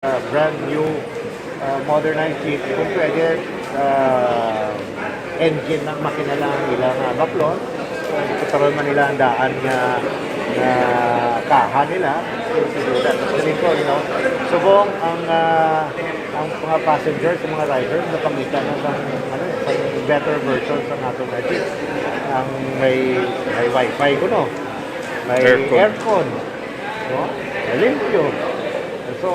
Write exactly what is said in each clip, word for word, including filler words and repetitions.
uh, brand new, uh, modernized jeep, kung pwede, uh, engine lang, makina lang ang ilang, uh, baklon. So, karon man nila ang daan nga, nga kaha nila. So, to do that. Actually po, you know, subong ang, uh, ang mga passengers, ang mga riders, nakakita na sa, ano, sa better version sa aton nga jeep. Ang may, may wifi kuno, may Aircon. aircon, no? May limpyo. So,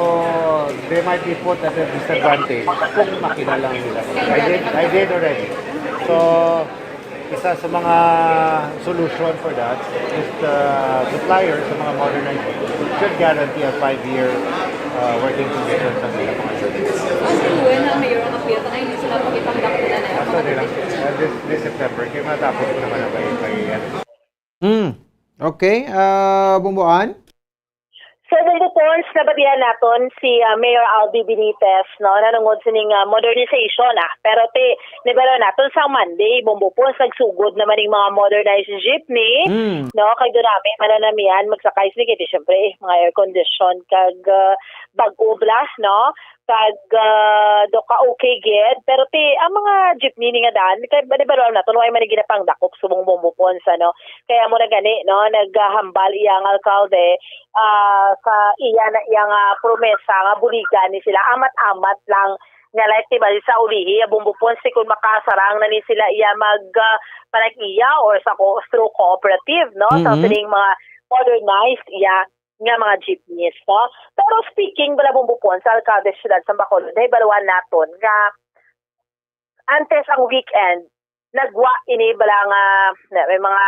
they might be put at a disadvantage kung makina lang nila. I did, I did already. So, isa sa mga solution for that is the supplier sa mga modernized should guarantee a five-year, uh, working condition sa nila mga units. Ang tuloy na mayor ang appeal, kaya hindi sila pag-ipangdakula na yung Kaso mga nila, uh, this, this September, kaya matapos ko naman ang kay, kay, ano. Mm. Okay, ah, Bumbuan? So, Bumbo Pons, nabatian naton si ah, Mayor Albi Benitez, no, nanungod sining ah, modernization, ah. Pero ti, nibalo naton sa Monday, Bumbo Pons, nagsugod naman ning mga modernized jeepney, Mm. no, kay dunami mananamian magsakay sini kay ti, syempre, eh, mga air condition kag ah, bag-o bala, no, kag ah, do ka okay gid. Pero ti, ang mga jeepney ni nga daan, kay nibalo naton, way man ginapangdakop subong, Bumbo Pons, ano. Kaya mo na gani, no, naghambal iya ang alkalde ah, sa iya na iya nga promesa nga buligan ni sila amat-amat lang nga, like, di ba, sa ulihi, ah, Bumbo Pons, si kung makasarang na ni sila iya mag ah, panag-iya or sa ko through cooperative, no, sa Mhm. sining mga modernized iya nga mga jeepneys, no. Pero speaking bala, Bumbo Pons, sa alkalde sa siyudad sa Bacolod, nahibaluan naton nga antes ang weekend, nagwa ini bala nga na may mga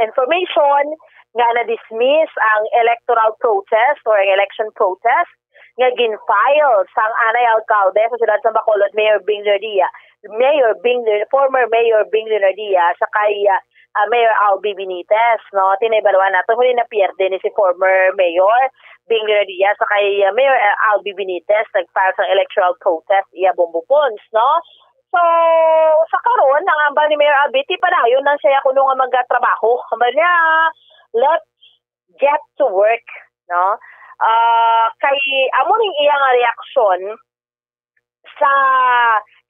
information nga na-dismiss ang electoral protest or ang election protest nga gin-file sang anay alkalde sa siyudad sa Bacolod, Mayor Bing Leodia, Mayor Bing Leon- former Mayor Bing Leodia sa kay ah, ah, Mayor Albi Benitez, no? Tinahibaluan nato, huli na pierde ni si former Mayor Bing Leodia sa kay ah, Mayor ah, Albi Benitez, nag-file sang electoral protest iya, Bumbo Pons, no? So, sa karon, ang hambal ni Mayor Albi, ti padayon lang siya kuno nga magatrabaho. Hambal niya, let's get to work, no? Ah, kay amo ning iya nga reaksyon sa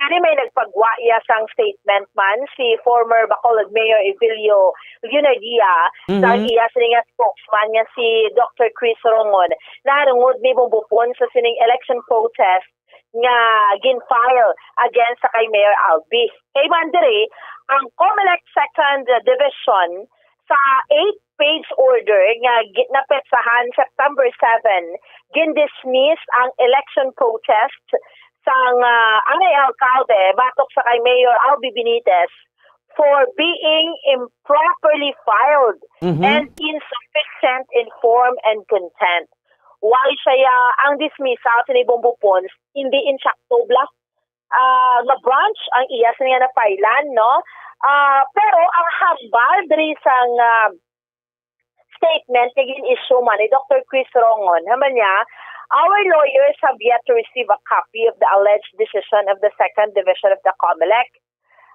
kani may nagpagwa iya sang statement man si former Bacolod Mayor Evilio Leonardia sa Mhm. iya sini nga spokesman nga si Doctor Chris Rongon, nahanungod ni Bumbo Pons sa sining election protest nga gin-file against sa kay Mayor Albi. Kay man diri, ang Comelec Second Division sa eight-page order nga gi- napetsahan September seven, gin-dismiss ang election protest sang ah, anay alkalde batok sa kay Mayor Albi Benitez for being improperly filed Mhm. and insufficient in form and content. Why siya ang dismissal sini Bumbo Pons hindi insakto bala ah, nga branch ang iya sa nga na-filean, no? Ah, pero ang hambal diri sang ah, statement nga gin-issue man ni Doctor Chris Rongon, hambal niya, our lawyers have yet to receive a copy of the alleged decision of the Second Division of the Comelec.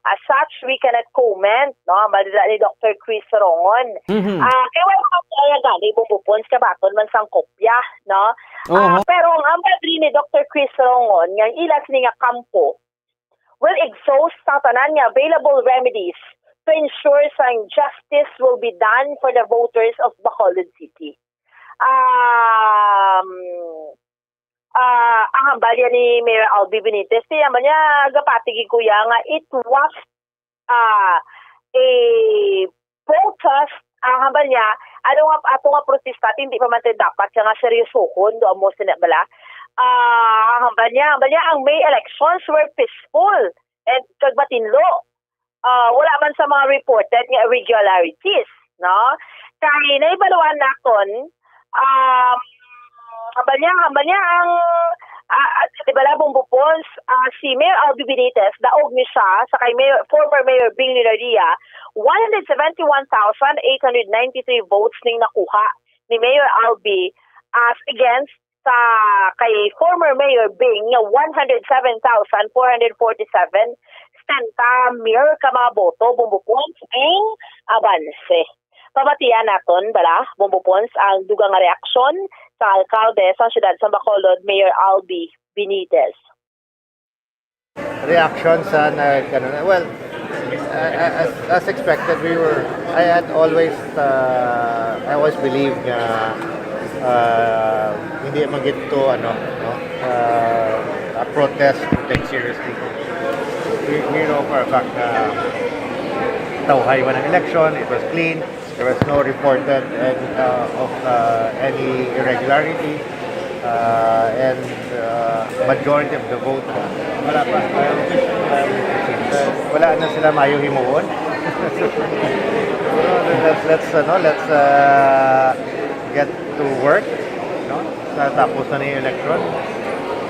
As such, we cannot comment, no? Hambal dira ni Doctor Chris Rongon. Mhm. Ah, kay wala man kaya gani, Bumbo Pons, kabaton man sang kopya, no? Ah, Oho. pero ang hambal diri ni Doctor Chris Rongon, nga ang ila sini nga kampo will exhaust ang tanan nga available remedies to ensure sang justice will be done for the voters of Bacolod City. Um, ah, ang hambal yan ni Mayor Albi Benitez, kaya man niya gapati gid, kuya, nga it was ah, a protest, ang hambal niya, ano nga ato nga protesta, hindi pa man tayo dapat siya nga seryosohon, do amo sina bala. Ah, ang hambal niya, hambal niya, ang May elections were peaceful and kagmatinlo. Ah, wala man sa mga reported nga irregularities, no? Kay naibaluan naton, um, hambal niya, hambal niya ang ah, ah, di ba, Labong Bupons, ah, si Mayor Albi Benitez, daog ni siya sa kay Mayor, former Mayor Bing Leonaria, one hundred seventy-one thousand eight hundred ninety-three votes ning nakuha ni Mayor Albi as against sa kay former Mayor Bing nga one hundred seven thousand four hundred forty-seven, setenta mil ka mga boto, Bumbo Pons, ang abanse. Pamatian naton bala, Bumbo Pons, ang dugang nga reaksyon sa alkalde sa siyudad sa Bacolod, Mayor Albi Benitez. Reaction sa nag-, ano, well, uh, as, as expected, we were, I had always, uh, I always believed na, uh, hindi man gid to, ano, no? Uh, a protest to take seriously. We, we know for a fact na tawhay man ang election, it was clean, there was no reported and, uh, of, uh, any irregularity, uh, and, uh, majority of the vote, uh, wala pa, uh, wala na sila mayo himuon. Let's, let's, ano, let's, uh, get to work, no? Sa tapos na ni election.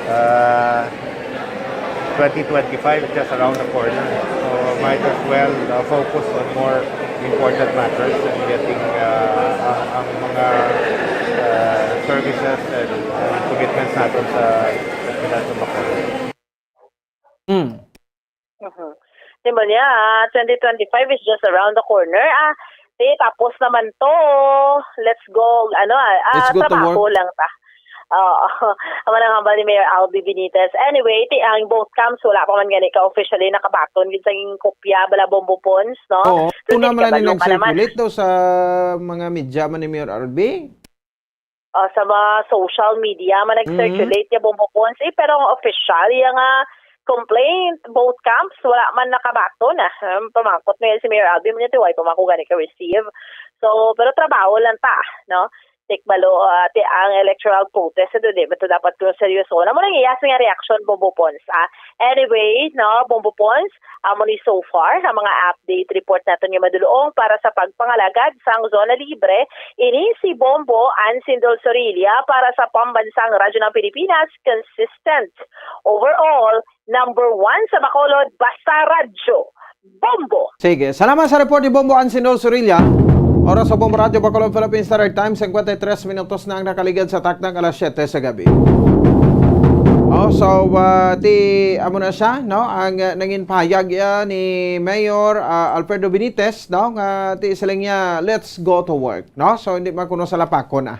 Uh, twenty twenty-five is just around the corner. So might as well, uh, focus on more important matters and getting, uh, ang, ang mga, uh, services and, uh, commitments natin sa, sa Bacolod. Mm. Mhm. Di ba niya, ah, twenty twenty-five is just around the corner. Ah, di, tapos naman to. Let's go, ano, ah, ah, Let's go to trabaho work. lang ta. Oo. Amo nang hambal ni Mayor Albi Benitez. Anyway, ti, ang vote counts, wala pa man gani ka officially nakabaton gid sa iyang kopya, bala, Bombo Pons, no? Oo. Pero Una di man ni kabalo ka naman. nag-circulate daw sa mga media man ni Mayor Albi. Ah, sa mga social media man Mm. nag-circulate ya Bombo Pons, eh, pero ang official ya nga complaint, vote counts, wala man nakabaton, ah. Um, pamangkot mo yan si Mayor Albi, man yan, ti, why pa man ko gani ka-receive. So, pero trabaho lang ta, no? Tikbalo, ah, ti, ang electoral protest, ito, di ba, ito dapat kung seryoso. Amo nang iya nga reaction, Bombo Pons, ah. Anyway, no, Bombo Pons, amo ni so far ang mga update report naton nga madulong para sa pagpangalagad sang zona libre. Ini si Bombo Ansindol Sorilla para sa Pambansang Radyo ng Pilipinas, consistent. Overall, number one sa Bacolod, basta radyo. Bombo! Sige, salamat sa report ni Bombo Ansindol Sorilla. Oras sa Bombo Radyo Bacolod, Philippine Standard Time, cincuenta y tres minutos na ang nakaligad sa taknang alas siyete sa gabi. Oh, so, ah, ti, amo na siya, no? Ang, ah, nangin pahayag, ah, ni Mayor, ah, Alfredo Benitez, no? Nga ti siling niya, "Let's go to work," no? So, hindi man kuno sa lapakon, ah.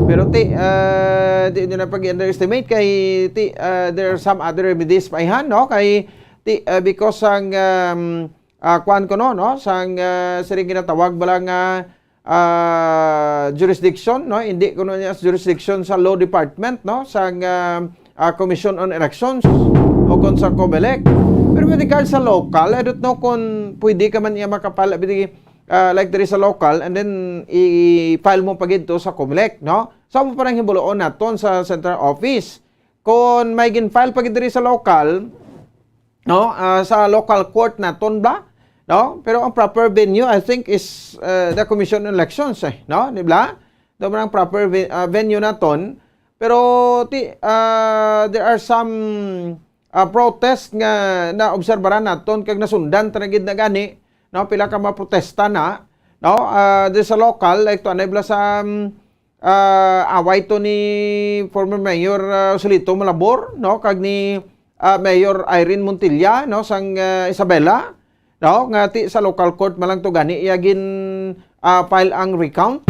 Pero ti, ah, di nyo na pag-underestimate kay ti, ah, there are some other remedies pa ihan, no? Kay ti, ah, because ang, um, ah, kuwan ko, no, no? Sang, ah, siring ginatawag bala nga, ah, jurisdiction, no? Hindi ko niya jurisdiction sa law department, no? Sang, ah, ah, Commission on Elections o kon sa COMELEC. Pero with regard sa local, I don't know kung pwede ka man iya makapala, pwede, ah, like, diri sa local, and then i-file mo pa gid to sa COMELEC, no? So, amo pa nang himuloon naton sa central office. Kung may gin-file pa gid diri sa local, no, ah, sa local court naton ba, no? Pero ang proper venue, I think, is, uh, the Commission on Elections, eh, no? Di ba? Daw man ang proper ve-, ah, venue naton. Pero ti-, ah, there are some, ah, protest nga naobserbaran naton kag nasundan ta na gid na gani, no? Pila ka mga protesta na, no? Ah, diri sa local, like, to, anay bala sa, um, ah, away to ni former Mayor, ah, Joselito Malabor, no, kag ni, ah, Mayor Irene Montilla, no, sang, ah, Isabela, no, nga ti sa local court man lang to gani iya gin, ah, file ang recount.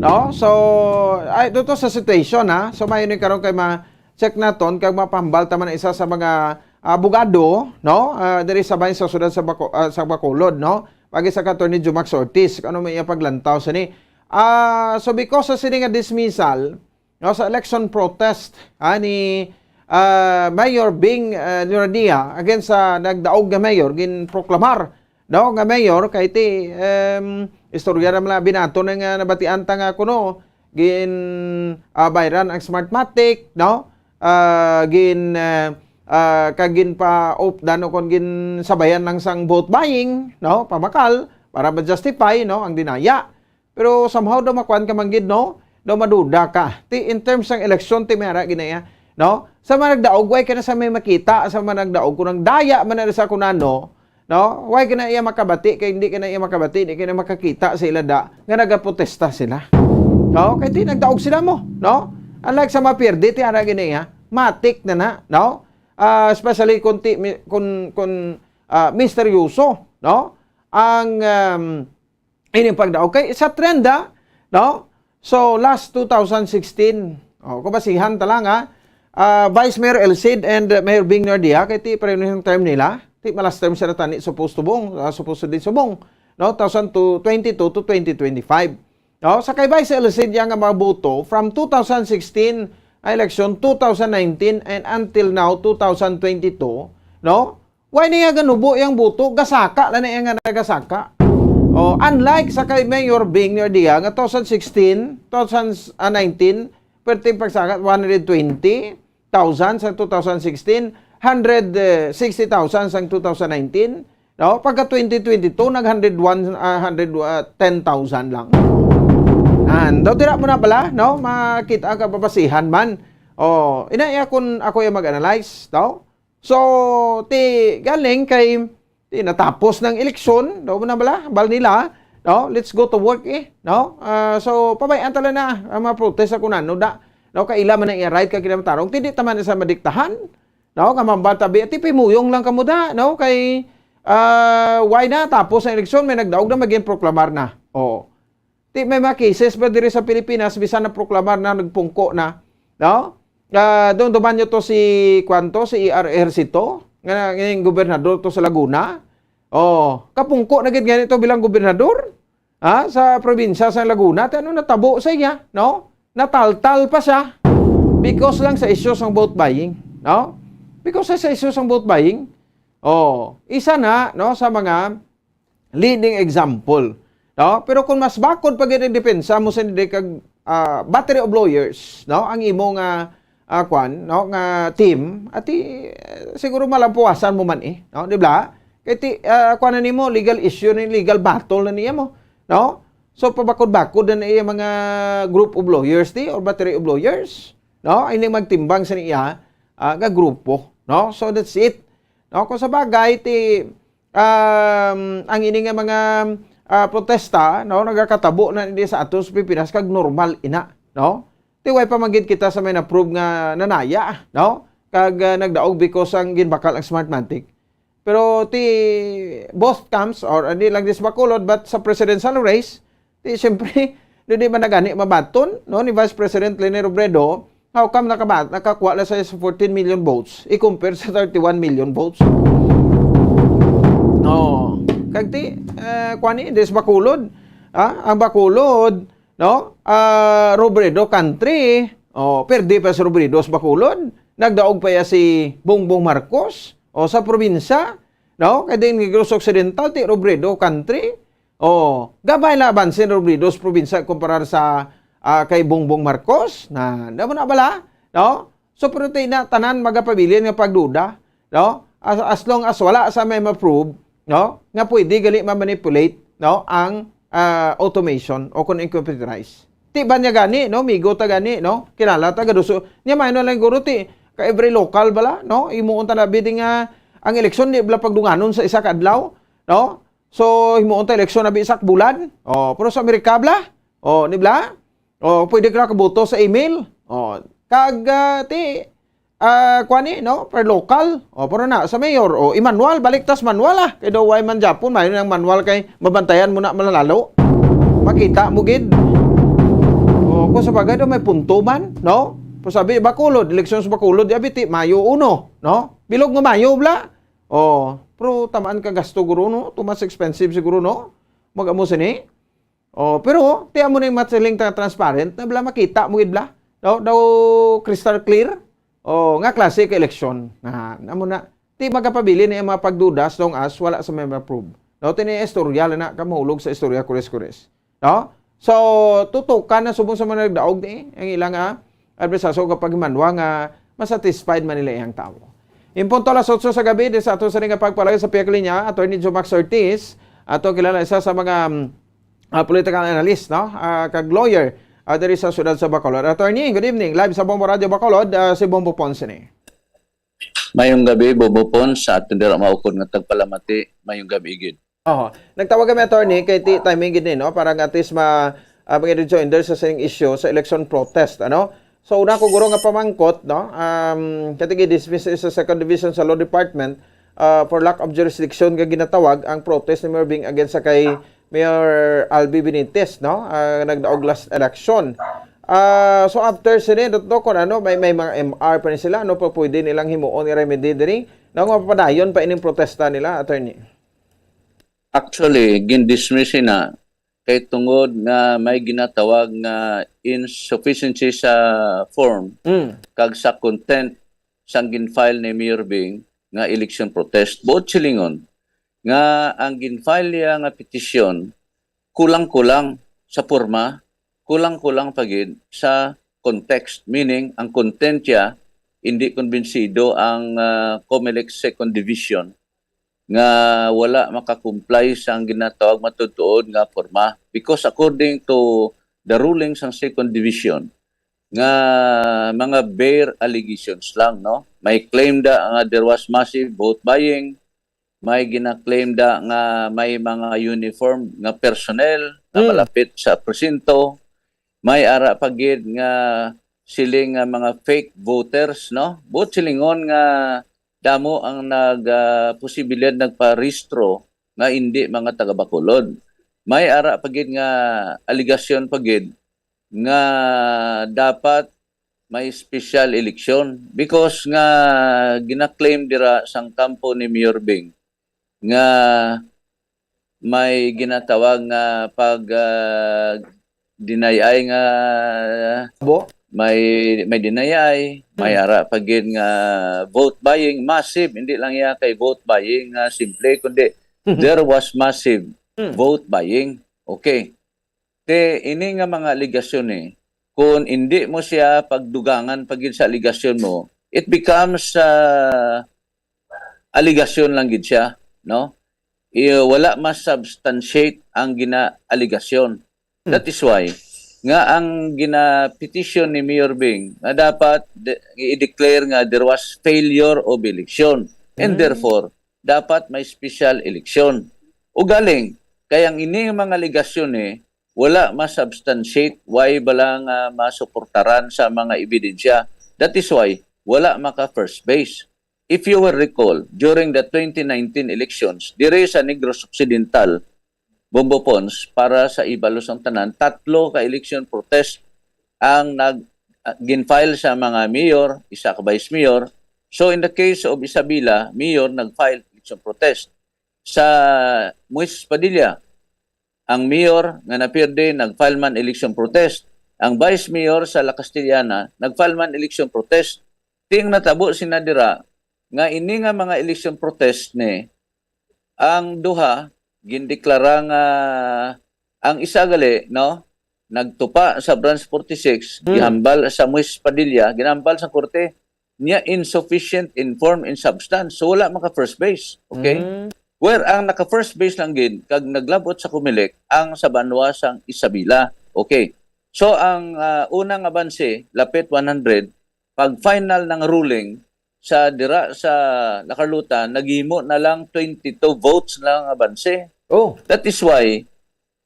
No? So, ay, dito sa situation, ha. So, may ni karon kay ma-check naton kag mapahambal ta man isa sa mga abogado, no? Ah, diri sa bahin sa siyudad sa Baco-, ah, sa Bacolod, no? Pagi sa Attorney Jumax Ortiz, ano may iya paglantaw sini? Ah, so because sa sini nga dismissal, no, sa election protest, ah, ni, ah, Mayor Bing, ah, Loradia against sa nagdaog nga mayor, ginproklamar, no, nga mayor kay ti, em, istorya na mga binato na nga nabatian ta nga kuno gin, ah, bayran ang Smartmatic, no? Ah, gin, ah, ah, kag ginpa-updan o kon ginsabayan lang sang vote buying, no? Pamakal para ma-justify, no, ang dinaya. Pero somehow daw makuan ka man gid, no? Daw maduda ka. Ti, in terms sang eleksyon, ti, may ara ginaya, no? Sa mga nagdaog, way ka na sa may makita, sa mga nagdaog, kung nagdaya man na sa kunano, no? Way ka na iya makabati, kay hindi ka na iya makabati, hindi ka na makakita sa ila da, nga nagaprotesta sila. No? Kay ti, nagdaog sila mo, no? Unlike sa mga pierde, ti, ara ginaya, matik na na, no? Ah, especially kung ti-, mi-, kung, kung, ah, misteryoso, no? Ang, um, ining pagdaog. Kay sa trend, ah, no? So, last two thousand sixteen, oh, kabasihan ta lang, ha? Ah, Vice Mayor El Cid and, uh, Mayor Bing Nardia, kay ti pareho yung term nila. Ti malas term sila tani, supposed to bong, ah, supposed to din subong, no? Two thousand twenty-two to twenty twenty-five. No? Sa kay Vice El Cid, yang nga mga boto, from two thousand sixteen election, two thousand nineteen, and until now, two thousand twenty-two, no? Why niya ganubo yang buto? Gasaka lang niya nga nagasaka. Oh, unlike sa kay Mayor Bing Nardia nga two thousand sixteen, two thousand nineteen, perting pagsaka, one hundred twenty thousand sa two thousand sixteen, hundred sixty thousand sa two thousand nineteen, no? Pagka twenty twenty-two, nag hundred one, ah, hundred, ah, ten thousand lang. And daw tira mo na pala, no? Makita ka, babasihan man. Oh, ina iya kun ako yung mag-analyze, no? So, ti galing kay ti natapos ng eleksyon, daw mo na bala, bal nila, no? Let's go to work, eh, no? Ah, so, pabayaan tala na ang mga protest sa kunano da, no? Kaila man ang iya right kag kinamatarong, ti di taman sa madiktahan, no? Kamambal tabi, ti pimuyong lang kamo da, no? Kay, ah, why na? Tapos ang eleksyon, may nagdaog na, maging proklamar na. Oo. Ti may mga cases pa diri sa Pilipinas, bisan na proklamar na, nagpungko na, no? Ah, doon duman nyo to si, kwan to, si E R Ejercito, nga, nga yung gobernador to sa Laguna. Oh, kapungko na gid gani to bilang gobernador, ha, sa probinsya sa Laguna. Ti ano natabo sa iya, no? Nataltal pa siya because lang sa issues ng vote buying, no? Because sa issues ng vote buying, oh, isa na, no, sa mga leading example, no? Pero kung mas bakod pa gid ang depensa mo sa hindi kag, ah, battery of lawyers, no? Ang imo nga, ah, kwan, no, nga team, ati, eh, siguro malampuasan mo man, eh, no? Di ba? Kay ti, ah, kwan na nimo, legal issue na, legal battle na niya mo, no? So, pabakod-bakod na iya mga group of lawyers, ti, or battery of lawyers, no? Ay ning magtimbang sa niya, ah, nga grupo, no? So, that's it. No? Kung sa bagay, ti, um, ang ini nga mga, ah, protesta, no, nagakatabo na ini sa ato sa Pilipinas kag normal ina, no? Ti way pa man gid kita sa may na-prove nga nanaya, no? Kag, ah, nagdaog because ang ginbakal ang Smartmatic. Pero ti both camps, or hindi lang this Bacolod, but sa presidential race, ti siyempre, di, di man na gani mabaton, no, ni Vice President Leni Robredo, how come nakaba-, nakakuha na siya sa fourteen million votes i-compare sa thirty-one million votes? No. Kag ti, eh, kuwan ni, this Bacolod, ah, ang Bacolod, no? Ah, Robredo country. Oh, perde pa si Robredo sa Bacolod. Nagdaog pa ya si Bongbong Marcos. O, sa probinsya, no? Kay din Negros Occidental, ti Robredo country. Oh, gamay laban si Robredo sa probinsya kumparar sa, ah, kay Bongbong Marcos. Na, na mo na bala, no? So, pero ti na tanan magapabilin nga pagduda, no? As, as long as wala sa may ma-prove, no? Nga pwede gali ma-manipulate, no? Ang, ah, automation o kung computerized. Ti ba niya gani, no? Migo ta gani, no? Kilala ta gaduso. Niya may no lang guro ti ka every local bala, no? Imuon ta na bidi nga ang eleksyon di bala pagdunganon sa isa ka adlaw, no? So, himuon ta eleksyon na bi isa ka bulan. Oh, pero sa Amerika bala, oh, ni bala, oh, pwede ka kaboto sa email. Oh, kag, ah, ti, ah, kuan ni, no? Per local. Oh, pero na sa mayor, oh, i-manual, balik tas manual, ah. Kay daw way man Japon, may nang manual kay mabantayan mo na malalo. Makita mo gid. Oh, kung sa bagay daw may punto man, no? Kung sabi, Bacolod, eleksyon sa Bacolod, di abiti, Mayo uno, no? Bilog nga Mayo, bla. Oh, pero tamaan ka gasto guro, no? Too much expensive siguro, no? Mag-amo sini. Oh, pero ti amo na yung masiling ta transparent na bla makita mo gid bla. No? Daw crystal clear. Oh, nga klase ka eleksyon. Na, amo na. Ti magapabilin na yung mga pagduda as long as wala sa may ma-prove. No? Tini istorya lang na kamahulog sa istorya kures-kures. No? So, tutukan na subong sa mga nagdaog ni ang ilang, ah, adversario kapag himanwa nga masatisfied man nila iyang tawo. In punto alas otso sa gabi, di sa ato sa nga pagpalagay sa pihak linya, Attorney Jomax Ortiz, ato kilala isa sa mga, mm, ah, political analyst, no? Ah, kag lawyer, ah, diri sa siyudad sa Bacolod. Attorney, good evening. Live sa Bombo Radio Bacolod, ah, si Bombo Ponce ni. Mayong gabi, Bombo Ponce, sa aton dira maukod nga tagpalamati. Mayong gabi, gid. Oo. Nagtawag kami, attorney, kay ti-, timing gid ni, no? Para nga at least ma-, ah, mag-rejoinder sa sining issue sa election protest, ano? So, una ko, guro, nga pamangkot, no? Um, kati gi-dismiss sa Second Division sa Law Department, ah, for lack of jurisdiction nga ginatawag ang protest ni Mayor Bing against sa kay Mayor Albi Benitez, no? Ah, nagdaog last election. Ah, so after sini, Doktor, kung ano, may, may mga M R pa ni sila, ano pa pwede nilang himuon nga remedy diri? Nga mapadayon pa ining protesta nila, attorney? Actually, gindismiss na kay tungod nga may ginatawag nga insufficiency sa form Mm. kag sa content sang gin-file ni Mayor Bing nga election protest. Buot silingon nga ang gin-file niya nga petisyon kulang-kulang sa porma, kulang-kulang pa gid sa context, meaning ang content niya, hindi kumbinsido ang ah, Comelec Second Division nga wala makakumply sa ang ginatawag matutuod nga porma, because according to the ruling sang Second Division nga mga bare allegations lang, no? May claim da nga there was massive vote buying, may gina-claim da nga may mga uniform nga personnel nga Mm. malapit sa presinto, may ara pa gid nga siling nga mga fake voters, no? Buot silingon nga damo ang nag ah, posibilidad nagparehistro nga hindi mga taga Bacolod. May ara pa gid nga aligasyon pa gid nga dapat may special election because nga gina-claim dira sang kampo ni Mayor Bing nga may ginatawag nga pag ah, deny nga Bo? may may deny, may Hmm. ara pa gid nga vote buying, massive, hindi lang iya kay vote buying nga simple, kundi there was massive Hmm. vote buying. Okay. Te, ini nga mga aligasyon eh, kung hindi mo siya pagdugangan pa gid sa aligasyon mo, it becomes ah, aligasyon lang gid siya, no? I, wala mas substantiate ang gina-aligasyon. Hmm. That is why nga ang gina-petition ni Mayor Bing nga dapat de- i-declare nga there was failure of election and Hmm. therefore dapat may special election. Ugaling, kay ang ini nga mga aligasyon eh, wala mas substantiate, why bala nga masuportaran sa mga ebidensya. That is why wala maka first base. If you will recall, during the twenty nineteen elections, diri sa Negros Occidental, Bombo Pons, para sa ibalos ang tanan, tatlo ka election protest ang nag ah, gin-file sa mga mayor, isa ka vice mayor. So in the case of Isabela, mayor nag-file election protest. Sa Muis Padilla, ang mayor nga napirde nag-file man election protest. Ang vice mayor sa La Castellana nag-file man election protest. Ting natabo sina dira nga ini nga mga election protest ni ang duha gindeklara nga ang isa gali, no, nagtupa sa Branch forty-six, Hmm. gihambal sa Muis Padilla, ginambal sa korte niya insufficient in form and substance. So wala maka first base. Okay? Mm. Where ang naka first base lang gid kag naglabot sa Comelec ang sa banwa sang Isabela. Okay. So ang ah, unang abanse, lapit one hundred, pag final ng ruling sa dira sa La Carlota, naghimo na lang twenty-two votes lang abanse. Oh. That is why,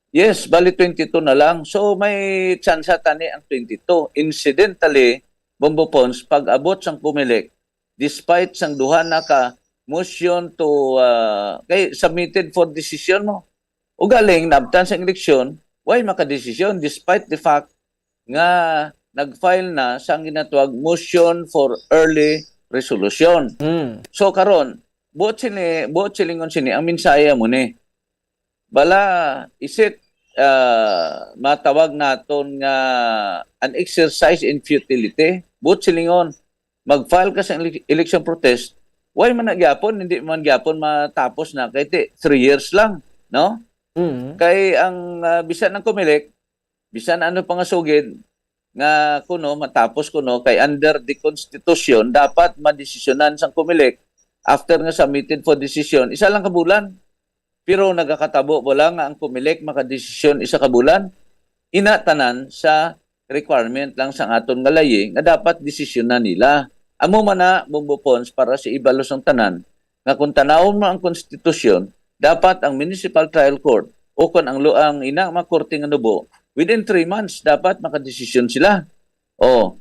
yes, bali twenty-two na lang. So may tsansa tani ang twenty-two. Incidentally, Bombo Pons, pag-abot sang Comelec, despite sang duha na ka motion to ah, kay submitted for decision mo. Ugaling nabtan sa eleksyon, why makadesisyon despite the fact nga nag-file na sang ginatawag motion for early resolution. Mm. So karon, buot sini, buot silingon sini ang mensahe mo ni. Bala, is it ah, matawag naton nga an exercise in futility? Buot silingon, mag-file ka sa ele- election protest, why man na gyapon, hindi man gyapon matapos na kay ti, three years lang, no? Mm. Kay ang ah, bisan ang Comelec, bisan ano pa nga sugid nga kuno matapos kuno kay under the constitution dapat madesisyonan sang Comelec after nga submitted for decision isa lang ka bulan. Pero nagakatabo ba lang nga ang Comelec makadesisyon isa ka bulan? Ina tanan sa requirement lang sang aton nga layi nga dapat desisyonan nila. Amo man na, Bombo Pons, para sa ibalos ang tanan, nga kung tanawon mo ang konstitusyon, dapat ang municipal trial court o kon ang luang ina nga mga korte nga nubo, within three months dapat makadesisyon sila. O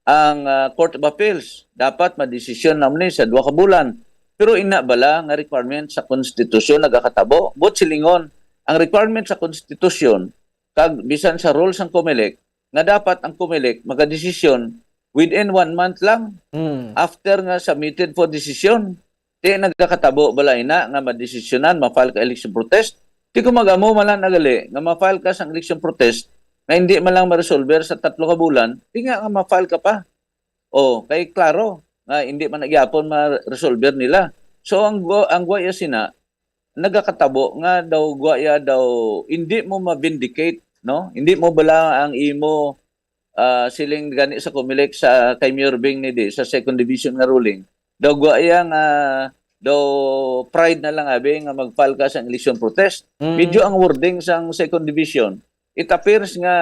ang ah, Court of Appeals dapat madesisyon na ni sa duha ka bulan. Pero ina bala nga requirement sa konstitusyon nagakatabo? Buot silingon, ang requirement sa konstitusyon kag bisan sa rules sang COMELEC nga dapat ang COMELEC magadesisyon within one month lang Mm. after nga submitted for decision. Di nagakatabo bala ina nga madesisyonan, ma-file ka election protest? Di ko mag-amo man lang nagali nga ma-file ka sang election protest nga hindi man lang ma-resolver sa tatlo ka bulan, di nga nga ma-file ka pa. O, kay klaro nga hindi man na gyapon ma-resolver nila. So ang gu- ang guwaya sina nagakatabo nga daw guwaya daw hindi mo ma-vindicate, no? Hindi mo bala ang imo ah, siling gani sa COMELEC sa kay Mayor Bing ni di sa second division nga ruling. Daw guwaya nga daw pride na lang abi nga mag-file ka sang election protest. Mm. Medyo ang wording sang second division, it appears nga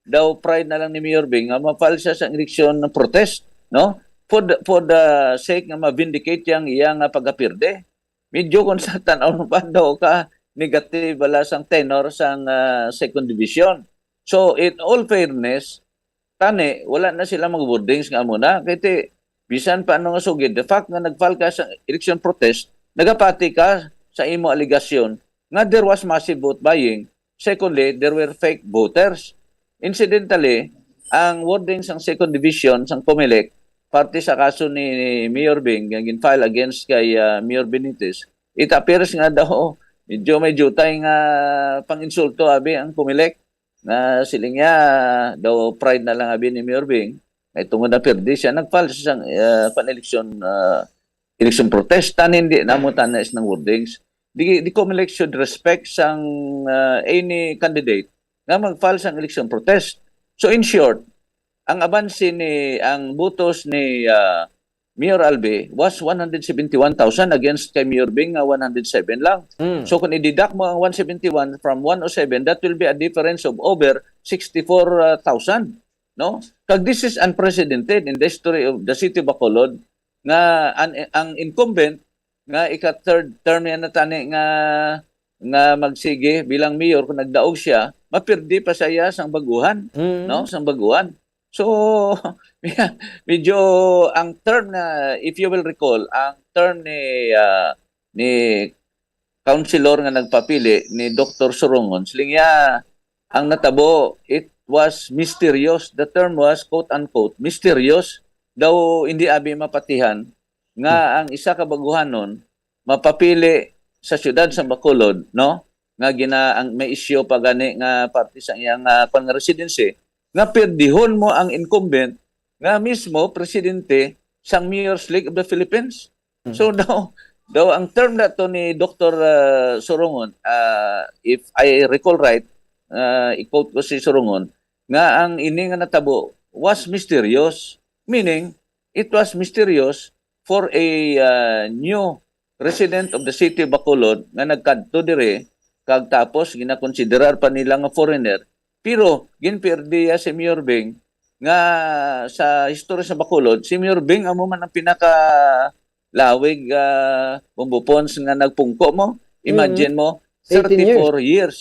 daw pride na lang ni Mayor Bing nga ma-file siya sang election protest, no? For the, for the sake nga ma-vindicate yang iya nga pagkapirde. Medyo kung sa tanaw mo pa daw ka negative bala sang tenor sang ah, second division. So in all fairness, tani wala na sila mag wordings nga amo na kay ti, bisan pa ano nga sugid, the fact nga nag-file ka sa election protest, nagapati ka sa imo alegasyon nga there was massive vote buying. Secondly, there were fake voters. Incidentally, ang wording sang second division sang COMELEC parte sa kaso ni Mayor Bing nga gin-file against kay ah, Mayor Benitez, it appears nga daw medyo may jutay nga pang-insulto abi ang COMELEC nga siling niya daw pride na lang abi ni Mayor Bing kay tungod na pirdi siya nag-file sa sang uh, election ah, election protest tan hindi na mo tanis ng wordings. The, the COMELEC should respect sang ah, any candidate nga mag-file sang election protest. So in short, ang abansi ni ang butos ni ah, Mayor Albi was one hundred seventy-one thousand against kay Mayor Bing nga one hundred seven lang. Mm. So kung i-deduct mo ang one seventy-one from one oh seven, that will be a difference of over sixty-four thousand, no? Kag this is unprecedented in the history of the city of Bacolod nga an, ang incumbent nga ika third term yan na tani nga nga magsige bilang mayor kung nagdaog siya, mapirdi pa siya sang baguhan, Mm. no? Sang baguhan. So medyo ang term na, if you will recall, ang term ni ah, ni councilor nga nagpapili ni Doktor Surongon, siling niya ang natabo, it was mysterious. The term was quote unquote mysterious. Daw hindi abi mapatihan nga ang isa ka baguhanon mapapili sa siyudad sa Bacolod, no? Nga gina ang may isyu pa gani nga parte sa iyang ah, kwan nga residency nga pirdihon mo ang incumbent nga mismo presidente sang Mayor's League of the Philippines. Mhm. So daw daw ang term na to ni Doktor ah, Sorongon, ah, if I recall right, ah, i-quote ko si Sorongon, nga ang ini nga natabo was mysterious, meaning it was mysterious for a ah, new resident of the city of Bacolod nga nagkadto dire kag tapos ginakonsiderar pa nila nga foreigner, pero ginpirdiya si Mayor Bing nga sa history sa Bacolod, si Mayor Bing amo man ang pinaka lawig uh, bumbupons nga nagpungko mo. Imagine mo, Eighteen years. thirty-four years.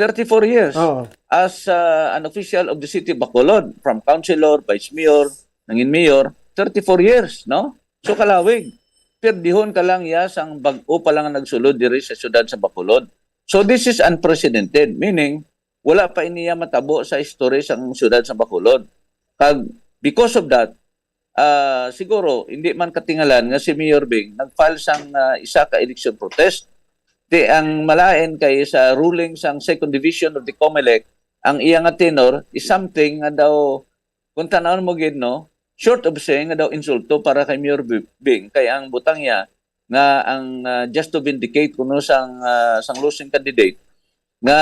thirty-four years Oo. As uh, an official of the city of Bacolod, from councilor, vice mayor, nangin mayor, thirty-four years, no? So kalawig, pirdihon ka lang ya sang bag-o pa lang nagsulod diri sa siyudad sa Bacolod. So this is unprecedented, meaning wala pa iniya matabo sa history sang siyudad sa Bacolod. Kag because of that, ah, siguro hindi man katingalan nga si Mayor Bing nag-file sang ah, isa ka election protest. Ti ang malain kay sa ruling sang second division of the COMELEC, ang iya nga tenor is something nga daw kung tan-awon mo gid, no, short of saying nga daw insulto para kay Mayor Bi- Bing kay ang butang niya nga ang ah, just to vindicate kuno sang ah, sang losing candidate nga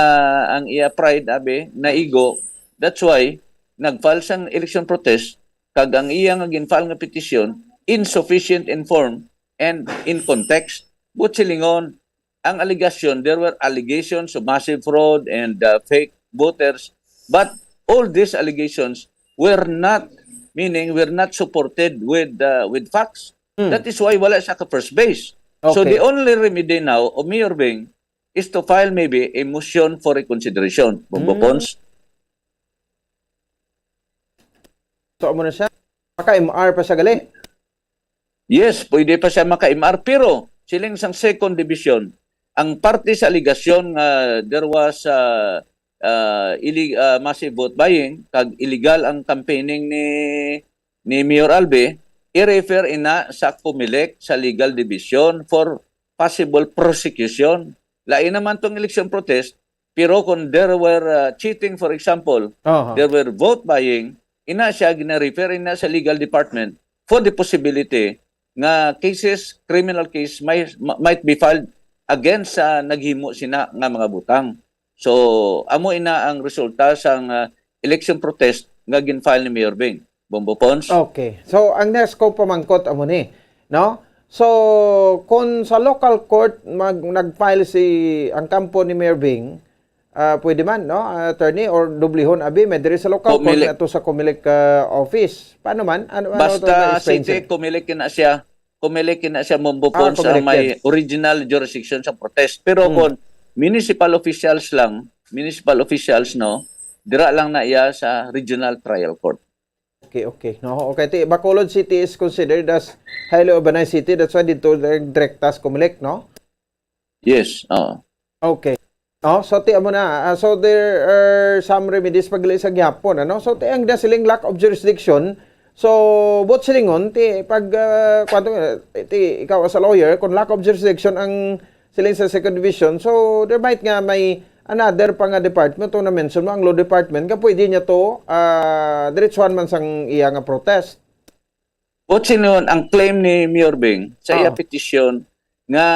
ang iya pride abi naigo, that's why nag-file sang election protest kag ang iya nga gin-file nga petisyon insufficient in form and in context. But silingon, ang allegation, there were allegations of massive fraud and uh, fake voters, but all these allegations were not, meaning were not supported with uh, with facts. Hmm. That is why wala siya ka first base. So Okay. The only remedy now of Mayor Bing is to file maybe a motion for reconsideration. Bongbong Hmm. Pons. So, amo na siya. Maka-M R pa siya gali. Yes, pwede pa siya maka-M R, pero siling sang second division, Ang parte sa alegasyon nga there was, ah, ah, illeg-, ah, massive vote buying kag illegal ang campaigning ni, ni Mayor Albi, i-refer ina sa Comelec sa Legal Division for possible prosecution. Lain naman tong election protest, pero kung there were, ah, cheating, for example, Aha. there were vote buying, ina siya gina-refer ina sa legal department for the possibility nga cases, criminal case, may, ma-, might be filed against sa naghimo sina nga mga butang. So, amo ina ang resulta sang, ah, election protest nga gin-file ni Mayor Bing. Bombo Pons? Okay. So, ang next ko pamangkot amo ni, no? So, kung sa local court mag, nag-file si, ang kampo ni Mayor Bing, ah, pwede man, no, attorney, or dublihon abi, may diri sa local court, Comelec. Ato sa Comelec, ah, office. Paano man? Ano, ano to Basta na-explain city, sir? Comelec na siya. Comelec na siya, Bombo Ah, Pons, ang Comelec may yan. original jurisdiction sa protest. Pero Hmm. kung municipal officials lang, municipal officials, no, dira lang na iya sa regional trial court. Okay, okay. No, okay. Ti, Bacolod City is considered as highly urbanized city. That's why dito direkta sa Comelec, no? Yes, oo. Okay. Oh, so ti amo na. Ah, so there are some remedies pag sa gihapon, ano? So ti ang siling lack of jurisdiction. So, buot silingon, ti pag, ah, kwanto, eh, ti ikaw as a lawyer, kung lack of jurisdiction ang siling sa second division, so there might nga may another pa nga department, to na-mention mo, ang law department, nga pwede niya to, ah, diretsuhan man sang iya nga protest. Buot silingon, ang claim ni Mayor Bing sa iya Oh. petisyon nga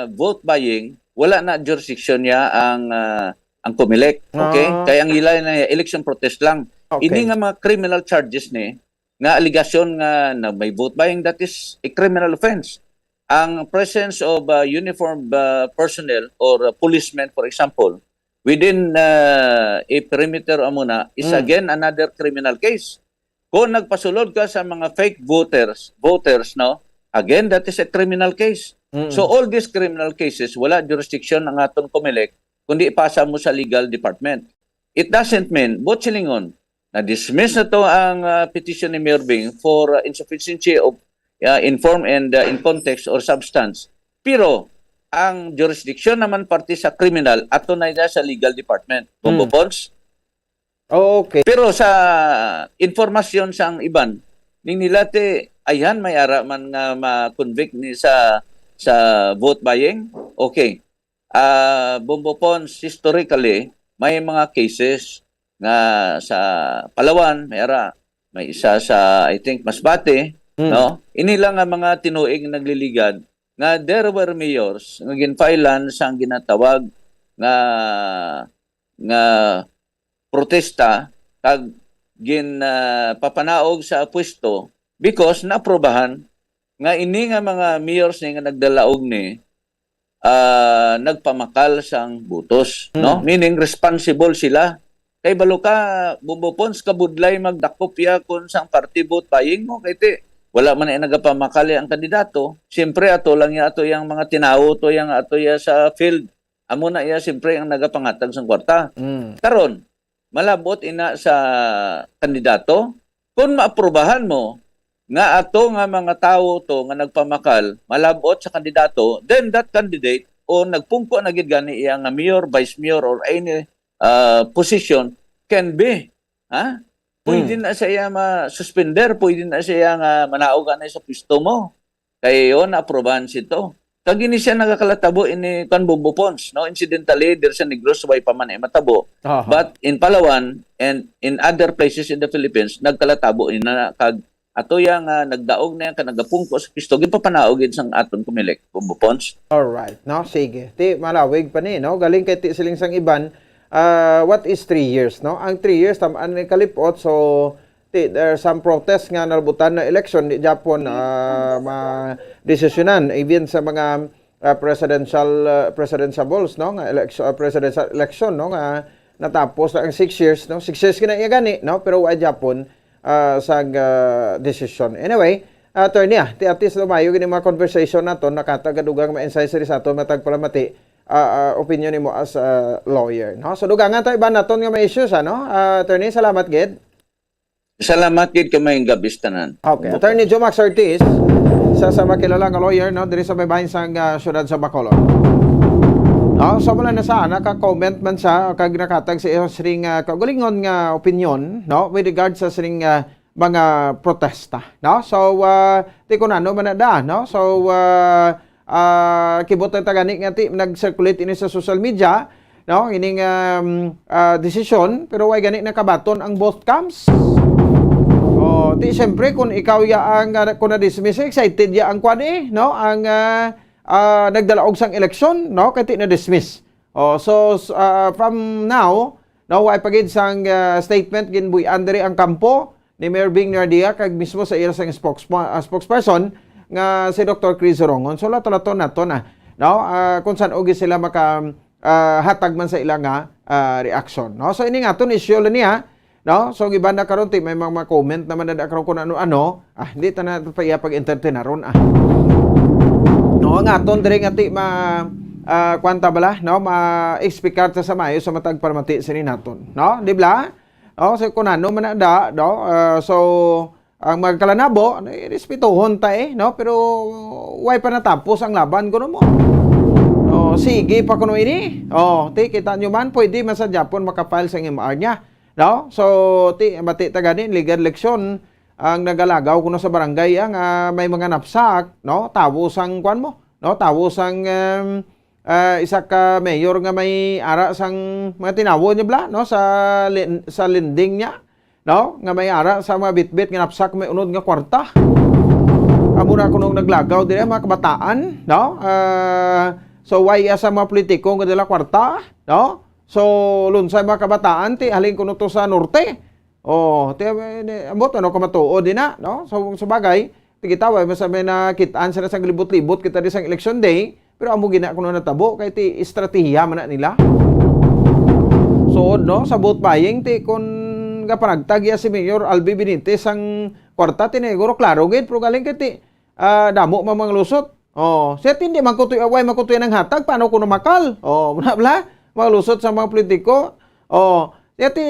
vote buying, wala na jurisdiction niya ang, ah, ang Comelec. Okay? Ah. Kaya ang ila na election protest lang. Okay. Ini nga mga criminal charges ni, nga alegasyon nga na may vote buying, that is a criminal offense. Ang presence of, ah, uniformed, ah, personnel or, ah, policemen, for example, within, ah, a perimeter amo na is Hmm. again another criminal case. Kung nagpasulod ka sa mga fake voters, voters, no? Again, that is a criminal case. Mm. So, all these criminal cases, wala jurisdiction ang aton Comelec, kundi ipasa mo sa legal department. It doesn't mean, buot silingon, na-dismiss na to ang, ah, petition ni Mayor Bing for, ah, insufficiency of, ah, in form and, ah, in context or substance. Pero, ang jurisdiction naman parte sa criminal, ato na ila sa legal department. Bombo Hmm. Pons? Okay. Pero sa informasyon sang iban, ning nila ti, ayhan may ara man nga ma-convict ni sa, sa vote buying. Okay. Ah, Bombo Pons, historically, may mga cases nga sa Palawan, may ara, may isa sa, I think, Masbate, Hmm. no? Ini lang nga mga tinuig nagliligad nga there were mayors nga ginfailan sang ginatawag nga, nga protesta kag gin, ah, papanaog sa pwesto because naaprobahan nga ini nga mga mayors ni nga nagdalaog ni, ah, nagpamakal sang butos, Hmm. no? Meaning responsible sila. Kay balo ka, Bombo Pons, kabudlay magdakop ya kun sang party vote buying mo kay ti wala man ay nagapamakal ya ang kandidato. Siyempre ato lang ya ato yang mga tinawo to yang ato ya sa field. Amo na iya siyempre ang nagapangatag sang kwarta. Mm. Karon, malabot ina sa kandidato. Kung maaprubahan mo nga ato nga mga tawo to nga nagpamakal, malabot sa kandidato, then that candidate o nagpungko na gid gani iya nga mayor, vice mayor, or any, ah, position can be, ha? Pwede Hmm. na siya ma-suspender, pwede na siya nga manaog anay sa pwesto mo. Kay yun, naaprobahan sito. Kag ini siya nagakalatabo ini kan Bombo Pons, no? Incidentally, there sa Negros, way pa man ay matabo. Aha. But in Palawan and in other places in the Philippines, nagkalatabo ina kag ato ya nga nagdaog na yan, kag nagapungko sa pwesto, ginpapanaog gid sang aton Comelec, Bombo Pons. Alright, no? Sige. Ti, malawig pa ni, no? Galing kay ti siling sang iban, ah, what is three years, no? Ang three years, tam-, ang kalipot, so, ti, there are some protests nga nalabutan na election, di gyapon, ah, ma-desisyonan, even sa mga, ah, presidential, ah, presidential balls, no? Nga election, ah, presidential election, no? Nga natapos na ang six years, no? Six years gina iya gani, no? Pero wa gyapon, ah, sa, ah, desisyon. Anyway, attorney, ah, ti at least lumayo gini mga conversation naton, nakatag dugang ma-insights diri sa aton matag palamati, ah, ah, opinion nimo as a lawyer, no? So, dugangan ta iban naton nga mga issues, ano? Ah, attorney, salamat gid. Salamat gid kay maayong gabi sa tanan. Okay, Attorney Jomax Ortiz, sa, sa makilala nga lawyer, no, diri sa may bahin sa, ah, siyudad sa Bacolod. No? So, wala na sa, naka-comment man siya, kag nakatag sa iya siring, ah, kaugalingon nga opinion, no? With regard sa siring, ah, mga protesta, no? So, ah, ti kun ano man na da, no? So, ah, ah, kibot ang tagani nga ti nag-circulate ini sa social media, no? Ining, um, ah, desisyon, pero way gani nakabaton ang both camps. Oh, ti siyempre, kung ikaw ya ang, ah, kung na-dismiss, excited ya ang kwan eh, no? Ang, ah, ah, nagdalaog sang eleksyon, no? Kay ti na-dismiss. Oh, so, s-, ah, from now, no, way pa gid sang, ah, statement ginbuy-an diri ang kampo ni Mayor Bing Nardia kag mismo sa iya sang spokespo-, ah, spokesperson nga si Doktor Chris Rongon. So, lato-lato nato na, no? Ah, kung san-o gid sila maka, ah, hatag man sa ila nga, ah, reaksyon, no? So, ini nga aton issue lang niya, no? So, ang iban na karon, ti, may mga, mga comment naman na karon kung ano-ano. Ah, hindi ta na pa iya pag-entertain na ron, ah. No, ang aton diri nga, ti, ma, ah, kwan ta bala, no? Ma-explicar ta sa maayo sa matag palamati sini naton, no? Di bala? No? So, kung ano man na da, no? Ah, so, ang mga kalanabo, ano, eh, respetuhon ta, eh, no? Pero, way pa natapos ang laban, kuno mo. Oh, sige pa kuno ini. Oh, ti, kita nyo man, pwede man sa Japon makafile sa M R niya. No? So, ti, mati ta gani, legal election ang nagalagaw kuno sa barangay, ah, nga may mga napsak, no? Tawo sang, kwan mo, no? Tawo sang, em, ah, isa ka mayor nga may ara sang mga tinawo niya bala, no? Sa lin-, sa lending niya, no? Nga may ara sa mga bitbit nga napsak may unod nga kwarta. Amo na kuno ang naglagaw diri ang mga kabataan, no? Ah, so, why sa mga politiko nga dala kwarta, no? So, lunsay mga kabataan, ti, halin kuno to sa norte. Oh, ti, eh, ambot ano ka matuod din na, no? So, sa bagay, ti kita, way, basta may nakitaan sila sa libot-libot kita di sang election day, pero amo gina kuno natabo, kay ti estratehiya man na nila. So, no, sa vote buying, ti, kun gapanagtag ya si Mayor Albi Benitez ang kwarta, ti, siguro klaro gid, pero galing kay ti, ah, damo man mga lusot. Oh, siya ti, hindi man ko tuy-, way man ko tuy nang hatag, paano ko namakal? Oh, wala bala? Mga lusot sa mga politiko. Oh, siya ti,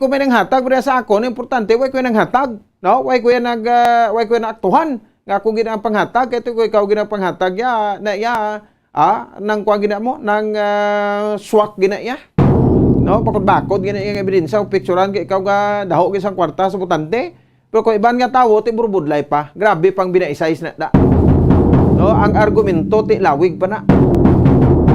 kung may nang hatag, pero sa ako, ang importante, way ko nang hatag. No? Way ko yan nag, ah, way ko yan naaktuhan. Nga ako gid ang panghatag, kaya ko ikaw gid ang panghatag, ya, na, ya, ah, nang kuha gina mo, nang, ah, swak gina ya. No? Bakod-bakod gina yung ebidensya, o picturean kay ikaw ga daho gid sang kwarta sa botante. Pero kung iban nga tawo, ti burubudlay pa. Grabe pang binaisay na da. No, ang argumento ti lawig pa na.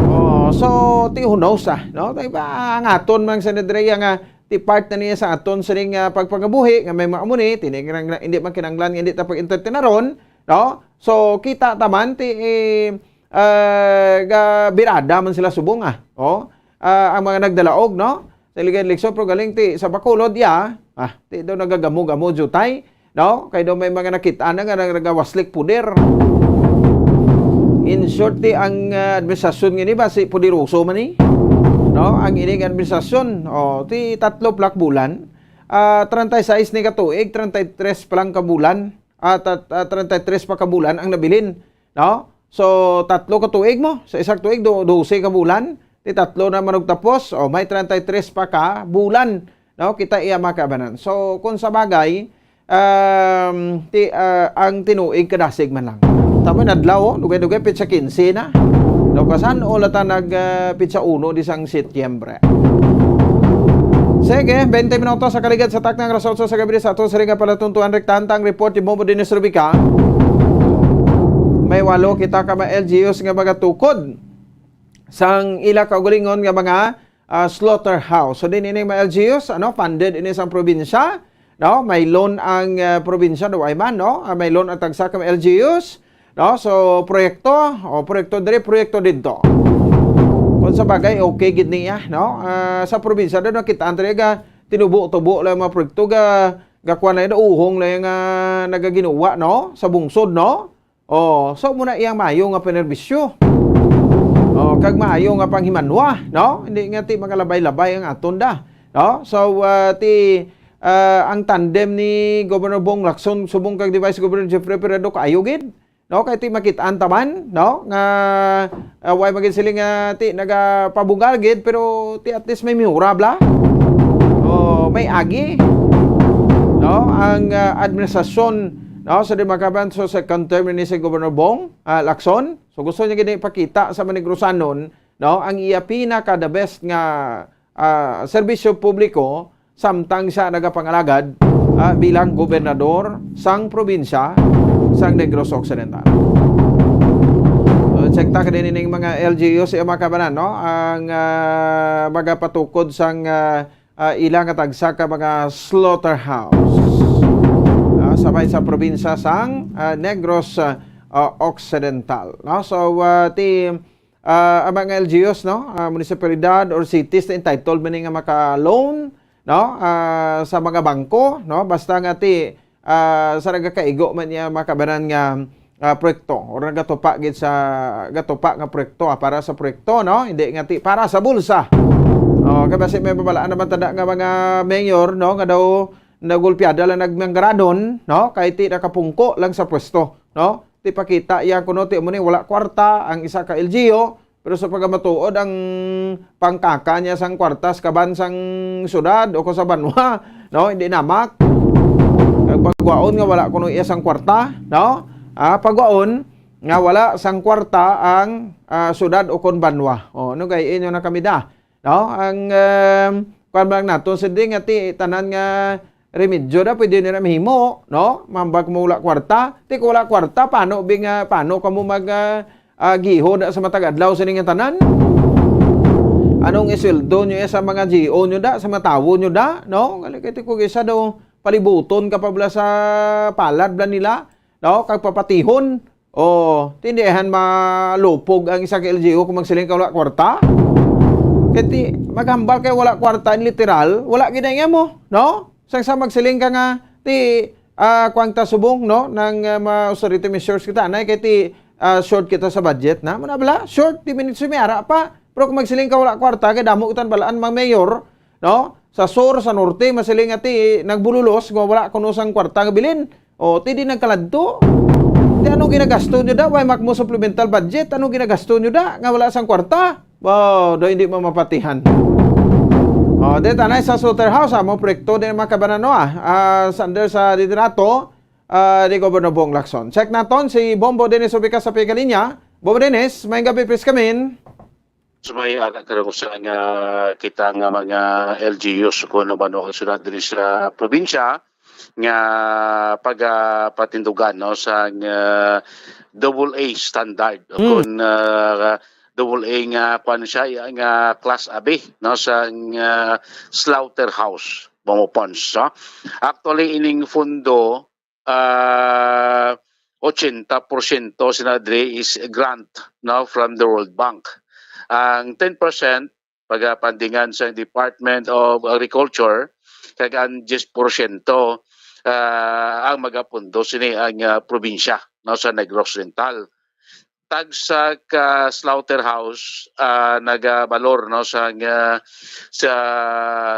Oh, so ti hunaw sa, no? Tay ba ang aton mang San Andrea nga ti part na niya sa aton sining, ah, pagpangabuhi nga may mga amo ni, tini nga hindi man kinanglan nga hindi ta pag-entertainan ron, no? So kita ta man ti, eh, ah, ga birada man sila subong, ah. Oh, ah, ang mga nagdalaog, no? Sa iligan eleksyon, pero galing ti sa Bacolod, ya. Ah, ti daw nagagamo-gamo jutay, no? Kay daw may mga nakita na nga nag-, nagawaslik puder. In short, ti ang, ah, administrasyon nga ni ba si poderoso man ni? No? Ang ining administrasyon, oh, ti tatlo plak bulan, ah, treinta y seis ni ka tuig, treinta y tres pa lang ka bulan, ah, tat-, ah, treinta y tres pa ka bulan ang nabilin, no? So, tatlo ka tuig mo, sa isang tuig, do-, dose ka bulan, ti tatlo na manugtapos, o may treinta y tres pa ka bulan, no? Kita iya mga kabanan. So, kung sa bagay, um, ti, ah, ang tinuig kadasig man lang. Tama, nadlaw, oh, dugay-dugay, petsa quince na. No, kasan, o lata nag, ah, petsa uno di sang Setyembre. Sige, twenty minutos sa kaligad sa taknang alas otso sa gabi sa ato sa ringa palatuntuan, rektanta ang report ni Bobo Dennis Rubica. May walo kita ka mga L G Us nga magatukod sang ila kaugalingon nga mga, ah, slaughterhouse. So, din ini mga L G Us, ano, funded ini sang probinsya, no? May loan ang, ah, probinsya, do ay man, no? Ah, may loan ang tagsa ka mga L G Us, no? So, proyekto, o proyekto diri, proyekto didto. Kung sa bagay, okay gid niya, no? Ah, sa probinsya, do nakita ang talaga, tinubo-tubo lang mga proyekto, ga, gakuha na yun, uhong lang yung, ah, nagaginuwa, no? Sa bungsod, no? Oh, so muna iyang maayo nga panerbisyo. Oh, kag maayo nga panghimanwa, no? Hindi nga ti mga labay-labay ang aton da, no? So, ah, ti, ah, ang tandem ni Governor Bong Lacson subong kag ni Vice Governor Jeffrey Peredo kaayo gid, no? Kay ti makitaan taman, no? Nga, ah, way magin siling nga ti nagapabugal gid, pero ti at least may mihura bla. Oh, may agi, no? Ang, ah, administrasyon, no? Sa di makaban, so second term ni si Governor Bong, ah, Lacson. So gusto niya gid ipakita sa Manegrusanon no, ang iya pinaka the best nga, ah, serbisyo publiko samtang siya nagapangalagad, ah, bilang gobernador sang probinsya sang Negros Occidental. So, check ta kini ning mga L G Us, eh, mga kabanan, no? Ang, ah, magapatukod sang, ah, ah, ila nga tagsa ka mga slaughterhouse, ah, sabay sa probinsya sang, ah, Negros, ah, ah, Occidental, no? So, ah, ti, ah, ang mga L G Us, no, ah, munisipalidad or cities na entitled man ni nga maka-loan, no, ah, sa mga bangko, no, basta nga ti, ah, sa nagakaigo man niya makabanan nga, ah, proyekto or nagatupa gid sa gatupa nga proyekto, ah, para sa proyekto, no, hindi nga ti para sa bulsa. Oh, kay basi may mabalaan naman tada nga mga mayor, no, nga daw nagulpiada lang nagmanggaradon, no, kay ti nakapungko lang sa pwesto, no, ti pakita iya kuno ti amo ni wala kwarta ang isa ka L G U, pero sa pagkamatuod, ang pangkaka niya sang kwarta sa kaban sang syudad o kung sa banwa, no, hindi namak. Kag pagwaon nga wala kuno iya sang kwarta, no? Ah, pagwaon nga wala sang kwarta ang, ah, syudad o kon banwa. O, ano kay inyo na kami da? No? Ang, um, kuwan ba lang nato, sindi nga ti tanan nga remedyo na pwede nila mahimo, no? Mambag mo wala kwarta. Ti ko wala kwarta, paano bing, ah, paano kamo mag, ah, ah, giho na sa matag adlaw sa ining tanan? Anong isweldo nyo, eh, sa mga G O nyo da, sa mga tawo nyo da, no? Gali kay ti ko isa daw palibuton ka pa bala sa palad bala nila, no? Kag papatihon. Oh, tindihan malupog ang isa ka L G U kung magsiling ka wala kwarta. Kay ti maghambal kay wala kwarta in literal, wala gid ang amo, no? Sang sa magsiling ka nga ti, ah, kuwang ta subong, no, nang, ah, ma austerity measures kita, anay kay ti, ah, short kita sa budget na. Muna bala, short, di minutes may ara pa. Pero kung magsiling ka wala kwarta, kay damo kitang balaan, mga mayor, no? Sa sur, sa norte, masiling nga ti nagbululos nga wala kuno sang kwarta nga bilin. O, ti di nagkaladto. Ti anong ginagasto nyo da? Why mak mo supplemental budget? Anong ginagasto nyo da nga wala sang kwarta? Wow, do hindi mo mapatihan. O, di tanay sa slaughterhouse, amo proyekto din mga kabanano, ah. Ah, sa under sa liderato, ah, ni Governor Bong Lacson. Check naton si Bombo Dennis Ubica sa Pigalinya. Bombo Dennis, may gabi, please come in. So, may anak ka rin sa nga kita nga mga L G Us kung ano man ang sunod diri sa probinsya nga pagapatindugan, no, sa nga double A standard. Mm. Kung, ah, double A nga, kwan siya, nga class A B, no, sa nga slaughterhouse, Bombo Pons, no? Actually, ining fundo, ah, ochenta porsyento sina diri is grant, no, from the World Bank. Ang ten percent pagapandingan sa Department of Agriculture, kag ang diyes porsyento, ah, ang magapundo sini ang, ah, probinsya, no, sa Negros Oriental. Tagsa ka slaughterhouse, ah, nagabalor, no, sa, nga, sa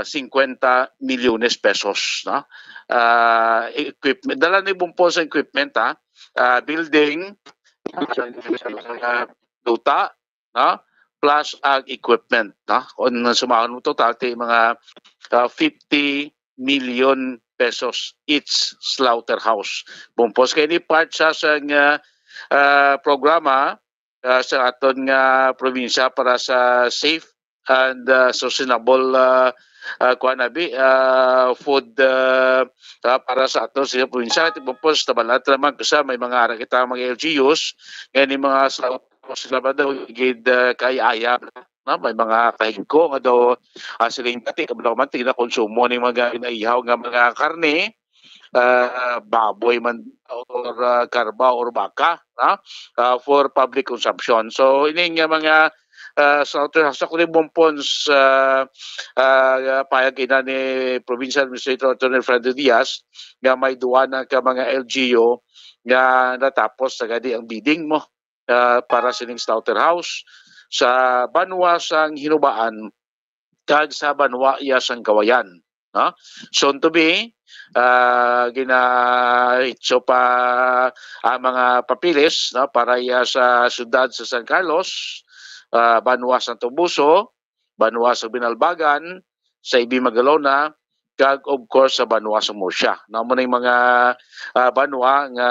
cincuenta milyones pesos, no? Ah, equipment, dala ni Bumpo sa equipment, ha? Ah, building, ah, duta, no? Plus ang equipment, no? Kung sumahon mo total, ti mga, ah, fifty million pesos each slaughterhouse. Bumpos kay ni part sa, sa nga, ah, programa, ah, sa aton nga probinsya para sa safe and, ah, sustainable, ah, ah, kuwan na bi, ah, food, ah, ah, para sa aton sa probinsya. Ito po, po, sa Tabalat naman, kasi may mga ara kita, mga L G Us, nga ni mga sa sila ba daw gid, ah, kay ayab, no? May mga kahigko nga daw, ah, siling dati, kabalo man, tinakonsumo ni mga ginaihaw nga mga karne, ah, baboy man or, ah, karba or baka, no? Ah, for public consumption. So, ini nga mga, ah, sa, sa Kulibumpon, sa, ah, payag ina ni Provincial Administrator Attorney Fernando Diaz, nga may duwa na ka mga L G U nga natapos na gani ang bidding mo, ah, para sining slaughterhouse sa banwa sang Hinubaan kag sa banwa iya sang Kawayan, no? Soon to be, ah, ginahitso pa ang mga papeles, no, para iya sa siyudad sa San Carlos, ah, banwa sang Toboso, banwa sa Binalbagan, sa Ibi Magalona, kag of course sa banwa sa Murcia. No, amo ning mga, ah, banwa nga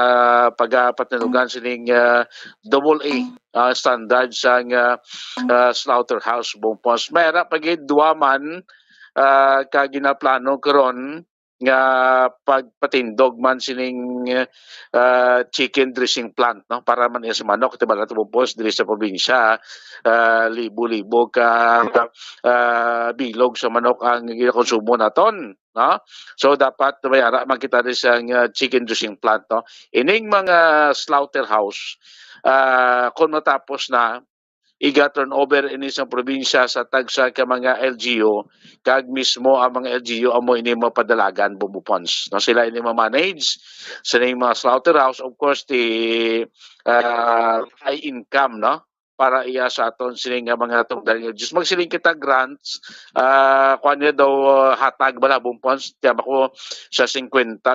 pagapatinugan sining, ah, double A, ah, standard sang, ah, ah, slaughterhouse, Bong Pons. May ara pa gid duha man, ah, ka ginaplano karon nga pagpatindog man sining, ah, chicken dressing plant, no, para man sa manok. Tiba nato, Bong Pons, diri sa probinsya, ah, libo-libo ka, ah, bilog sa manok ang ginakonsumo naton, no? So, dapat may ara man kita diri sa, ah, chicken dressing plant, no? Ining mga slaughterhouse, ah, kung matapos na, iga-turnover ini sa probinsya sa tagsa ka mga L G U, kag mismo ang mga L G U amo ini mapadalagan, Bong Pons, no? Sila ini ma-manage sa ning mga slaughterhouse, of course, the, ah, high income, no? Para iya sa aton sini nga mga tungdan nga Diyos. Magsiling kita grants, ah, kuan niya daw, ah, hatag bala, Bong Pons, tiyama ko sa fifty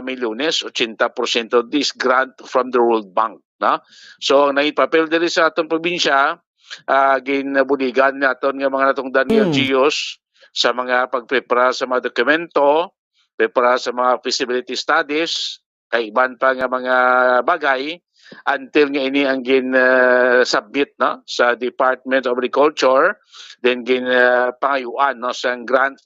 milyones, eighty percent of this grant from the World Bank, no? So, ang nangin papel diri sa aton probinsya, ah, ginbuligan naton nga mga natungdan nga Hmm. L G Us sa mga pagprepara sa mga dokumento, prepara sa mga feasibility studies, kay iban pa nga mga bagay, until nga ini ang gin, ah, submit, no, sa Department of Agriculture, then gin, ah, pangayuan, no, sa grant.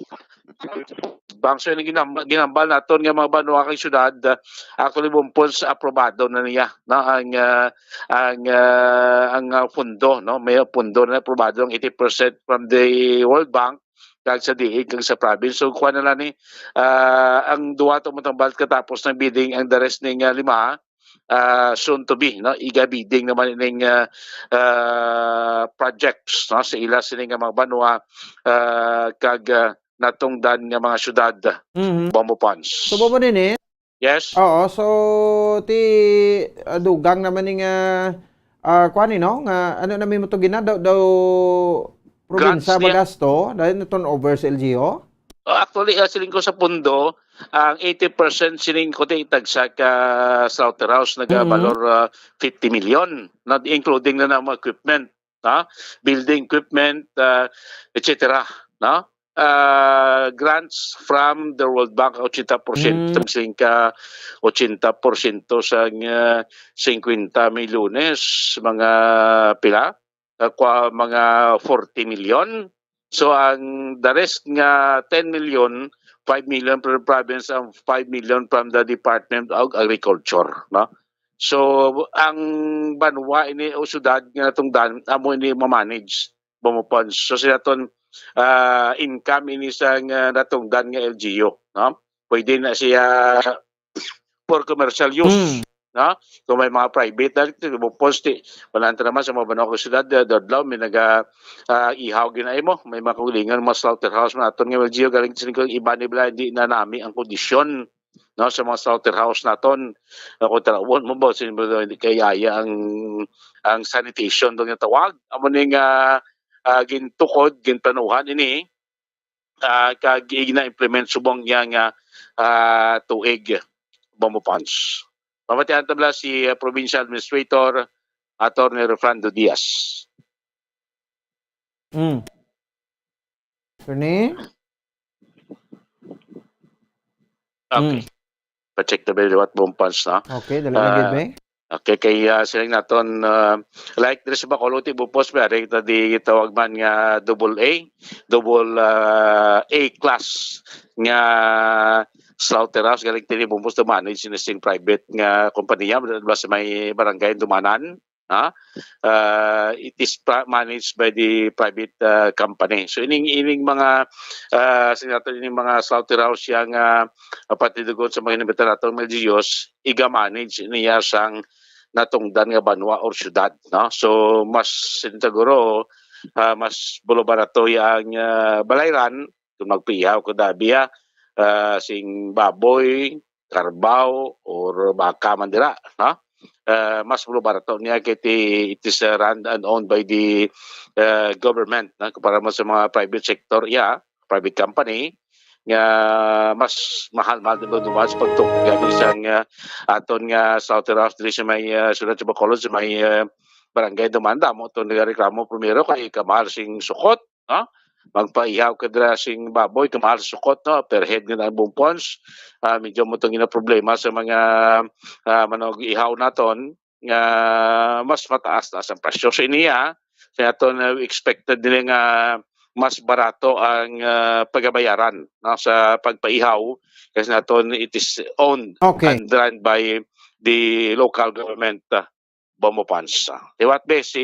Bangso ini ginam-, ginambal naton nga mga banwa kag syudad, ah, actually, Bong Pons, aprobado na niya, no, ang, ah, ang, ah, ang, ah, pundo, no, may pundo na aprobado ang eighty percent from the World Bank, kag sa D A kag sa province. So, kuha na lang ni, ah, ang duha to matambal katapos ng bidding ang the rest ning, ah, lima, ah, soon to be, no? Iga bidding naman ining, ah, ah, projects, no? Sa ila sini nga mga banwa, ah, kag, ah, natungdan nga mga syudad, Mhm. Bong Pons. So, Bong Pons, eh? Yes. Oo, so ti, ah, dugang naman ni nga, ah, kuan ni, no? Nga ano na may mo to gina daw, daw probinsya Grants niya. Magasto, dahil na turnover sa L G U? Ah, actually, ah, siling ko sa pundo, ang eighty percent siling ko ti itagsa ka slaughterhouse nagabalor, Mhm. ah, fifty million, not including na ng mga equipment, no? Building equipment, ah, et cetera, no? Ah, grants from the World Bank, eighty percent, Mm. Siling ka eighty percent sang, ah, fifty milyones, mga pila? Ah, kwa-, mga forty million. So, ang the rest nga ten million, five million per province and five million from the Department of Agriculture, no? So, ang banwa ini o syudad nga natungdan, amo ini ma-manage, Bong Pons. So, sila ton, ah, income ini sa nga natungdan nga L G U, no? Pwede na siya for commercial use, Mm. no? Kung may mga private na, Bong Pons, ti, wala naman sa mga banwa kag syudad, ah, dadlaw, may naga, ah, ihaw ginaimo, may mga kaugalingon, mga slaughterhouse, mga aton nga L G U, galing sa iba ni bala, hindi na nami ang kondisyon, no, sa mga slaughterhouse naton. Ako, tarawon mo ba, sin-, hindi kay aya ang, ang sanitation doon nga tawag. Amo ni nga, ah, gintukod, ginplanuhan ini, ah, kag gina-implement subong niya nga, ah, tuig, Bong Pons. Pamatian ta bala si, ah, Provincial Administrator Attorney Refrando Diaz. Mm. Attorney? Okay. Mm. Pa-check na ba liwat, Bong Pons, no? Okay, dali na Ah, gid, bay. Okay, kay, ah, siling naton, ah, like diri sa Bacolod, ti, Bong Pons, may ari ta di tawag man nga double A, double, ah, A class nga slaughterhouse, galing tini, Bong Pons, to manage ni sing private nga kompanya, basta may barangay dumanan, ha? Ah, it is pra-, managed by the private, ah, company. So, ining, ining mga, ah, siling naton, ining mga slaughterhouse yang, ah, patidugon sa mga inimbitar naton mga L G Us, iga-manage niya sang natungdan nga banwa or syudad, no? So, mas, siguro, ah, mas bulabato yang, ah, balayran kung magpihaw ko dabi, ah, ah, sing baboy, karbaw, or baka man dira, no? Ah, mas bulabato niya kay ti-, it is, ah, run and owned by the, ah, government, no? Kumpara mo sa mga private sector, iya, private company, nga mas mahal-mahal din mo duman sa pagtukod gani sang, ah, aton nga slaughterhouse diri sa may, ah, syudad sa Bacolod, sa may, ah, barangay Dumanda. Amo to nagareklamo primero kay kamahal sing sukot, no? magpaihaw ka dira sing baboy, kamahal sa sukot, no? Per head nga ang Bumpon's, ah, medyo mo itong problema sa mga, ah, manag-ihaw naton nga mas mataas-taas ang presyo. So, iniya, sa aton, uh, expected nila nga mas barato ang, ah, pagabayaran, no, sa pagpaihaw, kasi naton it is owned Okay. and run by the local government, uh, Bombo Ponds. Liwat be si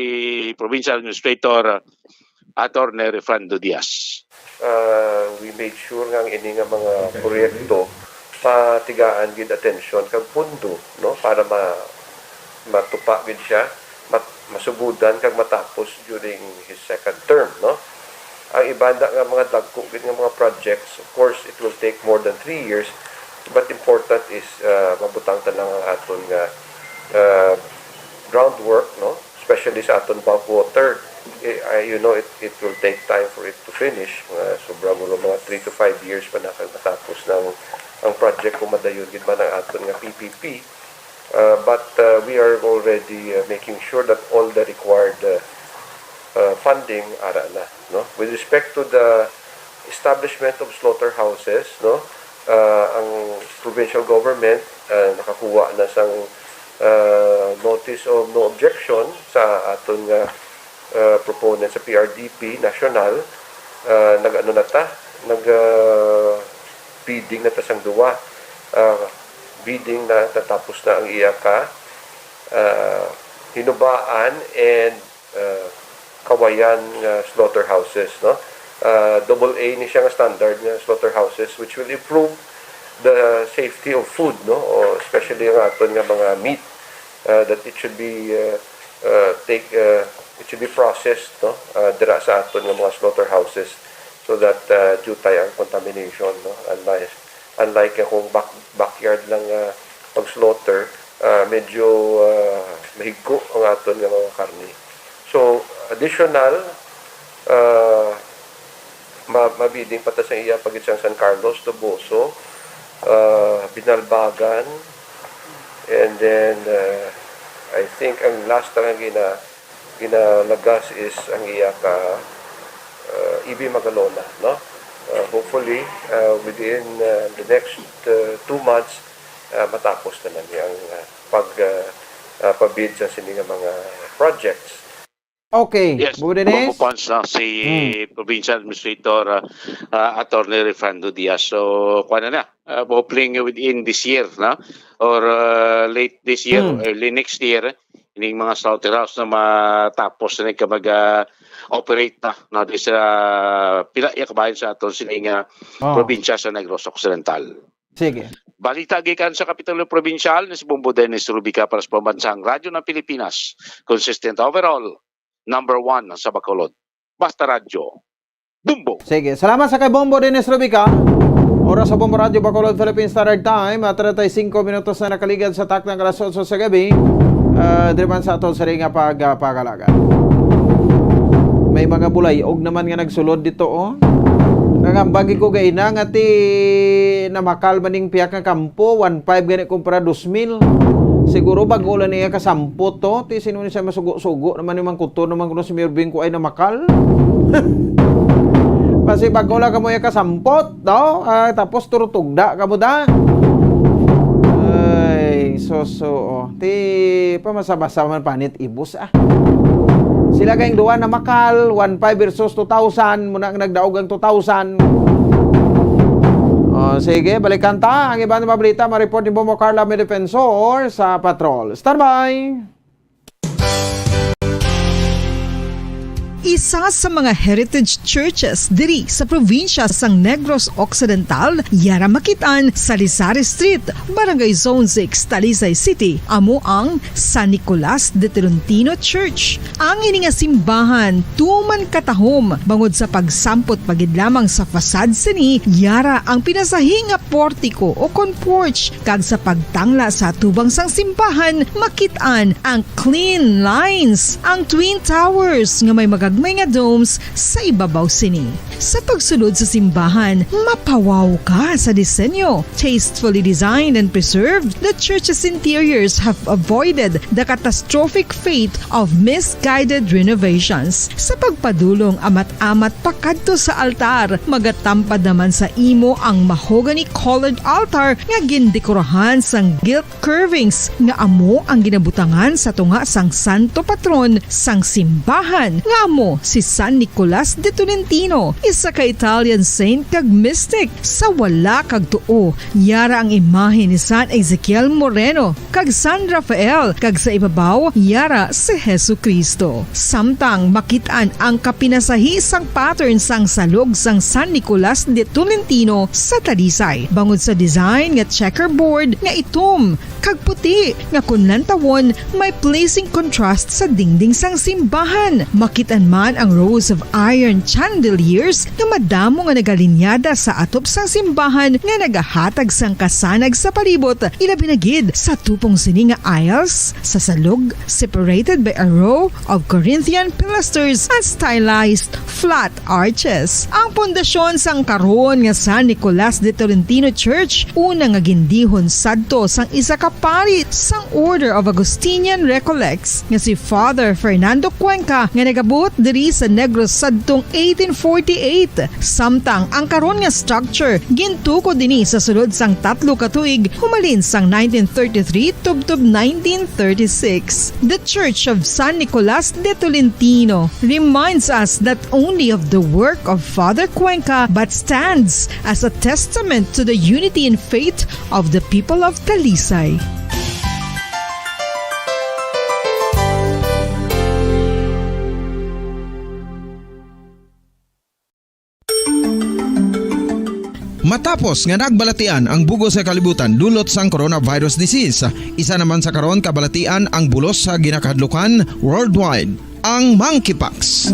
Provincial Administrator, uh, Attorney Refrando Diaz. Uh, we made sure nga ang ini nga mga proyekto patigaan gid atensyon kag pundo, no, para ma matupa gid siya, mat masugodan kag matapos during his second term, no. Ang iba na nga mga dagko gid nga mga projects, of course, it will take more than three years, but important is, uh, mabutang ta lang ang aton nga, uh, groundwork, no, especially sa aton bulk water. Eh, uh, you know, it, it will take time for it to finish. Mga sobra mo mga three to five years pa na kag matapos ng ang project kung madayon gid man ang aton nga P P P. Uh, but, uh, we are already, uh, making sure that all the required, uh, uh, funding ara na, no? With respect to the establishment of slaughterhouses, no? Uh, ang provincial government, uh, nakakuha na sang, uh, notice of no objection sa aton nga, uh, proponent sa P R D P national. Uh, nag-ano na ta, nag, uh, bidding na ta sang duwa. Uh, bidding na, natapos na ang iya ka, uh, Hinubaan and, uh, Kawayan nga slaughterhouses, no? Uh, double A ni siya nga standard nga slaughterhouses, which will improve the safety of food, no? O especially ang aton nga mga meat, uh, that it should be, uh, uh, take uh, it should be processed, no? Uh, dira sa aton nga mga slaughterhouses, so that, uh, diutay ang contamination, no? Unlike, unlike nga kung back, backyard lang, uh, pag-slaughter, uh, medyo, uh, mahigko ang aton nga mga karne. So, additional, uh, ma mabidding pa ta sa iya pagid sang San Carlos, Toboso, uh, Binalbagan, and then, uh, I think ang last na nga gina ginalagas is ang iya ka, uh, E B Magalona, no? Uh, hopefully, uh, within, uh, the next, uh, two months, uh, matapos na lang ang, uh, pag, uh, uh, pabid sa sini nga mga projects. Okay, Yes, Bubo Dennis? Mapupunts na si Hmm. Provincial Administrator, uh, uh, Attorney Refrando Diaz. So, kuha na na. Uh, hopefully within this year, no? Or, uh, late this year, Hmm. early next year, ining mga slaughterhouse na matapos na ka mag, uh, operate na, no? Di sa pila ya kabahin sa aton sini nga Oh. probinsya sa Negros Occidental. Sige. Balita gikan sa Kapitolyo Probinsyal, ni si Bombo Dennis Rubica para sa Pambansang Radyo ng Pilipinas. Consistent overall, number one sa Bacolod. Basta Radyo, Bombo! Sige, salamat sa kay Bombo Dennis Rubica. Oras sa Bombo Radyo Bacolod Philippine Standard Time, ah, treinta y cinco minutos na nakaligad sa takna nga alas otso sa gabi. Ah, diri man sa aton sa ring nga pag, ah, pagalagan. May mga bulayog naman nga nagsulod dito, oh. Nangambagi ko gay na nga ti namakal man ning piyak nga kampo, one five gani kumpara dos mil. Siguro bag-o lang niya kasampot to. Ti sino ni siya masugo-sugo naman ni Mang Kuto naman kuno si Mayor Bing ko ay namakal. Kasi bag-o lang kamo iya kasampot, no? Ah, tapos turutugda kamo da. Ay, so, so, oh. Ti, pamasa-basa man panit ibus, ah. Sila kayong duwa namakal, one five versus two thousand, muna ang nagdaog ang two thousand. Oh, sige, balikan ta. Ang iba na mabalita, ma-report ni Bombo Carla, may defensor sa patrol. Standby! Isa sa mga heritage churches diri sa probinsya sang Negros Occidental, yara makit-an sa Lizari Street, Barangay Zone six, Talisay City, amo ang San Nicolas de Tolentino Church. Ang ini nga simbahan tuman katahom bangod sa pagsampot pa gid lamang sa facade sini, yara ang pinasahi nga portiko o kon porch, kag sa pagtangla sa atubang sang simbahan, makit-an ang clean lines, ang Twin Towers nga may mga may nga domes sa ibabaw sini. Sa pagsulod sa simbahan, mapawaw ka sa disenyo. Tastefully designed and preserved, the church's interiors have avoided the catastrophic fate of misguided renovations. Sa pagpadulong amat-amat pakadto sa altar, magatampad naman sa imo ang mahogany-colored altar nga gindekorahan sang gilt curvings nga amo ang ginabutangan sa tunga sang santo patron sang simbahan, nga amo si San Nicolas de Tolentino, isa ka Italian saint kag mystic. Sa wala kag tuo, yara ang imahe ni San Ezekiel Moreno kag San Rafael, kag sa ibabaw, yara si Jesu-Cristo. Samtang makit-an ang kapinasahi sang pattern sang salog sang San Nicolas de Tolentino sa Talisay, bangod sa design nga checkerboard nga itom kag puti nga kon lantawon may pleasing contrast sa dingding sang simbahan. Makit-an man ang rows of iron chandeliers nga madamo nga nagalinyada sa atop sang simbahan nga nagahatag sang kasanag sa palibot, ilabi na gid sa tupong sini nga aisles sa salog, separated by a row of Corinthian pilasters and stylized flat arches. Ang pundasyon sang karon nga San Nicolas de Tolentino Church, una nga gindihon sadto sang isa ka pari sang Order of Augustinian Recollects nga si Father Fernando Cuenca, nga nagabuot diri sa Negros sadtong eighteen forty-eight. Samtang ang karon nga structure gintukod dinhi sa sulod sang tatlo ka tuig, humalin sang nineteen thirty-three tubtob nineteen thirty-six. The Church of San Nicolas de Tolentino reminds us not only of the work of Father Cuenca, but stands as a testament to the unity in faith of the people of Talisay. Matapos nga nagbalatian ang bug-os nga kalibutan dulot sang coronavirus disease, isa naman sa karon kabalatian ang bulos sa ginakahadlukan worldwide, ang monkeypox.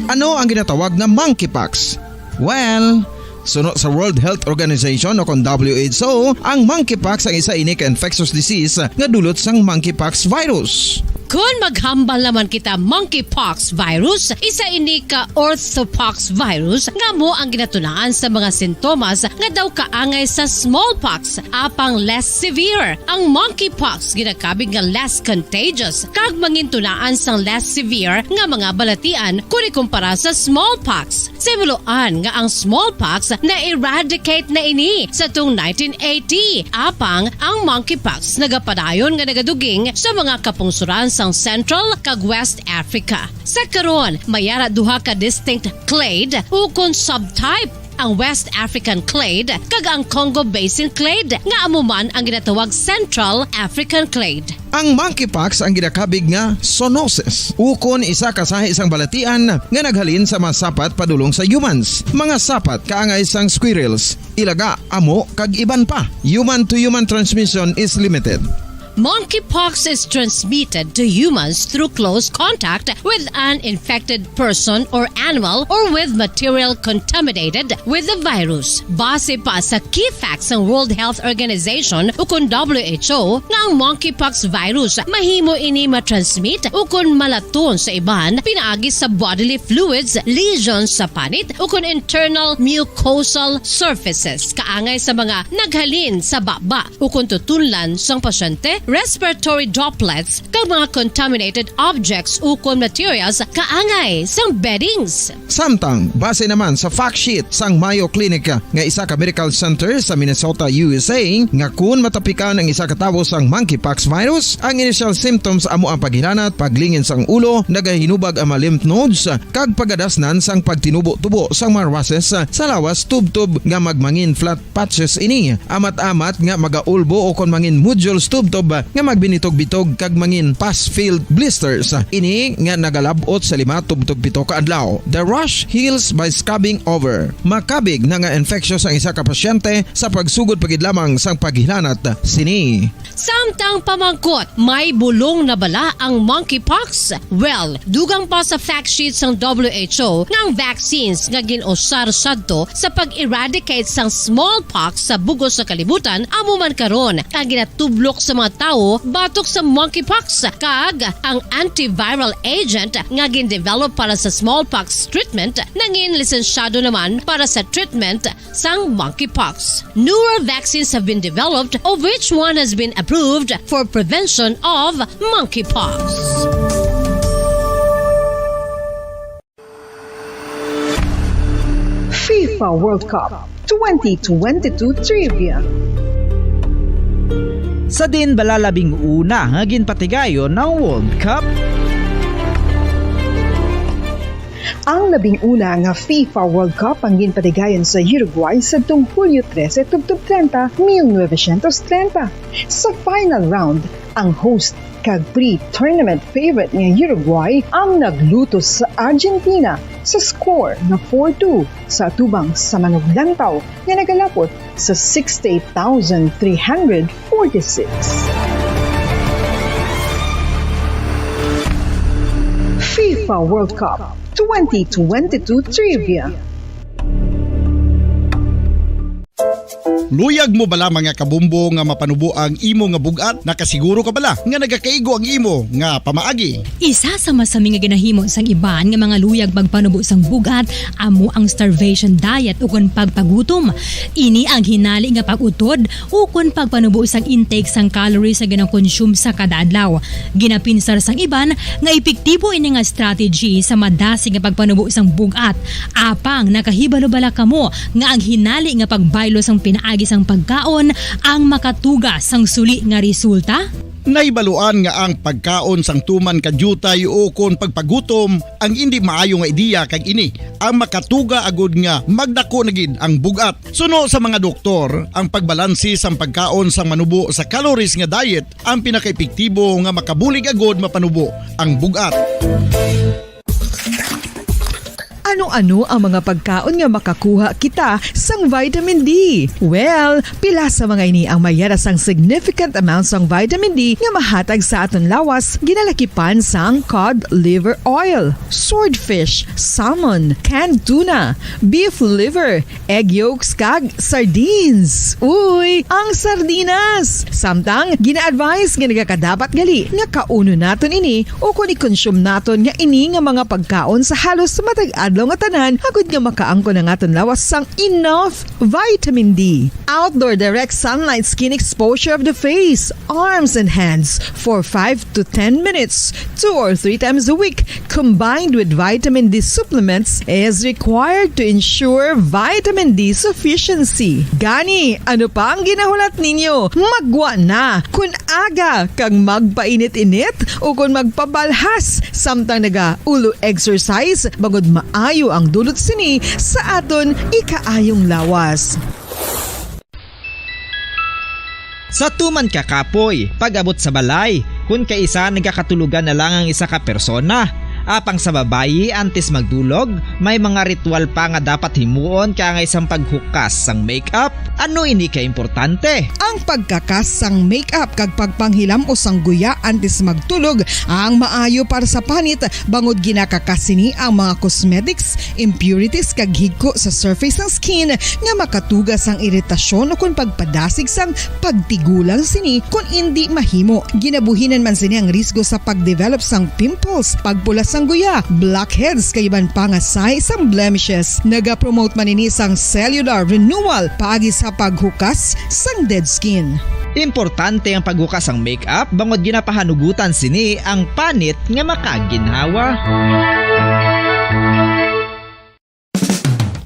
Ano ang ginatawag nga monkeypox? Well, suno sa World Health Organization o kon W H O, ang monkeypox ang isa ini ka infectious disease nga dulot sang monkeypox virus. Kon maghambal naman kita monkeypox virus, isa ini ka orthopox virus nga amo ang ginatunaan sa mga sintomas nga daw kaangay sa smallpox, apang less severe. Ang monkeypox ginakabig nga less contagious kag mangintunaan sang less severe nga mga balatian kon ikumpara sa smallpox. Sa himuloan nga ang smallpox na-eradicate na ini sa tung nineteen eighty, apang ang monkeypox nagapadayon nga nagaduging sa mga kapungsoran sang Central kag West Africa. Sa karon, may ara duha ka distinct clade ukon subtype, ang West African clade kag ang Congo Basin clade, nga amo man ang ginatawag Central African clade. Ang monkeypox ang ginakabig nga zoonosis, ukon isa ka sahi sang balatian nga naghalin sa mga sapat padulong sa humans. Mga sapat kaangay sang squirrels, ilaga, amo, kag iban pa. Human-to-human transmission is limited. Monkeypox is transmitted to humans through close contact with an infected person or animal or with material contaminated with the virus. Base pa sa key facts sang World Health Organization ukon W H O, nga ang monkeypox virus mahimo ini matransmit ukon malaton sa iban pinaagi sa bodily fluids, lesions sa panit, ukon internal mucosal surfaces kaangay sa mga naghalin sa baba ukon tutunlan sang pasyente, respiratory droplets, kag mga contaminated objects ukon materials kaangay sang beddings. Samtang, base naman sa fact sheet sang Mayo Clinic nga isa ka medical center sa Minnesota, U S A, nga kun matapikan ang isa ka tawo sang monkeypox virus, ang initial symptoms amo ang paghilanat, paglingin sang ulo, nagahinubag ang mga lymph nodes, kag pagadasnan sang pagtinubo-tubo sang mga rushes sa lawas tubtob nga magmangin flat patches ini, amat-amat nga magaulbo ukon mangin nodules tubtob nga magbinitog-bitog kag mangin pus-filled blisters. Ini nga nagalab-ot sa lima tubtob pito ka adlaw. The rash heals by scabbing over. Makabig na nga infectious ang isa ka pasyente sa pagsugod pa gid lamang sang paghilanat sini. Samtang pamangkot, may bulong na bala ang monkeypox? Well, dugang pa sa fact sheet sang W H O nga ang vaccines nga gin-usar sadto sa pag-eradicate sang smallpox sa bug-os nga kalibutan amo man karon ang ginatublok sa mga tawo batok sa monkeypox, kag ang antiviral agent nga gindevelop para sa smallpox treatment nangin lisensyado naman para sa treatment sang monkeypox. Newer vaccines have been developed, of which one has been approved for prevention of monkeypox. FIFA World Cup twenty twenty-two Trivia. Sa diin bala labing una nga ginpatigayon ang World Cup? Ang labing una nga FIFA World Cup ang ginpatigayon sa Uruguay sadtong Hulyo trese tubtob treinta, mil novecientos treinta. Sa final round, ang host kag pre-tournament favorite nga Uruguay ang naglutos sa Argentina sa score nga four two sa atubang sa manuglantaw nga nagalapot sa sixty-eight thousand three hundred forty-six. FIFA World Cup twenty twenty-two Trivia. Luyag mo bala, mga kabumbo, nga mapanubo ang imo nga bug-at? Nakasiguro ka bala nga nagakaigo ang imo nga pamaagi? Isa sa masami nga ginahimo sang iban nga mga luyag magpanubo sang bug-at amo ang starvation diet ukon pagpagutom. Ini ang hinali nga pag-utod ukon pagpanubo sang intake sang calories nga ginakonsume sa kada adlaw. Ginapinsar sang iban nga epektibo ini nga strategy sa madasig nga pagpanubo sang bug-at. Apang nakahibalo bala kamo nga ang hinali nga pagbaylo sang pinaagi sang pagkaon ang makatuga sang suli nga resulta? Nahibaluan nga ang pagkaon sang tuman ka diutay ukon pagpagutom ang indi maayo nga ideya, kag ini ang makatuga agud nga magdako na gid ang bug-at. Suno sa mga doktor, ang pagbalanse sang pagkaon sang manubo sa calories nga diet ang pinakaepektibo nga makabulig agud mapanubo ang bug-at. Ano-ano ang mga pagkaon nga makakuha kita sang vitamin D? Well, pila sa mga ini ang mayara sang significant amount sang vitamin D nga mahatag sa aton lawas, ginalakipan sang cod liver oil, swordfish, salmon, canned tuna, beef liver, egg yolks, kag sardines. Uy, ang sardinas! Samtang gina-advise nga nagakadapat gali nga kaunon naton ini ukon i-consume naton nga ini nga mga pagkaon sa halos matag adlaw nga tanan, agud nga makaangkon ang aton lawas sang enough vitamin D. Outdoor direct sunlight skin exposure of the face, arms, and hands for five to ten minutes, two or three times a week, combined with vitamin D supplements, is required to ensure vitamin D sufficiency. Gani, ano pa ang ginahulat ninyo? Maggwa na! Kun aga kag magpainit-init ukon magpabalhas samtang naga-ulo exercise, bangod maayo ang dulot sini sa aton ikaayong lawas. Sa tuman ka kapoy, pag-abot sa balay, kun kaisa nagakatulogan na lang ang isa ka persona. Apang sa babayi, antes magdulog, may mga ritual pa nga dapat himuon kaangay sang paghukas sang makeup. Ano ini ka importante? Ang pagkakas sang makeup kag pagpanghilam-os sang guya antes magtulog ang maayo para sa panit, bangod ginakakas sini ang mga cosmetics, impurities, kag higko sa surface sang skin nga makatuga sang iritasyon ukon pagpadasig sang pagtigulang sini kon indi mahimo. Ginabuhinan man sini ang risgo sa pagdevelop sang pimples, pagpula sang guya, blackheads, kag iban pa nga sahi sang blemishes. Nagapromote man ini sang cellular renewal paagi sa paghukas sang dead skin. Importante ang paghukas sang makeup bangod ginapahanugutan sini ang panit nga makaginhawa.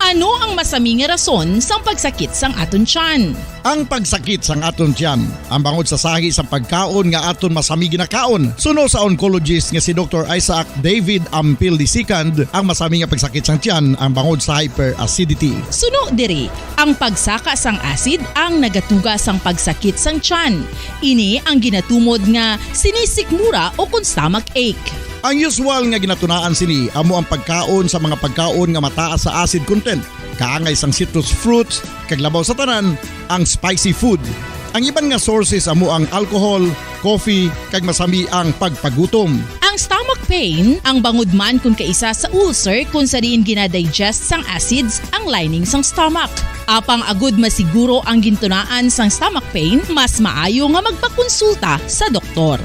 Ano ang masami nga rason sang pagsakit sang aton tiyan? Ang pagsakit sang aton tiyan, ang bangod sa sahi sang pagkaon nga aton masami ginakaon. Suno sa oncologist nga si Doktor Isaac David Ampil the second, ang masami nga pagsakit sang tiyan, ang bangod sa hyperacidity. Suno diri, ang pagsaka sang acid ang nagatuga sang pagsakit sang tiyan. Ini ang ginatumod nga sinisikmura ukon stomach ache. Ang usual nga ginatunaan sini amo ang pagkaon sa mga pagkaon nga mataas sa acid content, kaangay sang citrus fruits, kag labaw sa tanan, ang spicy food. Ang iban nga sources amo ang alcohol, coffee, kag masami ang pagpagutom. Ang stomach pain, ang bangod man kun kaisa sa ulcer kun sa diin gina-digest sang acids ang lining sang stomach. Apang agud masiguro ang gintunaan sang stomach pain, mas maayo nga magpakonsulta sa doktor.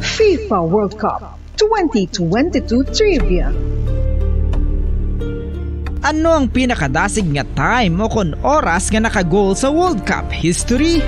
FIFA World Cup twenty twenty-two Trivia. Ano ang pinakadasig nga time o kon oras nga naka-goal sa World Cup history?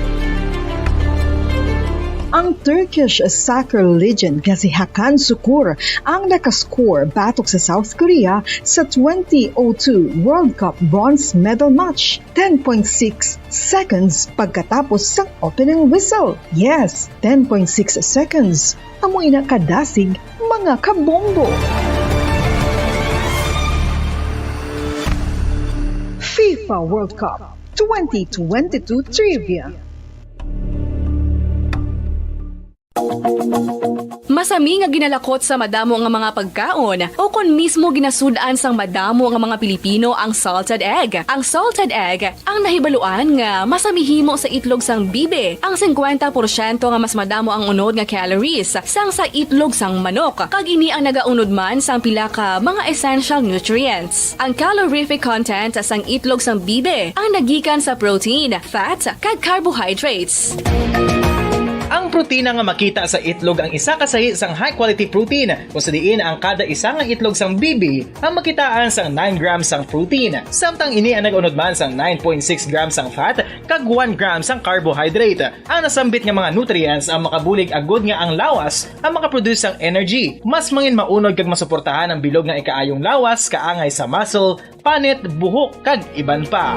Ang Turkish soccer legend nga si Hakan Sukur ang nakascore batok sa South Korea sa twenty oh two World Cup bronze medal match, ten point six seconds pagkatapos sang opening whistle. Yes, ten point six seconds. Amo ina kadasig, mga kabombo. FIFA World Cup twenty twenty-two Trivia. Masami nga ginalakot sa madamo nga mga pagkaon o kon mismo ginasud-an sang madamo nga mga Pilipino ang salted egg. Ang salted egg ang nahibaluan nga masami himo sa itlog sang bibi. Ang singkwenta porsyento nga mas madamo ang unod nga calories sang sa itlog sang manok, kag ini ang nagaunod man sang pila ka mga essential nutrients. Ang calorific content sang itlog sang bibi ang nagikan sa protein, fat, kag carbohydrates. Ang protina nga makita sa itlog ang isa ka sahi sang high-quality protein, kung sa diin ang kada isa nga itlog sang bibi ang makitaan sang nine grams sang protein, samtang ini ang nag-unod man sang nine point six grams sang fat kag one gram sang carbohydrate. Ang nasambit nga mga nutrients ang makabulig agud nga ang lawas ang makaproduce sang energy, mas mangin maunod kag masuportahan ang bilog nga ikaayong lawas, kaangay sa muscle, panit, buhok, kag iban pa.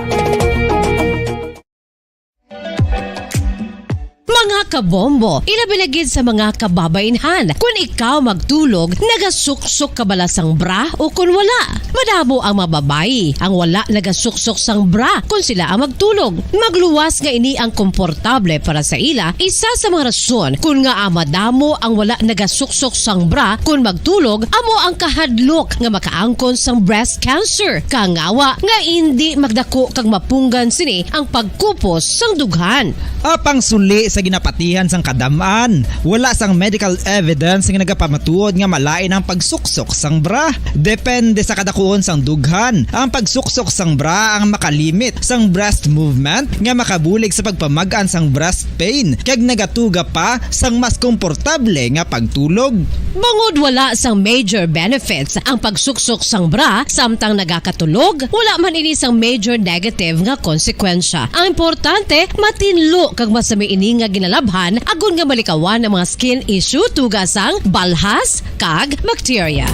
Mga kabombo, ilabi na gid sa mga kababainhan. Kun ikaw magtulog, nagasuksok ka bala sang bra o kun wala? Madamo ang mga babayi ang wala nagasuksok sang bra kun sila ang magtulog. Magluwas nga ini ang komportable para sa ila. Isa sa mga rason kun ngaa madamo ang wala nagasuksok sang bra kun magtulog amo ang kahadlok nga makaangkon sang breast cancer. Kangawa nga indi magdako kag mapunggan sini ang pagkupos sang dughan. Apang suli sa ginapatihan sang kadam-an, wala sang medical evidence nga nagapamatuod nga malain ang pagsuksok sang bra. Depende sa kadakuon sang dughan, ang pagsuksok sang bra ang makalimit sang breast movement nga makabulig sa pagpamag-an sang breast pain kag nagatuga pa sang mas komportable nga pagtulog. Bangod wala sang major benefits ang pagsuksok sang bra samtang nagakatulog, wala man ini sang major negative nga konsekwensya. Ang importante, matinlo kag masami ini nga ginalabhan agod nga malikawan ang mga skin issue tuga sang balhas kag bakterya.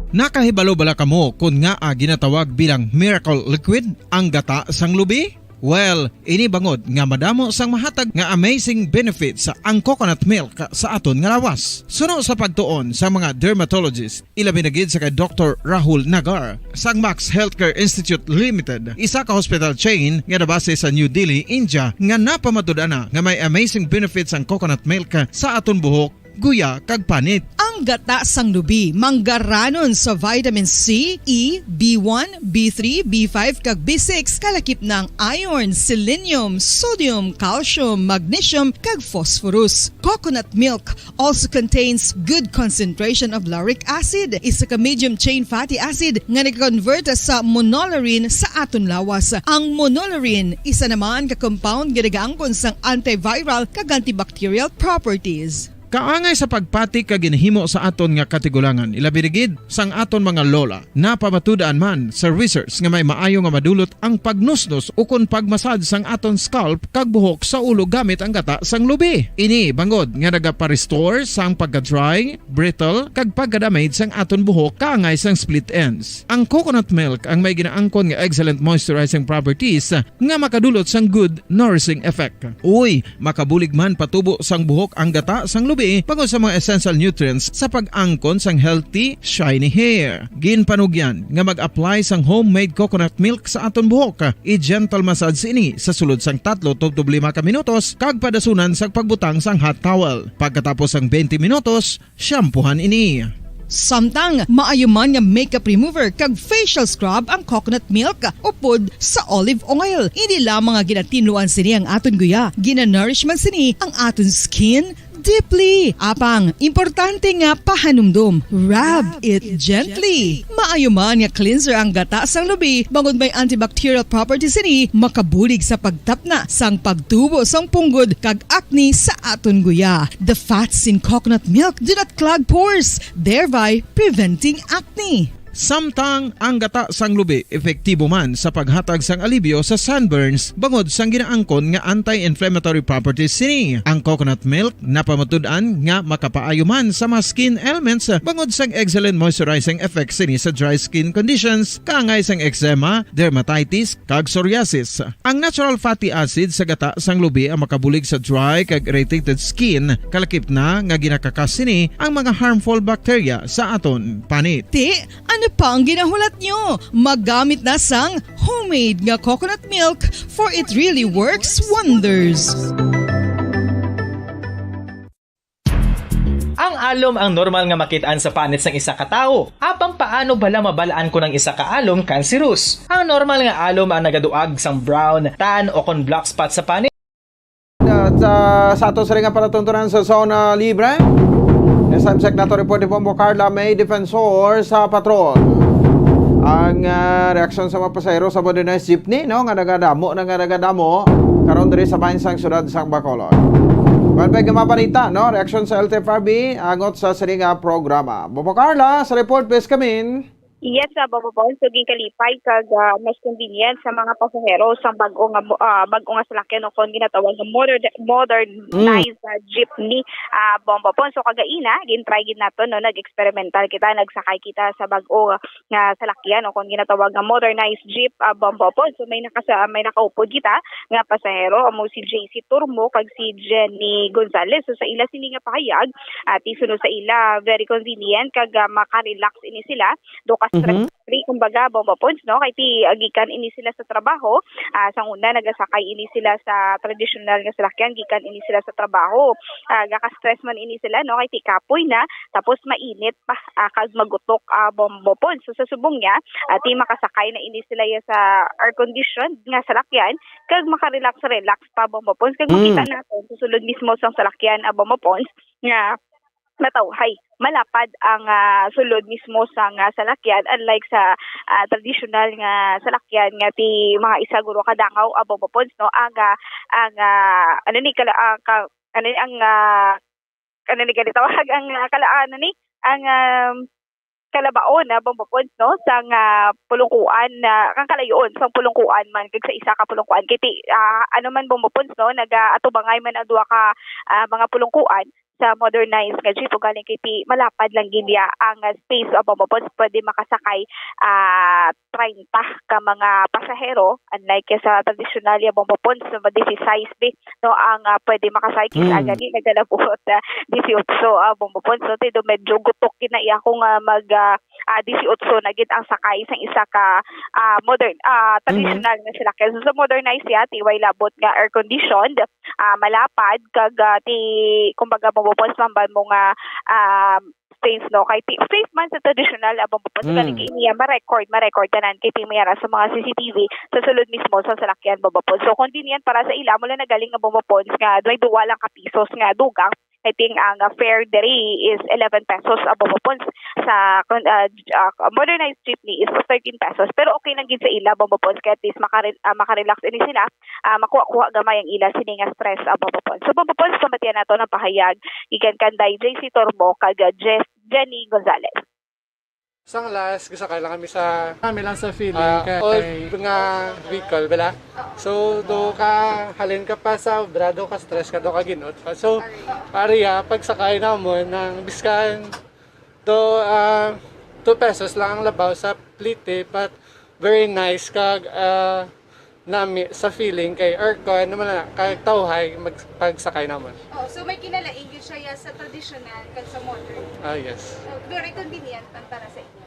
Nakahibalo bala kamo kon ngaa ginatawag bilang miracle liquid ang gata sang lubi? Well, ini bangod nga madamo sang mahatag nga amazing benefits ang coconut milk sa aton nga lawas. Suno sa pagtuon sa mga dermatologist, ilabi na gid sa kay Doktor Rahul Nagar sang Max Healthcare Institute Limited, isa ka hospital chain nga nabase sa New Delhi, India, nga napamatud-an na nga may amazing benefits ang coconut milk sa aton buhok, guya, kag panit. Ang gata sang lubi manggaranon sa vitamin C, E, B one, B three, B five, kag B six, kalakip na ang iron, selenium, sodium, calcium, magnesium, kag phosphorus. Coconut milk also contains good concentration of lauric acid, isa ka medium chain fatty acid nga nag-convert sa monolaurin sa aton lawas. Ang monolaurin, isa naman ka compound nga nagaangkon sang antiviral kag antibacterial properties. Kaangay sa pagpati kag ginhimo sa aton nga katigulangan, ilabi na gid sang aton mga lola. Napamatud-an man sa research nga may maayo nga madulot ang pagnusnos ukon pagmasad sang aton scalp kag buhok sa ulo gamit ang gata sang lubi. Ini bangod nga nagapa-restore sang pagka-dry, brittle, kag pagka-damage sang aton buhok kaangay sang split ends. Ang coconut milk ang may ginaangkon nga excellent moisturizing properties nga makadulot sang good nourishing effect. Uy, makabulig man patubo sang buhok ang gata sang lubi bangod sa mga essential nutrients sa pag-angkon sang healthy, shiny hair. Ginpanugyan nga mag-apply sang homemade coconut milk sa aton buhok. I-gentle massage ini sa sulod sang tatlo tubtob lima ka minutos kag padasunan sa pagbutang sang hot towel. Pagkatapos sang twenty minutos, shampoohan ini. Samtang maayo man nga makeup remover kag facial scrub ang coconut milk upod sa olive oil. Hindi lamang nga ginatinluan sini ang aton guya, ginanourish man sini ang aton skin, Deeply. Apang, importante nga pahanumdom. Rub it gently. Maayo man nga cleanser ang gata sang lubi, bangod may antibacterial properties sini, makabulig sa pagtapna sang pagtubo sang punggod kag acne sa aton guya. The fats in coconut milk do not clog pores, thereby preventing acne. Samtang ang gata sang lubi epektibo man sa paghatag sang alibyo sa sunburns bangod sang ginaangkon nga anti-inflammatory properties sini. Ang coconut milk napamatud-an nga makapaayo man sa mga skin ailments bangod sang excellent moisturizing effect sini sa dry skin conditions, kaangay sang eczema, dermatitis, kag psoriasis. Ang natural fatty acid sa gata sang lubi ang makabulig sa dry kag irritated skin, kalakip na nga ginakakas sini ang mga harmful bacteria sa aton panit. Ti, ano pa ang ginahulat nyo? Maggamit na sang homemade nga coconut milk, for it really works wonders. Ang alom ang normal nga makit-an sa panit sang isa ka tawo. Apang paano bala mabal-an kon ang isa ka alom cancerous? Ang normal nga alom ang nagaduag sang brown, tan, o kon black spot sa panit. At, ah, sa ato sa ring nga palatuntunan sa Zona Libre, S M Sec nato report ni Bombo Carla, may defensor sa patrol. Ang, ah, reaksyon sa mga pasahero sa modernized jeepney, no, nga nagadamo na nga nagadamo karon diri sa bahin sang siyudad sang Bacolod. Ban pa nga mga balita, no, reaksyon sa L T F R B angot sa sini nga programa. Bobo Carla, sa report, please come in. Yes, ah, Bobo Pons, so ginkalipay kag, ah, mas convenient sa mga pasahero sang bag-o nga mo-, ah, bag-o nga salakyan o kon ginatawag nga modern, modernized, ah, jeepney, ah, Bombo Pons. So kagaina, gin-try gid nato, no, nag-experimental kita, nagsakay kita sa bag-o nga salakyan o kon ginatawag nga modernized jeep, ah, Bombo Pons. So may nakasa-, may nakaupod kita nga pasahero, amo si J C Turmo kag si Jenny Gonzalez. So sa ila sini nga pahayag, ah, ti suno sa ila, very convenient kag, ah, makarelax ini sila, do ka stress free, kumbaga, Bombo Pons, no? Kay ti, ah, gikan ini sila sa trabaho, ah, sang una nagasakay ini sila sa tradisyonal nga salakyan, gikan ini sila sa trabaho. Ah, gaka-stress man ini sila, no? Kay ti kapoy na, tapos mainit pa, ah, kag magutok, ah, Bombo Pons. So sa subong niya, ah, ti makasakay na ini sila ya sa air conditioned nga salakyan, kag makarelax-relax pa, Bombo Pons. Kag makita naton sa sulod mismo sang salakyan, ah, Bombo Pons, nga natawhay, malapad ang, ah, sulod mismo sang, ah, salakyan, unlike sa, ah, tradisyonal nga salakyan nga ti mga isa guro ka dangaw, ah, Bombo Pons, no? Ang, ah, ang, ah, ano ni, kala-, ah, ka-, ano ni, ang, ah, ano ni, gali tawag, ang, ah, kala-, ano ni, ang, um, kalabaon, ah, Bombo Pons, no, sang, ah, pulungkuan, na kang kalayoon sang pulungkuan man kag sa isa ka pulungkuan. Kay ti, ah, ano man, Bombo Pons, no, nagaatubangay man ang duha ka, ah, mga pulungkuan sa modernized nga jeep, ugaling kay ti malapad lang gid ya ang, ah, space, ah, Bombo Pons, pwede makasakay, ah, treinta ka mga pasahero, unlike sa tradisyonal ya, Bombo Pons, na disisais bi, no, ang, ah, pwede makasakay, kis-a gani nagalabuot, ah, disiotso, ah, Bombo Pons, no, ti do medyo gutok gid na iya kung, ah, mag, ah, ah, disiotso na gid ang sakay sang isa ka, ah, modern, ah, tradisyonal nga salakyan. So, sa modernized ya, ti way labot nga air conditioned, ah, malapad kag, ah, ti, kumbaga, Bombo Pons, mamban mo nga, ah, safe, no? Kay ti-, safe man sa tradisyonal, ah, Bombo Pons, kani kay niya ma-record, ma-record tanan kay ti may ara sa mga C C T V sa sulod mismo sa salakyan, Bombo Pons. So, convenient para sa ila, mula na galing nga, Bombo Pons, nga may duwa lang ka pisos nga dugang. I think ang, ah, fare diri is eleven pesos, ah, Bombo Pons. Sa, kun, ah, j-, ah, modernized jeepney is thirteen pesos. Pero okay lang gid sa ila, Bombo Pons, kay at least makare-, ah, makarelax ini sila, ah, makuha-kuha gamay ang ila sini nga stress, ah, Bombo Pons. So, Bombo Pons, pamatian nato ang pahayag gikan kanday J C Turmo kag, ah, Jess, Jenny Gonzalez. Sang last, gisakay lang kami sa, kami lang sa feeling, ah, kay old nga vehicle, bala. So, do ka, halin ka pa sa obra, do ka stress ka, do ka ginot pa. So, ari ya, pagsakay namon, nang biskan, do, ah, two pesos lang ang labaw sa plite, but very nice, kag, ah, nami sa feeling kay aircon naman na, kag tawhay mag-, pagsakay namon. Oh, so may kinalain gyud siya ya sa traditional kag sa modern. Ah, yes. So, very convenient man para sa inyo.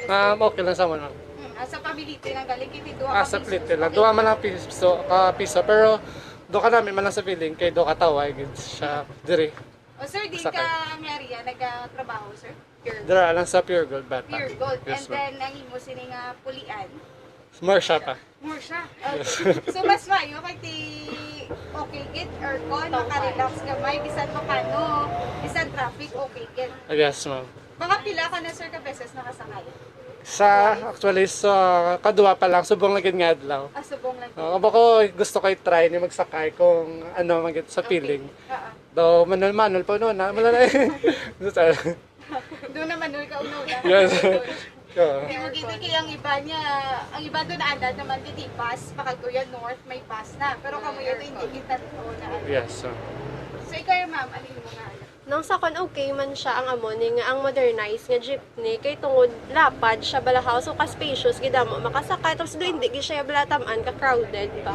Um, okay lang sa amon, ma'am. Hmm, ah, sa pamilya lang galing, kiti duha Ah, ka sa piso. Plite lang. Okay. Duha man ang piso, ka piso, pero do ka nami man lang sa feeling kay do ka tawhay gid siya diri. Oh, sir, di Sakay. Ka ang area nagatrabaho, sir? Pure Dira lang sa Pure Gold, bata. Pure Gold. Yes, And ma'am. Then, ang imo sini nga pulian? More siya pa. More siya. Okay. So, mas mayo kay ti Okay gid, aircon, makarelax gamay, bisan makano, bisan traffic, okay gid. Ah, yes, ma'am. Mga pila ka na, sir, ka beses nakasakay? Sa, actually, sa kadua pa lang, subong lang gid nga adlaw. Ah, subong lang. Uh, bako gusto ko i-try ni magsakay kung ano man gid sa feeling. Oo. Daw manol-manol pa no na, wala na. Gusto- Doon naman, nul ka uno na. Yes. Oo. Di mo gini kay ang iba niya, ang iba doon na anad naman dito, pass, Pakaguya North, may pass na. Pero kamo yun, hindi kita doon na ano. Yes, so. So, ikaw yung ma'am, alin mo nga anak? Nang sa kon okay man siya ang amo ni nga ang modernized nga jeepney kay tungod lapad siya balahaw, so ka spacious gid amo makasakay, tapos do hindi gid siya bala tam-an ka crowded ba.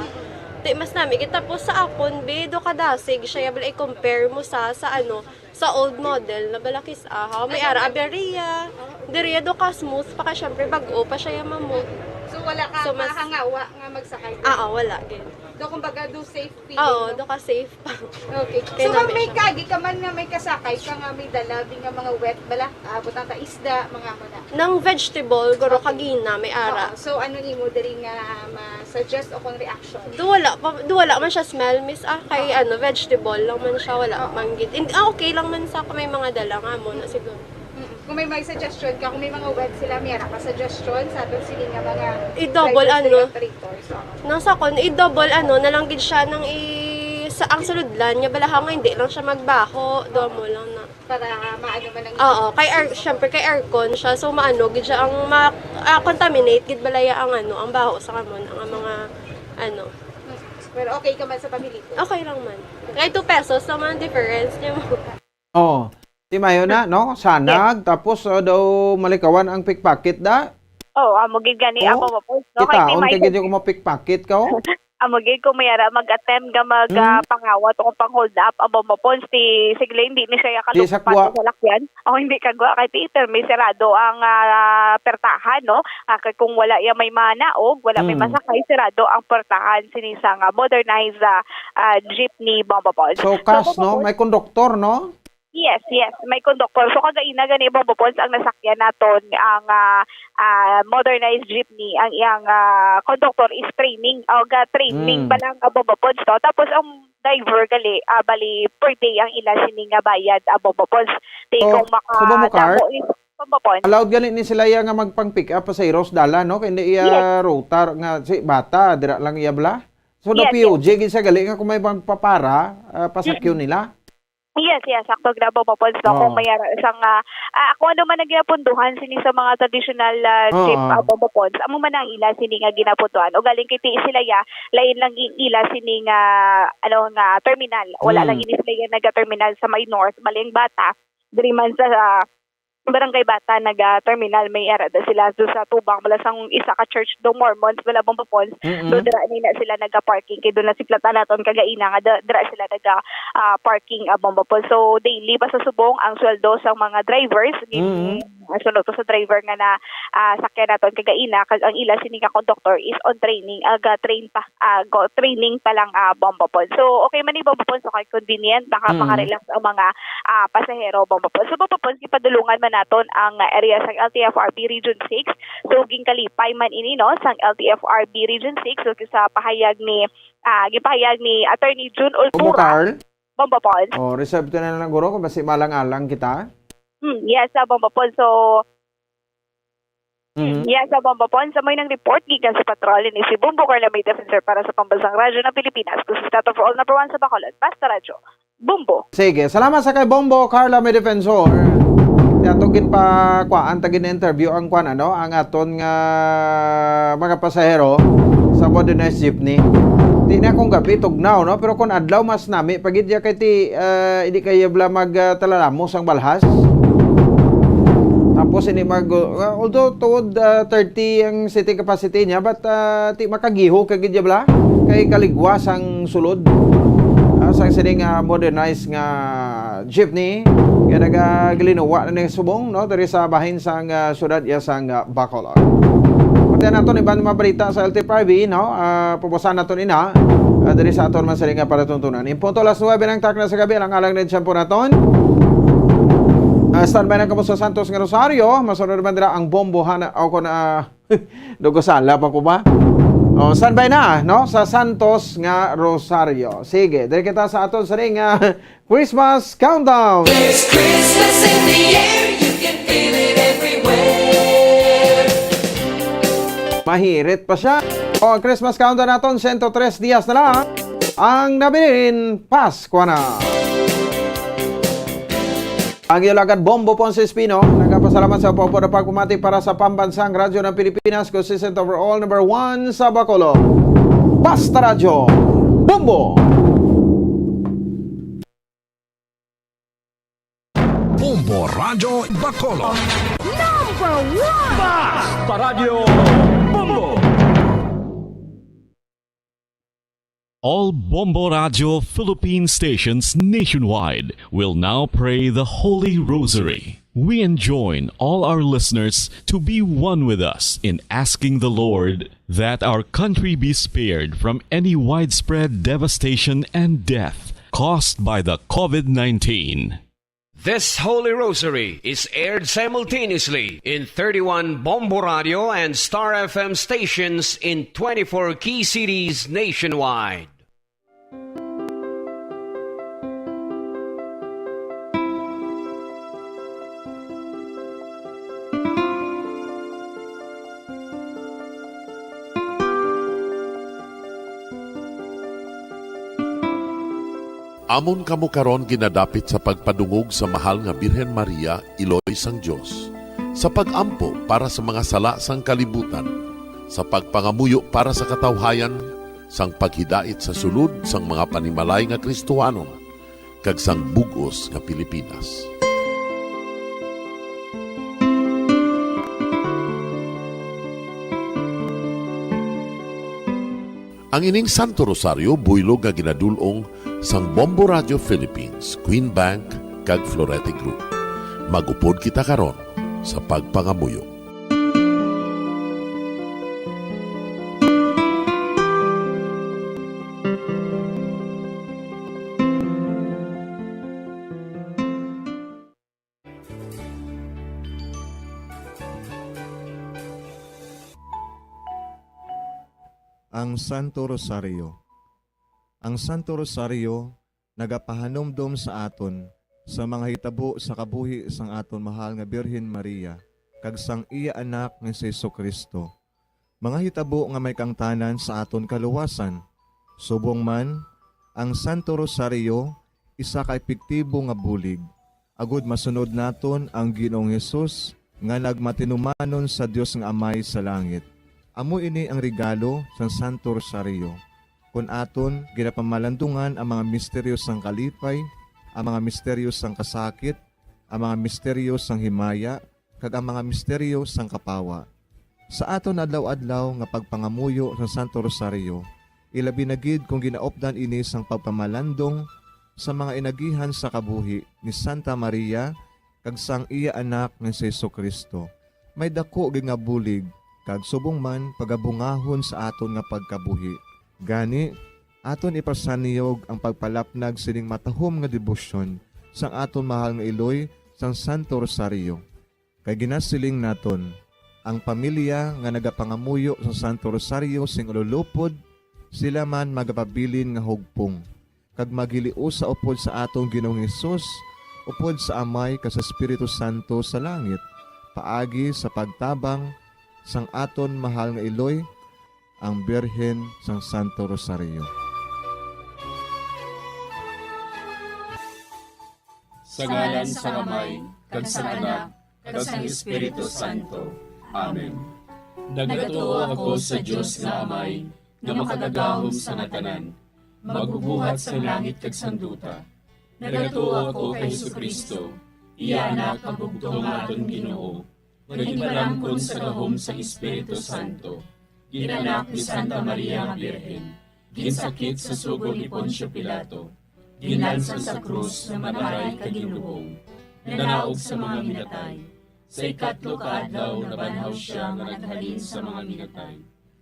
Di mas nami gid, tapos sa akon bi do kadasig siya bala i-compare mo sa sa ano sa old model na bala kis-a ha, may ara aberia. Diriya do ka smooth pa ka, syempre bag-o pa siya mamo. So, wala ka So, mas- mahangawa nga magsakay? Ah, wala gid. So, kumbaga, do safe feeling, Oo, no? Do ka safe pa. Okay. Kaya So, ma'am, namin may siya. Kagi ka man nga may kasakay ka nga may dala, di nga mga wet bala, ah, butang ta isda, mga mo na. Nang vegetable, guro kagina, may ara. Oo. So, ano nimo diri nga ma-suggest o kung reaction? Do wala pa, do wala man siya smell, miss, ah, kay ano, vegetable lang man siya, wala man gid. And, ah, okay lang man sa kung may mga dala nga mo na siguro. Mm. Kung may may suggestion ka, kung may mga wet sila, may ara ka suggestion sa aton sini nga mga I-double, drivers ano? and operators. Oo. Nang sa kon, i-double ano na lang gid siya nang i sa ang suludlan niya balahaw nga hindi lang siya magbaho, do mo lang na. Para maano man ang Oo, kay air, syempre kay aircon siya, so maano gid siya ang ma, ah, contaminate gid balaya ang ano, ang baho sa kamon, ang mga ano. Pero okay ka man sa pamilya ko. Okay lang man. Kay two pesos lang man ang difference niya mo. Oh, di mayo na, no? Sanag, tapos uh, daw malikawan ang pickpocket da. Oh, amo gid gani Oh, amo mo post, no? Kay Kitaon may ka gid yung mo pickpocket ka, oh. Amo gid kung may ara mag-attempt nga mag Mm. ah, pangawat o pang-hold up, amo mo post si sige, hindi ni siya Di sa kalugpan kuha. Sa salakyan. Oh, hindi ka gwa kay ti permi sirado ang ah, pertahan, no? Ah, kay kung wala ya may manaog, wala may Mm. masakay, sirado ang pertahan sini sa nga modernized ah, ah, jeepney, Bombo Pods. So, kas, Bombo no? Pods, May konduktor, no? Yes, yes. May konduktor. So, kagaina gani, Bombo Pods, ang nasakyan naton, ang ah, ah, modernized jeepney, ang iyang ah, konduktor is training. O, ga training Mm. pa lang, ah, Bombo Pods, to. Tapos, ang driver, gali, ah, bali, per day ang ila sini nga bayad, ah, Bombo Pods. Di So, kung maka so, Bombo Car? damo is, Bombo Pods. Allowed gani ni sila iya nga magpang-pick up pasahero sa dalan, no? Kay hindi iya Yes. ruta nga si bata, dira lang iya bala. So, the Yes, P U G gid sa gali nga kung may magpapara, ah, pasakyo nila. Yes, yes, sakto gid, Bombo Pods, no? Oo. Kung may ara sang ah, ah, kung ano man ang ginapunduhan sini sa mga traditional ah, Oo. jeep, ah, Bombo Pods, amo man ang ila sini nga ginapunduhan. O galing kay ti sila ya, lain lang i- ila sini nga ano nga terminal. Wala Mm. lang ini sila ya naga-terminal sa may north, Maling Bata. Diri man sa ah, Barangay Bata naga-terminal, may ara da sila do sa tubang bala sang isa ka church do Mormons bala, Bombo Pods. Mm-mm. Do dira ni na sila naga-parking kay do na siplatan naton kagaina nga da- dira sila naga ah, parking, ah, Bombo Pods. So daily pa sa subong ang sweldo sa mga drivers. Gini Mm. ang sundo to sa driver nga na ah, sakyan naton kagaina kag ang ila sini nga conductor is on training, aga train pa, ah, go training pa lang, ah, Bombo Pods. So okay man ni, Bombo Pods, so kay convenient, maka Mm. makarelax ang mga ah, pasahero, Bombo Pods. So Bombo Pods, gipadulungan man naton ang ah, area sa L T F R B Region six. So ginkalipay man ini, no, sang L T F R B Region six, so sa pahayag ni ah, gipahayag ni Attorney June Bombo Olpura, Carl? Bombo Pods. Oh, reserve to na lang guro kung basi malang-alang kita. Hmm, yes, sa Bombo Pods. So, Mhm. yes, sa Bombo Pods. Sa may nang report gikan sa patrol ni si Bombo Carla, may defensor para sa Pambansang Radyo ng Pilipinas. This is Tato for All Number One sa Bacolod. Basta Radyo. Bombo. Sige, salamat sa kay Bombo Carla, may defensor. Kaya to ginpakuhaan ta gin-interview ang kwan, ano, ang aton nga mga pasahero sa modernized jeepney. Di na kung gabi tugnaw, no, pero kung adlaw mas nami pagid ya kay ti ah, hindi kaya bala mag ah, talalamos ang balhas. Tapos hindi mag ah, although tuod ah, thirty ang seating capacity niya, but ah, ti makagiho kagid ya bala kay kaligwas ang sulod ah, sa sining ah, modernized nga jeepney nga nagagalinuwa na ning subong, no, diri sa bahin sang ah, syudad ya sang ah, Bacolod. Pati naton iban mga balita sa L T five, no, ah, pupusan naton ina ah, diri sa aton man sila nga palatuntunan. In punto alas nuebe ng takna sa gabi, ang alang na siyampo naton. Ah, standby ng Kamusta Santos nga Rosario, masunod naman dira ang bombohan o kung ah, Dugo sala pa ko ba? O, standby na, no? Sa Santos nga Rosario. Sige, diri kita sa aton sining, ah, Christmas countdown. There's Christmas in the air, you can feel it everywhere. Mahirit pa siya. O, ang Christmas countdown naton, sento tres dias na lang ang nabilin Paskwa na. Ang iyo lagad, Bombo Ponce Espino, nagapasalamat sa pagpapamati para sa Pambansang Radyo ng Pilipinas, consistent overall, number one sa Bacolod. Basta Radyo, Bombo! Bombo Radyo Bacolod. Number one! Basta Radyo Bombo! All Bombo Radyo Philippine stations nationwide will now pray the Holy Rosary. We enjoin all our listeners to be one with us in asking the Lord that our country be spared from any widespread devastation and death caused by the COVID nineteen. This Holy Rosary is aired simultaneously in thirty-one Bombo Radio and Star F M stations in twenty-four key cities nationwide. Amon kamo karon ginadapit sa pagpadungog sa mahal nga Birhen Maria, Iloy sang Dios, sa pag-ampo para sa mga sala sang kalibutan, sa pagpangamuyo para sa katawhayan, sang paghidait sa sulod sang mga panimalay nga Kristohanon, kag sang bug-os nga Pilipinas. Ang ining Santo Rosario buylog nga ginadul-ong sang Bombo Radio Philippines, Queen Bank, kag Florete Group. Mag-upod kita karon sa pagpangamuyo. Ang Santo Rosario. Ang Santo Rosario nagapahanumdom sa aton sa mga hitabo sa kabuhi sang aton mahal nga Birhen Maria kag sang iya Anak nga si Jesu-Cristo, mga hitabo nga may kaangtanan sa aton kaluwasan. Subong man, ang Santo Rosario isa ka epektibo nga bulig agud masunod naton ang Ginoong Hesus nga nagmatinumanon sa Dios nga Amay sa langit. Amo ini ang regalo sang Santo Rosario, kon aton ginapamalandungan ang mga misteryo sang kalipay, ang mga misteryo sang kasakit, ang mga misteryo sang himaya, kag ang mga misteryo sang kapawa. Sa aton adlaw-adlaw nga pagpangamuyo sa Santo Rosario, ilabi na gid kon ginaupdan ini sang pagpamalandong sa mga inagihan sa kabuhi ni Santa Maria kag sang iya Anak nga si Jesu-Cristo, may daku gid nga bulig kag subong man pagabungahon sa aton nga pagkabuhi. Gani, aton ipasanyog ang pagpalapnag sining matahom nga debosyon sang aton mahal nga iloy sang Santo Rosario. Kay ginasiling naton, ang pamilya nga nagapangamuyo sa Santo Rosario sing ululupod, sila man magapabilin nga hugpong, kag maghiliusa upod sa aton Ginoong Hesus, upod sa Amay kag sa Espiritu Santo sa langit, paagi sa pagtabang sang aton mahal nga iloy, ang Birhen sang Santo Rosario. Sa ngalan sang Amay, kag sang Anak, kag sang Espiritu Santo. Amen. Nagatuo ako sa Dios nga Amay, nga makagagahom sa nga tanan, magbubuhat sang langit kag sang duta. Nagatuo ako kay Jesu-Cristo, iya Anak, ang bugtong nga aton Ginoo, nga ginpalamkon sa gahom sang Espiritu Santo, ginanak ni Santa Maria nga Birhen, ginsakit sa sugo ni Poncio Pilato, ginlansang sa krus, namatay kag ginlubong, nanaog sa mga minatay. Sa ikatlo ka adlaw nabanhaw sia nga naghalin sa mga minatay,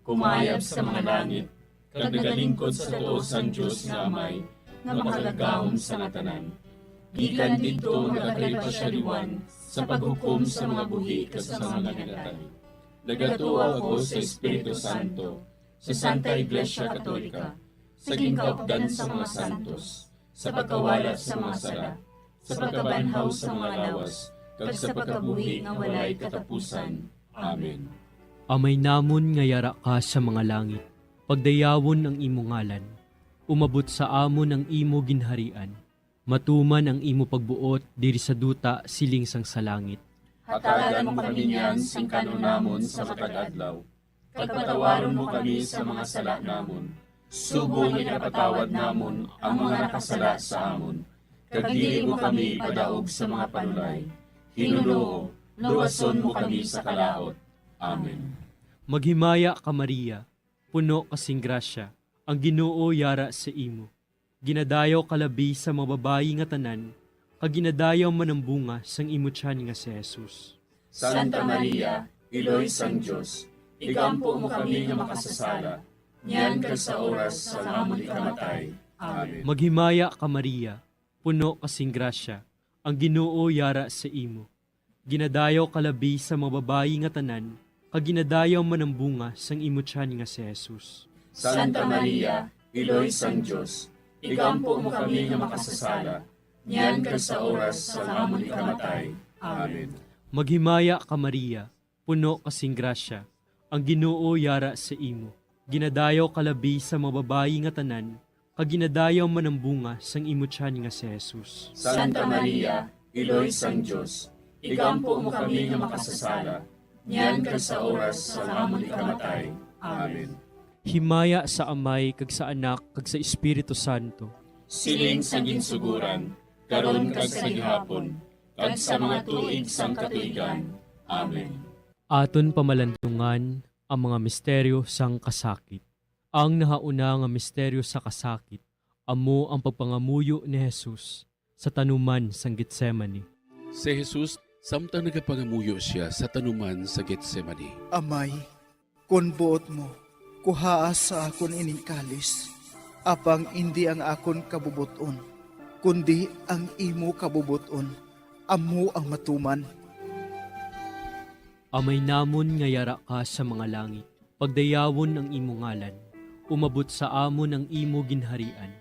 kumayab sa mga langit, kag nagalingkod sa tuo sang Dios nga Amay, nga makagagahom sa nga tanan. Gikan didto magakalipa sia liwan sa paghukom sa mga buhi kag sa mga minatay. Nagatuo ako sa Espiritu Santo, sa Santa Iglesia Katolika, sa ginkaupdan sa mga santos, sa pagkawala sa mga sala, sa pagkabanhaw sa mga lawas, kag sa pagkabuhi nga walay katapusan. Amen. Amay namon nga yara ka sa mga langit, pagdayawon ang imo ngalan. Umabot sa amon ang imo ginharian. Matuman ang imo pagbuot diri sa duta siling sang sa langit. Hatagan mo kami niyan sing kan-on namon sa matag adlaw, kag patawaron mo kami sa mga sala namon, subong nga ginapatawad namon ang mga nakasala sa amon, kag dili mo kami ipadaog sa mga panulay. Hinunoo, luwason mo kami sa kalaut. Amen. Maghimaya ka, Maria, puno ka sing grasya, ang Ginoo yara sa imo. Ginadayaw ka labi sa mga babayi nga tanan, kag ginadayaw man ang bunga sang imo tiyan nga si Jesus. Santa Maria, Iloy sang Dios, igampo mo kami nga makasasala, niyan kag sa oras sang amon ikamatay. Amen. Maghimaya ka, Maria, puno ka sing grasya, ang Ginoo yara sa imo. Ginadayaw ka labi sa mga babayi nga tanan, kag ginadayaw man ang bunga sang imo tiyan nga si Jesus. Santa Maria, Iloy sang Dios, igampo mo kami nga makasasala, niyan kag sa oras sang amon ikamatay. Amen. Maghimaya ka, Maria, puno ka sing grasya, ang Ginoo yara sa imo. Ginadayaw ka labi sa mga babayi nga tanan, kag ginadayaw man ang bunga sang imo tiyan nga si Jesus. Santa Maria, Iloy sang Dios, igampo mo kami nga makasasala, niyan kag sa oras sang amon ikamatay. Amen. Himaya sa Amay, kag sa Anak, kag sa Espiritu Santo. Siling sa ginsuguran, karon kag sa gihapon, kag sa mga tuig sang katuigan. Amen. Aton pamalandungan ang mga misteryo sang kasakit. Ang nahauna nga misteryo sa kasakit amo ang pagpangamuyo ni Jesus sa tanuman sang Getsemani. Si Jesus, samtang nagapangamuyo sia sa tanuman sa Getsemani. Amay, kon buot mo, kuhaa sa akon ining kalis, apang indi ang akon kabubot-on, kundi ang imo kabubot-on, amo ang matuman. Amay namon nga yara ka sa mga langit, pagdayawon ang imo ngalan. Umabot sa amon ang imo ginharian.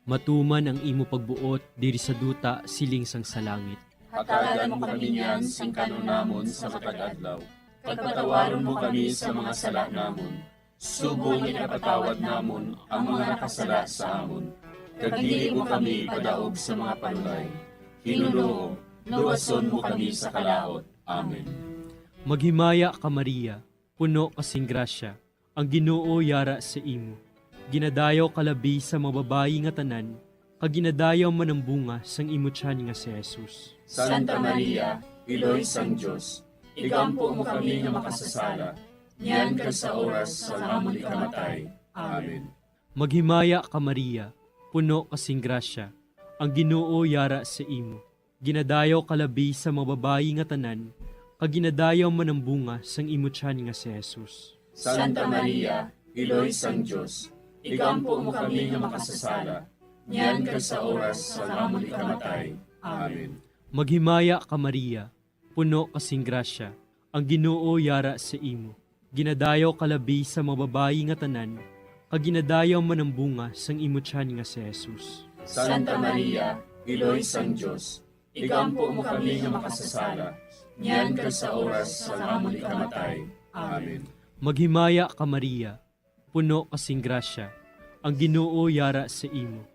Matuman ang imo pagbuot diri sa duta siling sang sa langit. Hatagan mo kami niyan sing kan-on namon sa matag adlaw, kag patawaron mo kami sa mga sala namon, subong nga ginapatawad namon ang mga nakasala sa amon, kag dili mo kami ipadaog sa mga panulay. Hinunoo, luwason mo kami sa kalaut. Amen. Maghimaya ka, Maria, puno ka sing grasya, ang Ginoo yara sa imo. Ginadayaw ka labi sa mga babayi nga tanan, kag ginadayaw man ang bunga sang imo tiyan nga si Jesus. Santa Maria, Iloy sang Dios, igampo mo kami nga makasasala, niyan kag sa oras sang amon ikamatay. Amen. Maghimaya ka, Maria, puno ka sing grasya, ang Ginoo yara sa imo. Ginadayaw ka labi sa mga babayi nga tanan, kag ginadayaw man ang bunga sang imo tiyan nga si Jesus. Santa Maria, Iloy sang Dios, igampo mo kami nga makasasala, niyan kag sa oras sang amon ikamatay. Amen. Maghimaya ka, Maria, puno ka sing grasya, ang Ginoo yara sa imo. Ginadayaw ka labi sa mga babayi nga tanan, kag ginadayaw man ang bunga sang imo tiyan nga si Jesus. Santa Maria, Iloy sang Dios, igampo mo kami nga makasasala, niyan kag sa oras sang amon ikamatay. Amen. Maghimaya ka, Maria, puno ka sing grasya, ang Ginoo yara sa imo.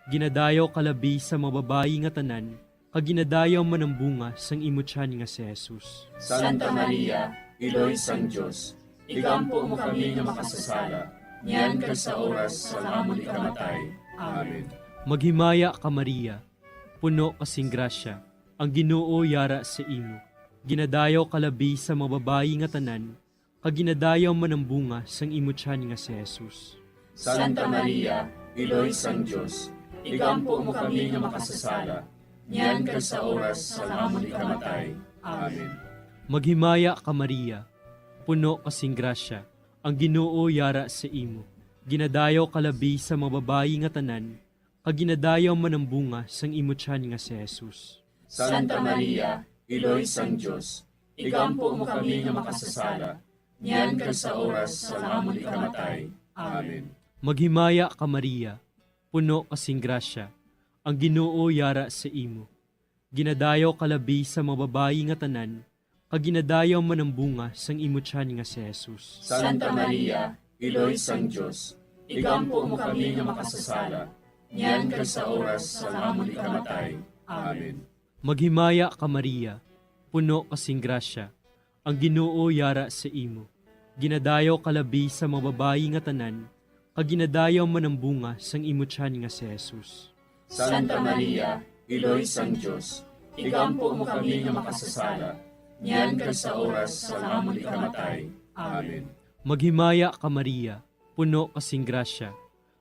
Ginadayaw ka labi sa mga babayi nga tanan, kag ginadayaw man ang bunga sang imo tiyan nga si Jesus. Santa Maria, Iloy sang Dios, igampo mo kami nga makasasala, niyan kag sa oras sang amon ikamatay. Amen. Maghimaya ka, Maria, puno ka sing grasya, ang Ginoo yara sa imo. Ginadayaw ka labi sa mga babayi nga tanan, kag ginadayaw man ang bunga sang imo tiyan nga si Jesus. Santa Maria, Iloy sang Dios, igampo mo kami nga makasasala, niyan kag sa oras sang amon ikamatay. Amen. Maghimaya ka, Maria, puno ka sing grasya, ang Ginoo yara sa imo. Ginadayaw ka labi sa mga babayi nga tanan, kag ginadayaw man ang bunga sang imo tiyan nga si Jesus. Santa Maria, Iloy sang Dios, igampo mo kami nga makasasala, niyan kag sa oras sang amon ikamatay. Amen. Maghimaya ka, Maria, puno ka sing grasya, ang Ginoo yara sa imo. Ginadayaw ka labi sa mga babayi nga tanan, kag ginadayaw man ang bunga sang imo tiyan nga si Jesus. Santa Maria, Iloy sang Dios, igampo mo kami nga makasasala, niyan kag sa oras sang amon ikamatay. Amen. Maghimaya ka, Maria, puno ka sing grasya, ang Ginoo yara sa imo. Ginadayaw ka labi sa mga babayi nga tanan, kag ginadayaw man ang bunga sang imo tiyan nga si Jesus. Santa Maria, Iloy sang Dios, igampo mo kami nga makasasala, niyan kag sa oras sang amon ikamatay. Amen. Maghimaya ka, Maria, puno ka sing grasya,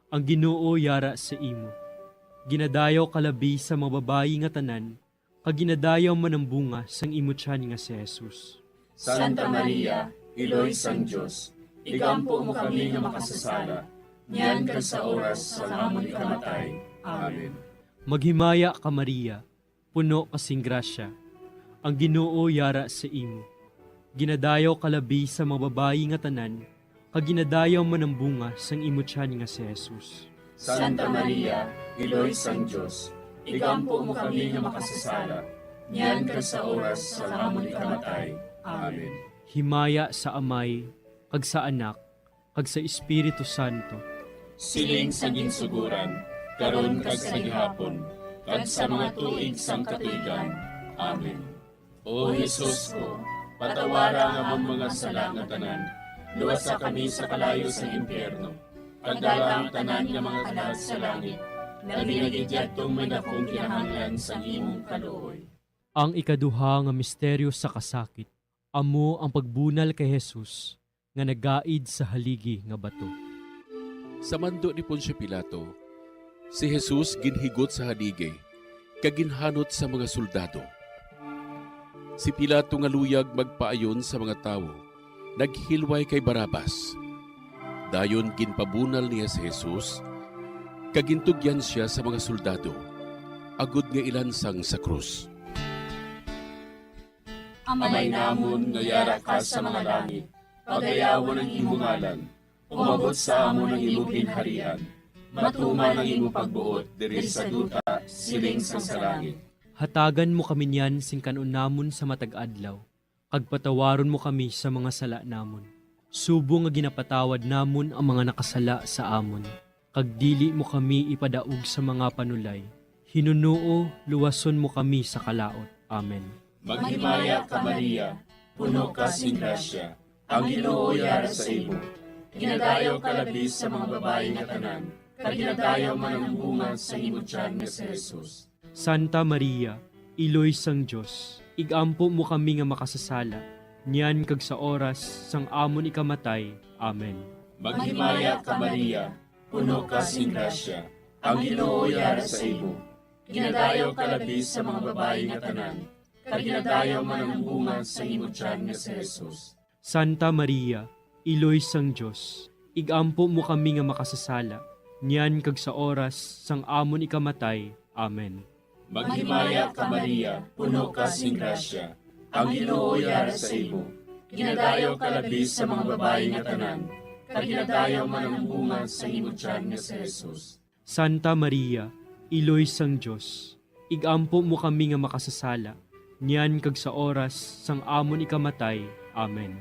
ang Ginoo yara sa imo. Ginadayaw ka labi sa mga babayi nga tanan, kag ginadayaw man ang bunga sang imo tiyan nga si Jesus. Santa Maria, Iloy sang Dios, igampo mo kami nga makasasala, niyan kag sa oras sang amon ikamatay. Amen. Maghimaya ka, Maria, puno ka sing grasya, ang Ginoo yara sa imo. Ginadayaw ka labi sa mga babayi nga tanan, kag ginadayaw man ang bunga sang imo tiyan nga si Jesus. Santa Maria, Iloy sang Dios, igampo mo kami nga makasasala, niyan kag sa oras sang amon ikamatay. Amen. Himaya sa Amay, kag sa Anak, kag sa Espiritu Santo. Siling sa ginsuguran, karon kag sa gihapon, kag sa mga tuig sang katuigan. Amen. O Jesus ko, patawara ang amon mga sala nga tanan, luwasa kami sa kalayo sang impyerno, pagdala ang tanan nga mga kalag sa langit, labi na gid yadtong may dakong kinahanglan sang imong kaluoy. Ang ikaduha nga misteryo sa kasakit, amo ang pagbunal kay Jesus nga nagaid sa haligi nga bato. Sa mando ni Poncio Pilato, si Jesus ginhigot sa haligi kag ginhanot sa mga soldado. Si Pilato nga luyag magpaayon sa mga tawo, naghilway kay Barrabas. Dayon ginpabunal niya si Jesus, kag gintugyan sia sa mga soldado, agod nga ilansang sa krus. Amay namon nga yara ka sa mga langit, pagayawon ang imo ngalan. Umabot sa amon ang imo ginharian. Matuman ang imo pagbuot diri sa duta, siling sang sa langit. Hatagan mo kami niyan sing kan-on namon sa matag adlaw, kag patawaron mo kami sa mga sala namon, subong nga ginapatawad namon ang mga nakasala sa amon, kag dili mo kami ipadaog sa mga panulay. Hinunoo, luwason mo kami sa kalaut. Amen. Maghimaya ka, Maria, puno ka sing grasya, ang Ginoo yara sa imo. Ginadayaw ka labi sa mga babayi nga tanan, kag ginadayaw man ang bunga sa imo tiyan nga si Jesus. Santa Maria, Iloy sang Dios, igampo mo kami nga makasasala, niyan kag sa oras sang amon ikamatay. Amen. Maghimaya ka, Maria, puno ka sing grasya, ang Ginoo yara sa imo. Ginadayaw ka labi sa mga babayi nga tanan, kag ginadayaw man ang bunga sa imo tiyan nga si Jesus. Santa Maria, Iloy sang Dios, igampo mo kami nga makasasala, niyan kag sa oras sang amon ikamatay. Amen. Maghimaya ka, Maria, puno ka sing grasya, ang Ginoo yara sa imo. Ginadayaw ka labi sa mga babayi nga tanan, kag ginadayaw man ang bunga sa imo tiyan nga si Jesus. Santa Maria, Iloy sang Dios, igampo mo kami nga makasasala, niyan kag sa oras sang amon ikamatay. Amen.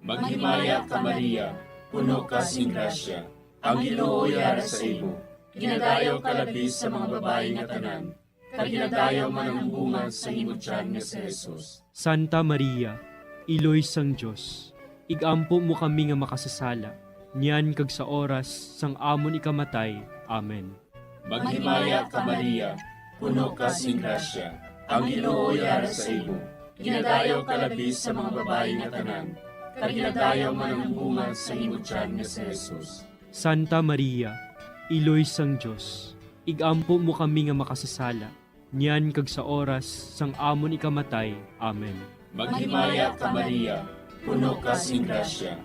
Maghimaya ka, Maria, puno ka sing grasya, ang Ginoo yara sa imo. Ginadayaw ka labi sa mga babayi nga tanan, kag ginadayaw man ang bunga sa imo tiyan nga si Jesus. Santa Maria, Iloy sang Dios, igampo mo kami nga makasasala, niyan kag sa oras sang amon ikamatay. Amen. Maghimaya ka, Maria, puno ka sing grasya, ang Ginoo yara sa imo. Ginadayaw ka labi sa mga babayi nga tanan, kag ginadayaw man ang bunga sa imo tiyan nga si Jesus. Santa Maria, Iloy sang Dios, igampo mo kami nga makasasala, niyan kag sa oras sang amon ikamatay. Amen. Maghimaya ka, Maria, puno ka sing grasya,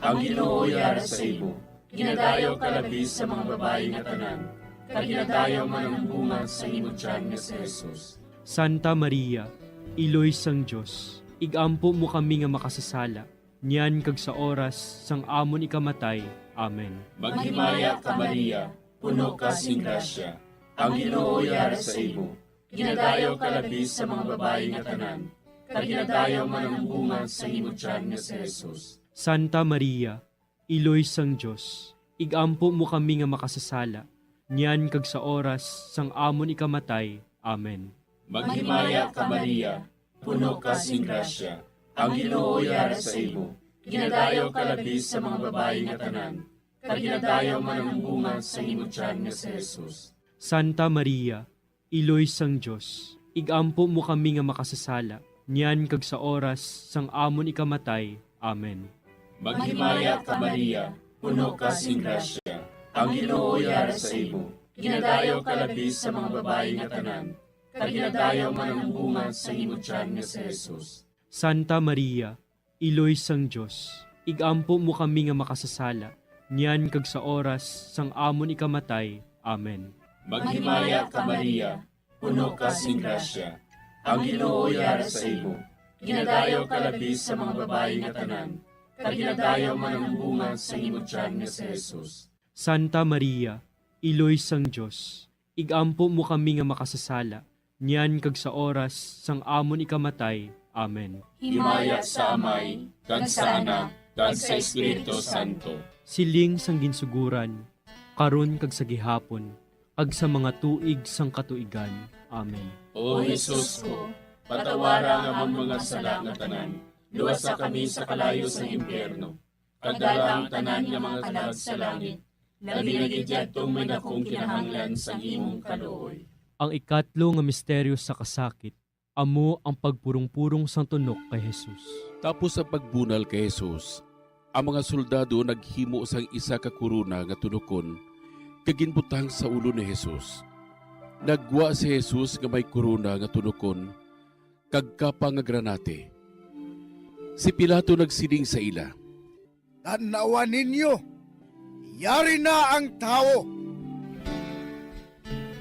ang Ginoo yara sa imo. Ginadayaw ka labi sa mga babayi nga tanan, kag ginadayaw man ang bunga sa imo tiyan nga si Jesus. Santa Maria, Iloy sang Dios, igampo mo kami nga makasasala, niyan kag sa oras sang amon ikamatay. Amen. Maghimaya ka, Maria, puno ka sing grasya. Ang Ginoo yara sa imo. Ginadayaw ka labi sa mga babayi nga tanan, kag ginadayaw man ang bunga sang imo tiyan nga si Jesus. Santa Maria, Iloy sang Dios, ig-ampo mo kami nga makasasala, niyan kag sa oras sang amon ikamatay. Amen. Maghimaya ka, Maria, puno ka sing grasya. Ang Ginoo yara sa imo. Ginadayaw ka labi sa mga babayi nga tanan, kag ginadayaw man ang bunga sang imo tiyan nga si Jesus. Santa Maria, Iloy sang Dios, ig-ampo mo kami nga makasasala, niyan kag sa oras sang amon ikamatay. Amen. Maghimaya ka, Maria, puno ka sing grasya. Ang Ginoo yara sa imo. Ginadayaw ka labi sa mga babayi nga tanan, kag ginadayaw man ang bunga sang imo tiyan nga si Jesus. Santa Maria, Iloy sang Dios, ig-ampo mo kami nga makasasala, niyan kag sa oras sang amon ikamatay. Amen. Maghimaya ka, Maria, puno ka sing grasya. Ang Ginoo yara sa imo. Ginadayaw ka labi sa mga babayi nga tanan, kag ginadayaw man ang bunga sang imo tiyan nga si Jesus. Santa Maria, Iloy sang Dios, ig-ampo mo kami nga makasasala, niyan kag sa oras sang amon ikamatay. Amen. Himaya sa Amay, kag sa Anak, kag sa Espiritu Santo. Siling sang ginsugoran, karon kag sa gihapon, kag sa mga tuig sang katuigan. Amen. O Jesus ko, patawara ang amon mga sala nga tanan, luwasa kami sa kalayo sang impyerno, kag dala ang tanan nga mga kalag sa langit, labi na gid yadtong may dakong kinahanglan sang imong kaluoy. Ang ikatlo nga misteryo sa kasakit, amo ang pagpurong-purong sang tunok kay Jesus. Tapos sa pagbunal kay Jesus, ang mga soldado naghimo sang isa ka korona nga tunokon kag ginbutang sa ulo ni Jesus. Naggwa si Jesus nga may korona nga tunokon kag kapa nga granate. Si Pilato nagsiling sa ila, "Tan-awa ninyo, yari na ang tawo."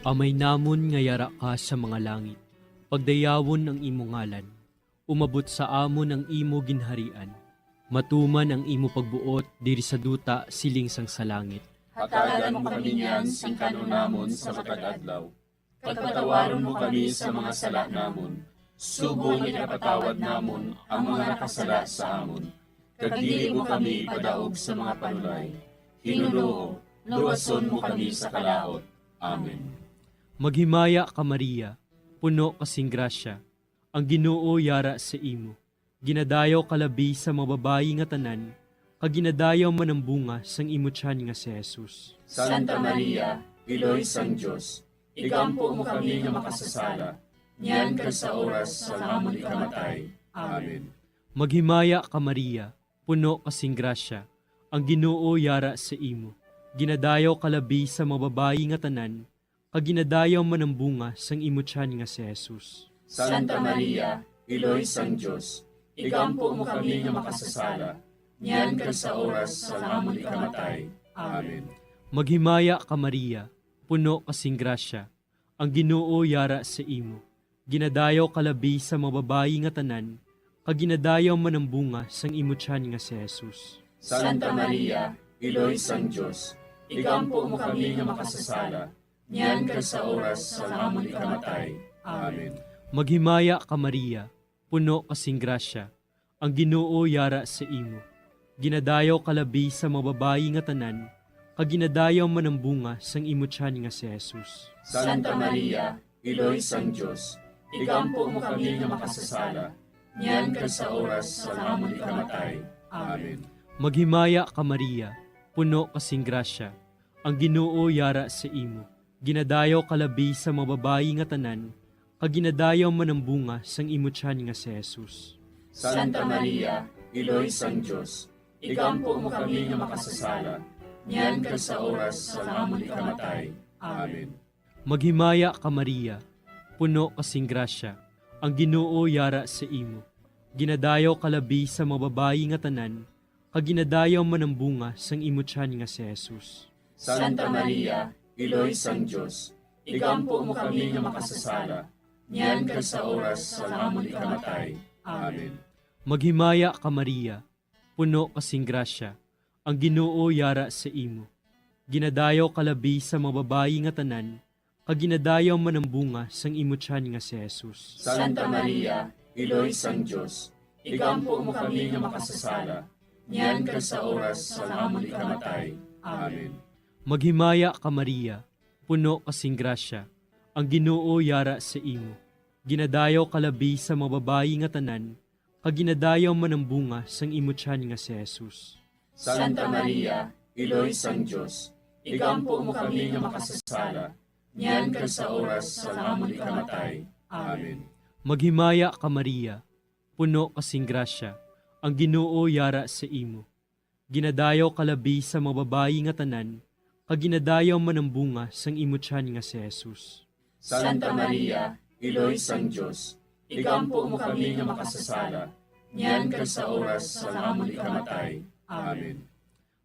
Amay namon nga yara ka sa mga langit, pagdayawon ang imo ngalan. Umabot sa amon ang imo ginharian. Matuman ang imo pagbuot diri sa duta siling sang sa langit. Hatagan mo kami niyan sing kan-on namon sa matag adlaw. Kag patawaron mo kami sa mga sala namon, subong nga ginapatawad namon ang mga nakasala sa amon. Kag dili mo kami ipadaog sa mga panulay. Ginoo, luwason mo kami sa kalaut. Amen. Maghimaya ka, Maria, puno ka sing grasya, ang Ginoo yara sa imo. Ginadayaw ka labi sa mga babayi nga tanan, kag ginadayaw man ang bunga sang imo tiyan nga si Jesus. Santa Maria, Iloy sang Dios, igampo mo kami nga makasasala, niyan kag sa oras sang amon ikamatay. Amen. Maghimaya ka, Maria, puno ka sing grasya, ang Ginoo yara sa imo. Ginadayaw ka labi sa mga babayi nga tanan, kag ginadayaw man ang bunga sang imo tiyan nga si Jesus. Santa Maria, Iloy sang Dios, igampo mo kami nga makasasala, niyan kag sa oras sang amon ikamatay. Amen. Maghimaya ka, Maria, puno ka sing grasya, ang Ginoo yara sa imo. Ginadayaw ka labi sa mga babayi nga tanan, kag ginadayaw man ang bunga sang imo tiyan nga si Jesus. Santa Maria, Iloy sang Dios, igampo mo kami nga makasasala, niyan kag sa oras sang amon ikamatay. Amen. Maghimaya ka, Maria, puno ka sing grasya, ang Ginoo yara sa imo. Ginadayaw ka labi sa mga babayi nga tanan, kag ginadayaw man ang bunga sang imo tiyan nga si Jesus. Santa Maria, Iloy sang Dios, igampo mo kami nga makasasala, niyan kag sa oras sang amon ikamatay. Amen. Maghimaya ka, Maria, puno ka sing grasya, ang Ginoo yara sa imo. Ginadayaw ka labi sa mga babayi nga tanan, kag ginadayaw man ang bunga sang imo tiyan nga si Jesus. Santa Maria, Iloy sang Dios, igampo mo kami nga makasasala, niyan kag sa oras sang amon ikamatay. Amen. Maghimaya ka, Maria, puno ka sing grasya, ang Ginoo yara sa imo. Ginadayaw ka labi sa mga babayi nga tanan, kag ginadayaw man ang bunga sang imo tiyan nga si Jesus. Santa Maria, Iloy sang Dios, igampo mo kami nga makasasala, niyan kag sa oras sang amon ikamatay. Amen. Maghimaya ka, Maria, puno ka sing grasya, Ang Ginoo yara sa imo. Ginadayaw ka labi sa mga babayi nga tanan, kag ginadayaw man ang bunga sang imo tiyan nga si Jesus. Santa Maria, Iloy sang Dios, igampo mo kami nga makasasala, niyan kag sa oras sang amon ikamatay. Amen. Maghimaya ka, Maria, puno ka sing grasya, ang Ginoo yara sa imo. Ginadayaw ka labi sa mga babayi nga tanan, kag ginadayaw man ang bunga sang imo tiyan nga si Jesus. Santa Maria, Iloy sang Dios, igampo mo kami nga makasasala, niyan kag sa oras sang amon ikamatay. Amen. Maghimaya ka, Maria, puno ka sing grasya, ang Ginoo yara sa imo. Ginadayaw ka labi sa mga babayi nga tanan, kag ginadayaw man ang bunga sang imo tiyan nga si Jesus. Santa Maria, Iloy sang Dios, igampo mo kami nga makasasala, niyan kag sa oras sang amon ikamatay. Amen.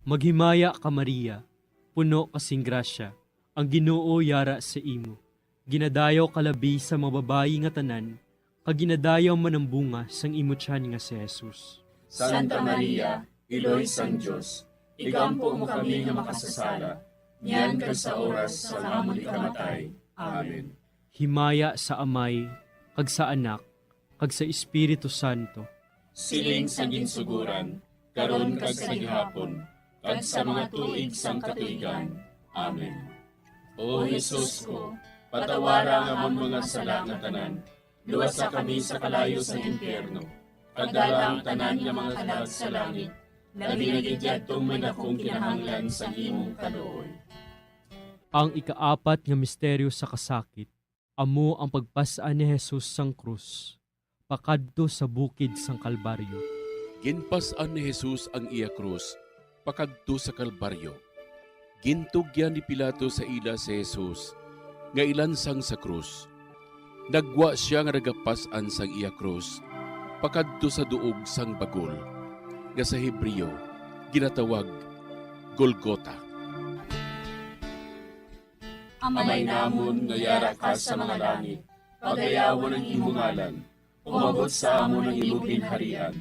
Maghimaya ka, Maria, puno ka sing grasya, ang Ginoo yara sa imo. Ginadayaw ka labi sa mga babayi nga tanan, kag ginadayaw man ang bunga sang imo tiyan nga si Jesus. Santa Maria, Iloy sang Dios, igampo mo kami nga makasasala, niyan kag sa oras sang amon ikamatay. Amen. Himaya sa Amay, kag sa Anak, kag sa Espiritu Santo. Siling sa ginsuguran, karon kag sa gihapon, kag sa mga tuig sang katuigan. Amen. O Jesus ko, patawara ang amon mga sala nga tanan, luwasa kami sa kalayo sa impyerno, kag dala ang tanan nga mga kalag sa langit, labi na gid yadtong may dakong kinahanglan sang imong kaluoy. Ang ikaapat nga misteryo sa kasakit, amo ang pagpas-an ni Jesus sang krus pakadto sa bukid sang Kalbaryo. Ginpas-an ni Jesus ang iya krus pakadto sa Kalbaryo. Gintugyan ni Pilato sa ila si Jesus nga ilansang sa krus. Naggwa sia nga nagapas-an sang iya krus pakadto sa duog sang bagol, nga sa Hebreo ginatawag Golgota. Amay namon nga yara ka sa mga langit, pagayawon ang imo ngalan. Umabot sa amon ang imo ginharian.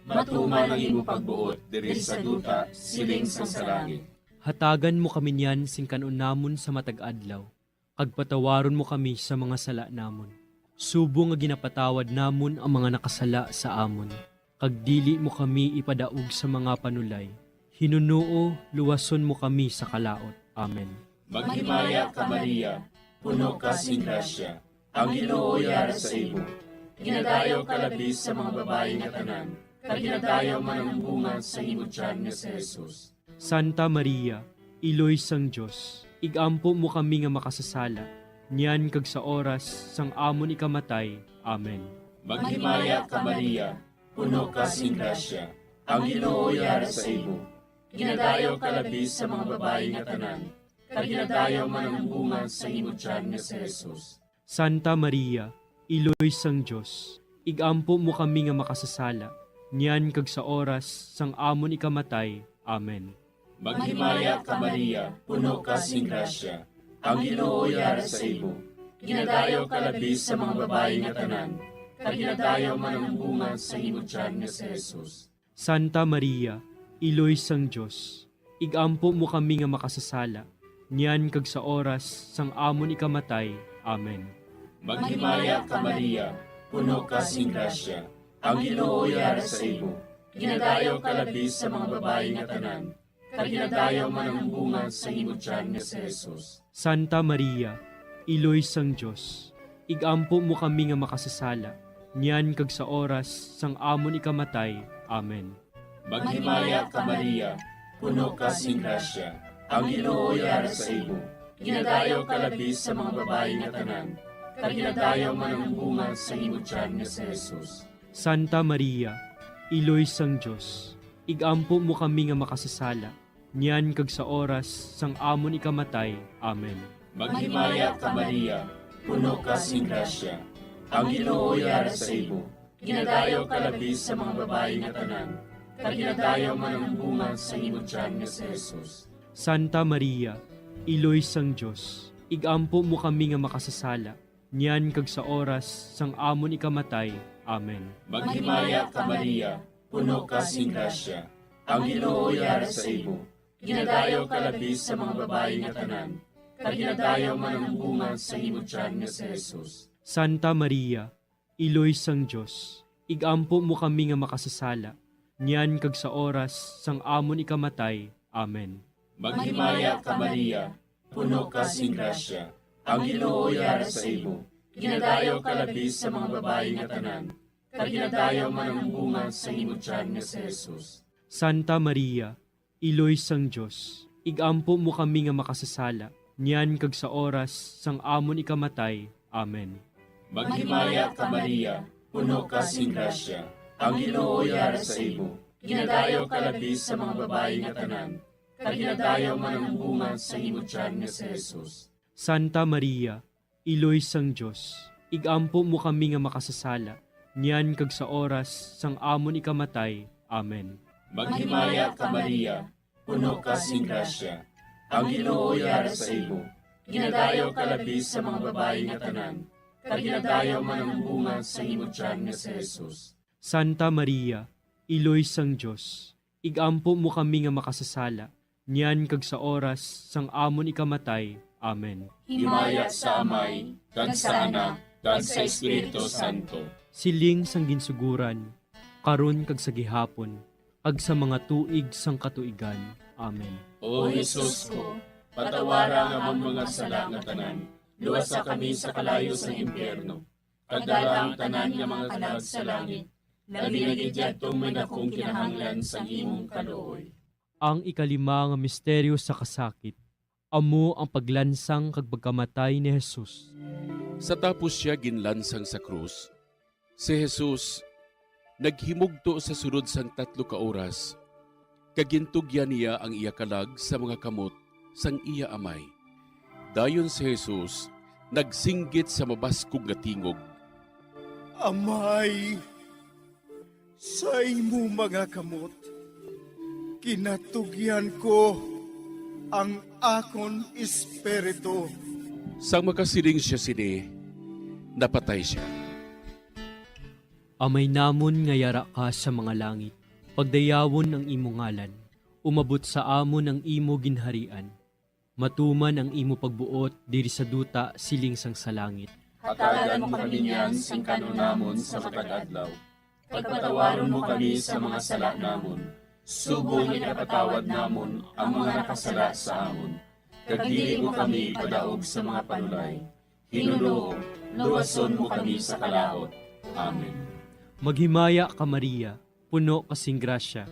Matuman ang imo pagbuot diri sa duta, siling sang sa langit. Hatagan mo kami niyan sing kan-on namon sa matag adlaw, kag patawaron mo kami sa mga sala namon, subong nga ginapatawad namon ang mga nakasala sa amon. Kag dili mo kami ipadaog sa mga panulay. Hinunoo, luwason mo kami sa kalaut. Amen. Maghimaya ka, Maria, puno ka sing grasya, ang Ginoo yara sa imo. Ginadayaw ka labi sa mga babayi nga tanan, kag ginadayaw man ang bunga sa imo tiyan nga si Jesus. Santa Maria, Iloy sang Dios, ig-ampo mo kami nga makasasala, niyan kag sa oras sang amon ikamatay. Amen. Maghimaya ka, Maria, puno ka sing grasya, ang Ginoo yara sa imo. Ginadayaw ka labi sa mga babayi nga tanan, kag ginadayaw man ang bunga sa imo tiyan nga si Jesus. Santa Maria, Iloy sang Dios, ig-ampo mo kami nga makasasala, niyan kag sa oras sang amon ikamatay. Amen. Maghimaya ka, Maria, puno ka sing grasya, ang Ginoo yara sa imo. Ginadayaw ka labi sa mga babayi nga tanan, kag ginadayaw man ang bunga sa imo tiyan nga si Jesus. Santa Maria, Iloy sang Dios, ig-ampo mo kami nga makasasala, niyan kag sa oras sang amon ikamatay. Amen. Maghimaya ka, Maria, puno ka sing grasya, ang Ginoo yara sa imo. Ginadayaw ka labi sa mga babayi nga tanan, kag ginadayaw man ang bunga sa imo tiyan nga si Jesus. Santa Maria, Iloy sang Dios, ig-ampo mo kami nga makasasala, niyan kag sa oras sang amon ikamatay. Amen. Maghimaya ka, Maria, puno ka sing grasya, ang Ginoo yara sa imo. Ginadayaw ka labi sa mga babayi nga tanan, kag ginadayaw man ang bunga sa imo tiyan nga si Jesus. Santa Maria, Iloy sang Dios, ig-ampo mo kami nga makasasala, niyan kag sa oras sang amon ikamatay. Amen. Maghimaya ka, Maria, puno ka sing grasya, ang Ginoo yara sa imo. Ginadayaw ka labi sa mga babayi nga tanan, kag ginadayaw man ang bunga sa imo tiyan nga si Jesus. Santa Maria, Iloy sang Dios, ig-ampo mo kami nga makasasala, niyan kag sa oras sang amon ikamatay. Amen. Maghimaya ka, Maria, puno ka sing grasya, Ang Ginoo yara sa imo. Ginadayaw ka labi sa mga babayi nga tanan, kag ginadayaw man ang bunga sang imo tiyan nga si Jesus. Santa Maria, Iloy sang Dios, ig-ampo mo kami nga makasasala, niyan kag sa oras sang amon ikamatay. Amen. Maghimaya ka, Maria, puno ka sing grasya, ang Ginoo yara sa imo. Ginadayaw ka labi sa mga babayi nga tanan, kag ginadayaw man ang bunga sang imo tiyan nga si Jesus. Santa Maria, Iloy sang Dios, ig-ampo mo kami nga makasasala, niyan kag sa oras sang amon ikamatay. Amen. Maghimaya ka, Maria, puno ka sing grasya, ang Ginoo yara sa imo. Ginadayaw ka labi sa mga babayi nga tanan, kag ginadayaw man ang bunga sang imo tiyan nga si Jesus. Santa Maria, Iloy sang Dios, ig-ampo mo kami nga makasasala, niyan kag sa oras sang amon ikamatay. Amen. Maghimaya ka, Maria, puno ka sing grasya, ang Ginoo yara sa imo. Ginadayaw ka labi sa mga babayi nga tanan, kag ginadayaw man ang bunga sang imo tiyan nga si Jesus. Santa Maria, Iloy sang Dios, ig-ampo mo kami nga makasasala, niyan kag sa oras sang amon ikamatay. Amen. Himaya sa Amay, kag sa Anak, kag sa Espiritu Santo. Siling sang ginsuguran, karon kag sa gihapon, kag sa mga tuig sang katuigan. Amen. O Jesus ko, patawara ang amon mga sala nga tanan, luwasa kami sa kalayo sang impyerno, kag dala ang tanan nga mga kalag sa langit, labi na gid yadtong may dakong kinahanglan sang imong kaluoy. Ang ikalima nga misteryo sa kasakit, amo ang paglansang kag pagkamatay ni Jesus. Sa tapos sia ginlansang sa krus, si Jesus naghimugto sa sulod sang tatlo ka oras, kag gintugyan niya ang iya kalag sa mga kamot sang iya Amay. Dayon si Jesus nagsinggit sa mabaskog nga tingog, "Amay, sa imo mga kamot ginatugyan ko ang akon espiritu." Sang makasiling sia sini, napatay sia. Amay namon nga yara ka sa mga langit, pagdayawon ang imo ngalan. Umabot sa amon ang imo ginharian. Matuman ang imo pagbuot diri sa duta siling sang sa langit. Hatagan mo kami niyan sing kan-on namon sa matag adlaw. Kag patawaron mo kami sa mga sala namon, subong nga ginapatawad namon ang mga nakasala sa amon. Kag dili mo kami ipadaog sa mga panulay, hinunoo, luwason mo kami sa kalaut. Amen. Maghimaya ka, Maria, puno ka sing grasya,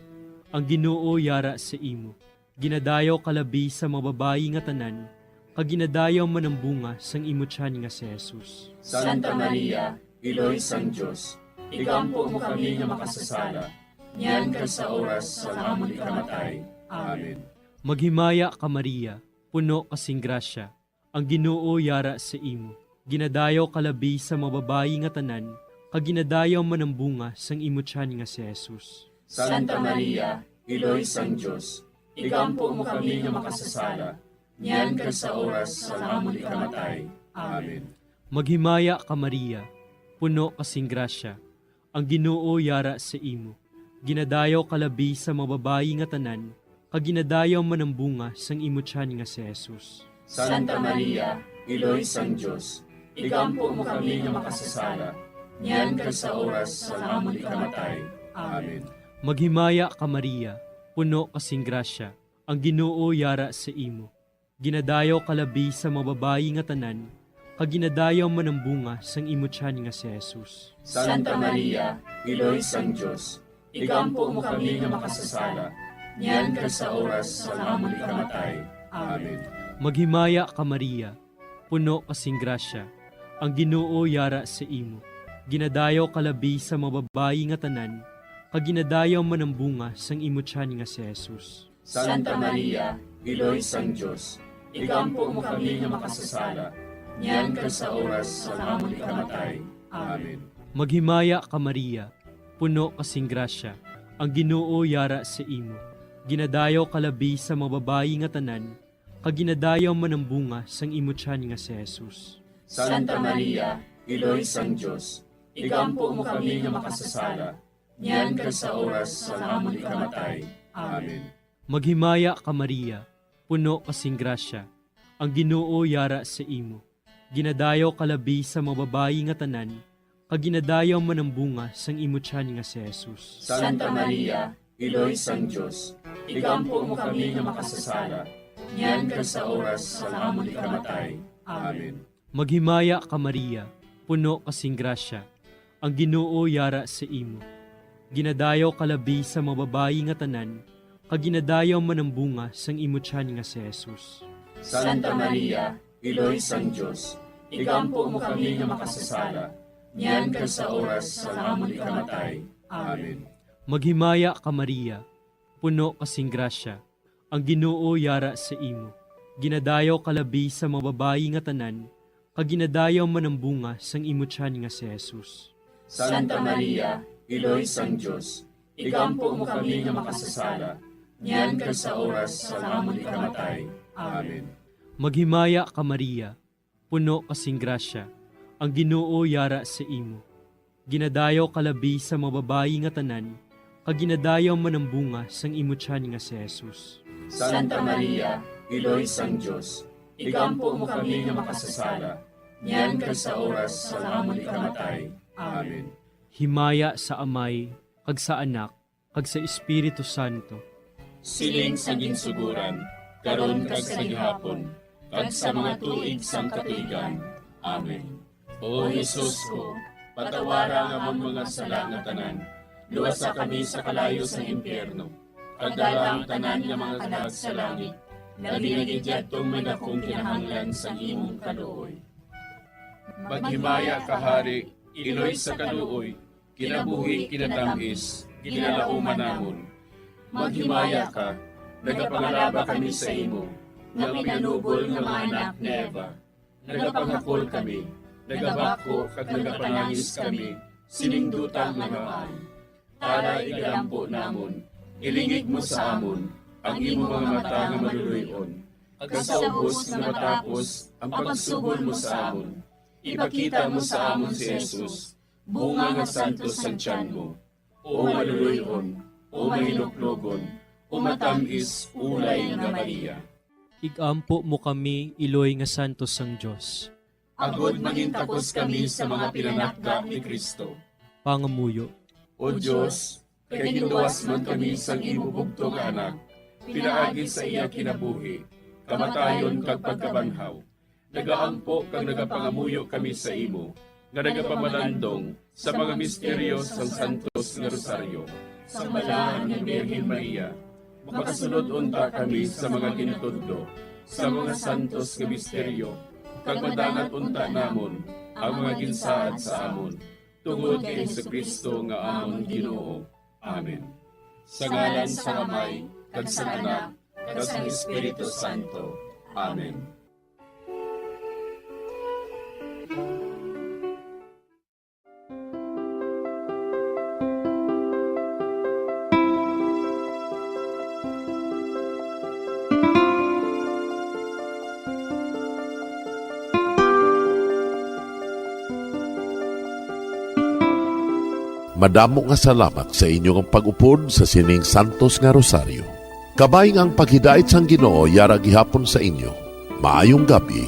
ang Ginoo yara sa imo. Ginadayaw ka labi sa mga babayi nga tanan, kag ginadayaw man ang bunga sang imo tiyan nga si Jesus. Santa Maria, Iloy sang Dios, igampo mo kami nga makasasala, niyan kag sa oras sang amon ikamatay. Amen. Maghimaya ka, Maria, puno ka sing grasya, ang Ginoo yara sa imo. Ginadayaw ka labi sa mga babayi nga tanan, kag ginadayaw man ang bunga sang imo tiyan nga si Jesus. Santa Maria, Iloy sang Dios, igampo mo kami nga makasasala, niyan kag sa oras sang amon ikamatay. Amen. Maghimaya ka, Maria, puno ka sing grasya, ang Ginoo yara sa imo. Ginadayaw ka labi sa mga babayi nga tanan, kag ginadayaw man ang bunga sang imo tiyan nga si Jesus. Santa Maria, Iloy sang Dios, igampo mo kami nga makasasala, niyan kag sa oras sang amon ikamatay. Amen. Maghimaya ka, Maria, puno ka sing grasya, ang Ginoo yara sa imo. Ginadayaw ka labi sa mga babayi nga tanan, kag ginadayaw man ang bunga sang imo tiyan nga si Jesus. Santa Maria, Iloy sang Dios, igampo mo kami nga makasasala, niyan kag sa oras sang amon ikamatay. Amen. Maghimaya ka, Maria, puno ka sing grasya, ang Ginoo yara sa imo. Ginadayaw ka labi sa mga babayi nga tanan, kag ginadayaw man ang bunga sang imo tiyan nga si Jesus. Santa Maria, Iloy sang Dios, igampo mo kami nga makasasala, niyan kag sa oras sang amon ikamatay. Amen. Maghimaya ka, Maria, puno ka sing grasya, ang Ginoo yara sa imo. Ginadayaw ka labi sa mga babayi nga tanan, kag ginadayaw man ang bunga sang imo tiyan nga si Jesus. Santa Maria, Iloy sang Dios, igampo mo kami nga makasasala, niyan kag sa oras sang amon ikamatay. Amen. Maghimaya ka, Maria, puno ka sing grasya, ang Ginoo yara sa imo. Ginadayaw ka labi sa mga babayi nga tanan, kag ginadayaw man ang bunga sang imo tiyan nga si Jesus. Santa Maria, Iloy sang Dios, igampo mo kami nga makasasala, niyan kag sa oras sang amon ikamatay. Amen. Maghimaya ka, Maria, puno ka sing grasya, ang Ginoo yara sa imo. Ginadayaw ka labi sa mga babayi nga tanan, kag ginadayaw man ang bunga sang imo tiyan nga si Jesus. Santa Maria, Iloy sang Dios, igampo mo kami nga makasasala, niyan kag sa oras sang amon ikamatay. Amen. Maghimaya ka, Maria, puno ka sing grasya, ang Ginoo yara sa imo. Ginadayaw ka labi sa mga babayi nga tanan, kag ginadayaw man ang bunga sang imo tiyan nga si Jesus. Santa Maria, Iloy sang Dios, igampo mo kami nga makasasala, niyan kag sa oras sang amon ikamatay. Amen. Maghimaya ka, Maria, puno ka sing grasya, ang Ginoo yara sa imo. Ginadayaw ka labi sa mga babayi nga tanan, kag ginadayaw man ang bunga sang imo tiyan nga si Jesus. Santa Maria, Iloy sang Dios, igampo mo kami nga makasasala, niyan kag sa oras sang amon ikamatay. Amen. Himaya sa Amay, kag sa Anak, kag sa Espiritu Santo. Siling sa ginsugoran, karon kag sa gihapon, kag sa mga tuig sang katuigan. Amen. O Jesus ko, patawara ang amon mga sala nga tanan, luwasa kami sa kalayo sang impyerno, kag dala ang tanan nga mga kalag sa langit, labi na gid yadtong may dakong kinahanglan sang imong kaluoy. Maghimaya ka, Hari, Iloy sa kaluoy, kinabuhi, kinatam-is, ginalauman namon. Maghimaya ka, nagapangalaba kami sa imo, nga pinanubol nga mga anak ni Eva. Nagapangakol kami, nagabako kag nagapanangis kami sining duta nga maan. Tara, igalampo namon, ilingig mo sa amon ang imo mga mata nga maluloy-on, kag sa ubos nga matapos ang pagsubol mo sa amon, ipakita mo sa amon si Jesus, bunga nga santos sang tiyan mo. O maluloy-on, o mahiluklogon, o matam-is ulay nga Maria. Igampo mo kami, Iloy nga santos sang Dios. Agod mangintakos kami sa mga pinanakda ni Cristo. Pangamuyo. O Dios, kay ginluwas man kami sang imo bugtong nga Anak, pinaagi sa iya kinabuhi, kamatayon kag pagkabanhaw, nagaampo kag nagapangamuyo kami sa imo, nga nagapamalandong sa mga misteryo sang Santos nga Rosaryo. Sang Balaan nga Birhen Maria, makasulod unta kami sa mga gintudlo sa mga santos nga misteryo, kag madangat unta namon ang mga ginsaad sa amon, tungod kay Jesu-Cristo nga amon Ginoo. Amen. Sa ngalan sang Amay, kag sang Anak, kag sang Espiritu Santo. Amen. Madamo nga salamat sa inyo nga pag-upod sa sining santos nga rosaryo. Kabay nga ang paghidait sang Ginoo yara gihapon sa inyo. Maayong gab-i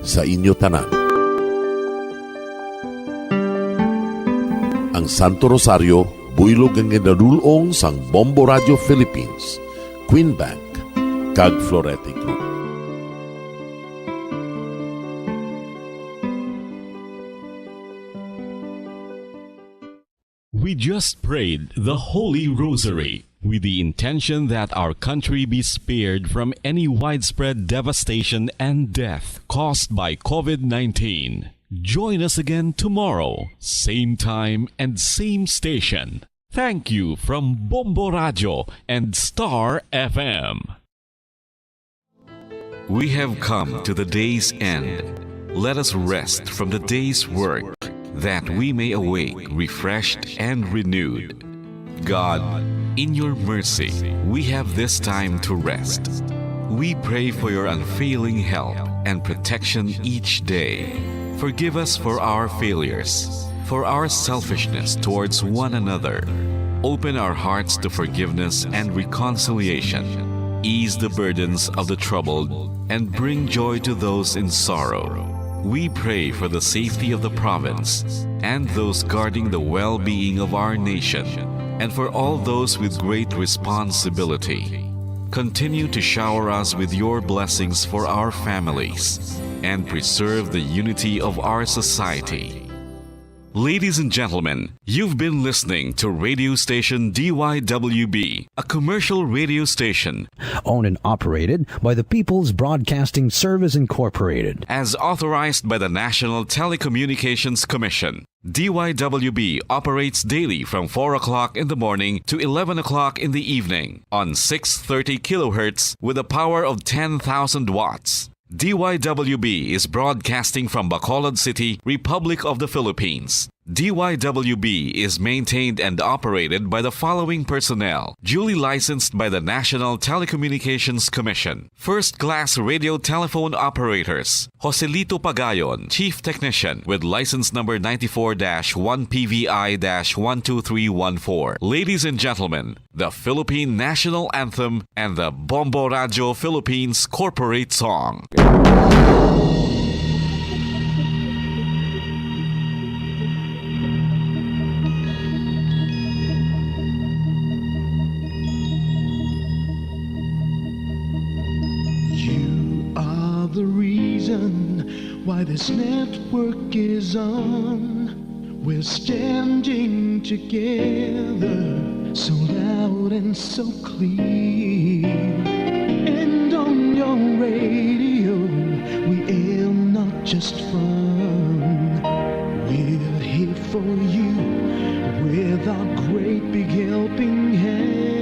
sa inyo tanan. Ang Santo Rosario, buylog nga ginadul-ong sang Bombo Radio Philippines, Queen Bank, kag Florete Group. We just prayed the Holy Rosary with the intention that our country be spared from any widespread devastation and death caused by covid nineteen. Join us again tomorrow, same time and same station. Thank you from Bombo Radio and Star F M. We have come to the day's end. Let us rest from the day's work, that we may awake refreshed and renewed. God, in your mercy, we have this time to rest. We pray for your unfailing help and protection each day. Forgive us for our failures, for our selfishness towards one another, Open our hearts to forgiveness and reconciliation. Ease the burdens of the troubled and bring joy to those in sorrow. We pray for the safety of the province and those guarding the well-being of our nation, and for all those with great responsibility. Continue to shower us with your blessings for our families and preserve the unity of our society. Ladies and gentlemen, you've been listening to radio station D Y W B, a commercial radio station owned and operated by the People's Broadcasting Service Incorporated. As authorized by the National Telecommunications Commission, D Y W B operates daily from four o'clock in the morning to eleven o'clock in the evening on six thirty kilohertz with a power of ten thousand watts. D Y W B is broadcasting from Bacolod City, Republic of the Philippines. D Y W B is maintained and operated by the following personnel, duly licensed by the National Telecommunications Commission. First class radio telephone operators, Joselito Pagayon, Chief Technician, with license number ninety-four dash one P V I dash one two three one four. Ladies and gentlemen, the Philippine National Anthem and the Bombo Radio Philippines Corporate Song. You are the reason why this network is on. We're standing together, so loud and so clear. And on your radio, we aim not just fun. We're here for you with our great big helping hand.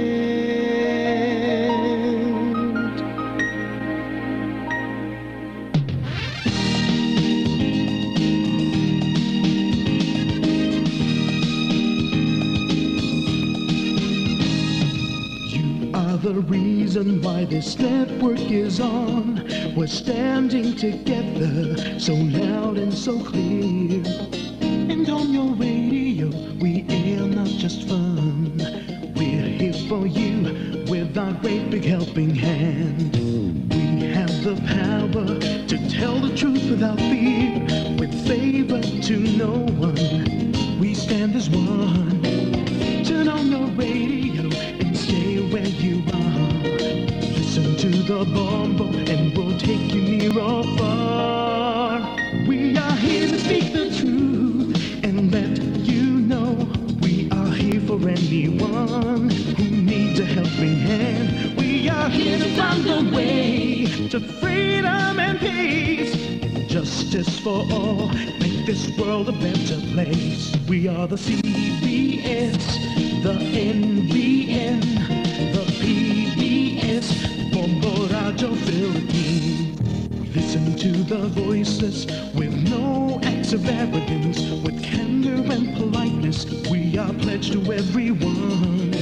You are the reason why this network is on. We're standing together, so loud and so clear. And on your radio, we air not just fun. We're here for you with our great big helping hand. We have the power to tell the truth without fear, with favor to no one. We stand as one. Turn on your radio and stay where you are. Listen to the Bombo and we'll take you near or far. We are here to speak the truth and let you know we are here for anyone who needs a helping hand. We are here to find the way to freedom and peace and justice for all. Make this world a better place. We are the C B S, the N B N, the P B S, Bombo Radio Philippines. Listen to the voices with no acts of arrogance, with candor and politeness. We are pledged to everyone.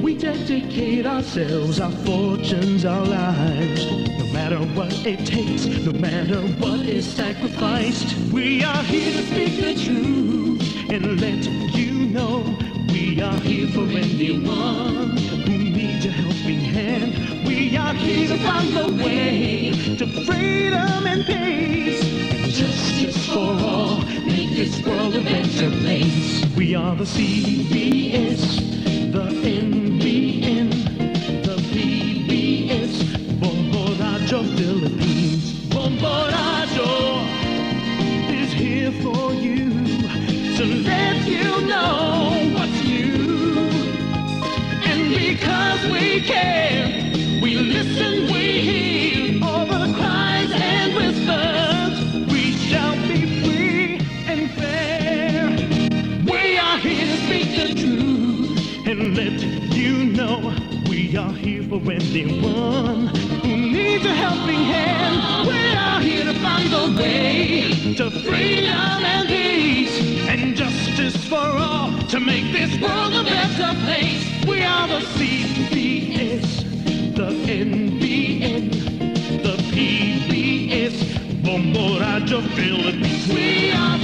We dedicate ourselves, our fortunes, our lives. No matter what it takes, no matter what is sacrificed, we are here to speak the truth and let you know we are here for anyone who needs a helping hand. We are here to find the way to freedom and peace and justice for all. Make this world a better place. We are the C B S, the N B N, the P B S, Bombo Radio Philippines. Bombo Radio is here for you to let you know what's new. And because we care, we listen, we hear all the cries and whispers. We shall be free and fair. We are here to speak the truth and let you know we are here for anyone who needs a helping hand. We are here to find the way to freedom and peace and justice for all to make this world a better place. We are the C B S, the N B N, the P B S, Bombo Radio Philippines. We are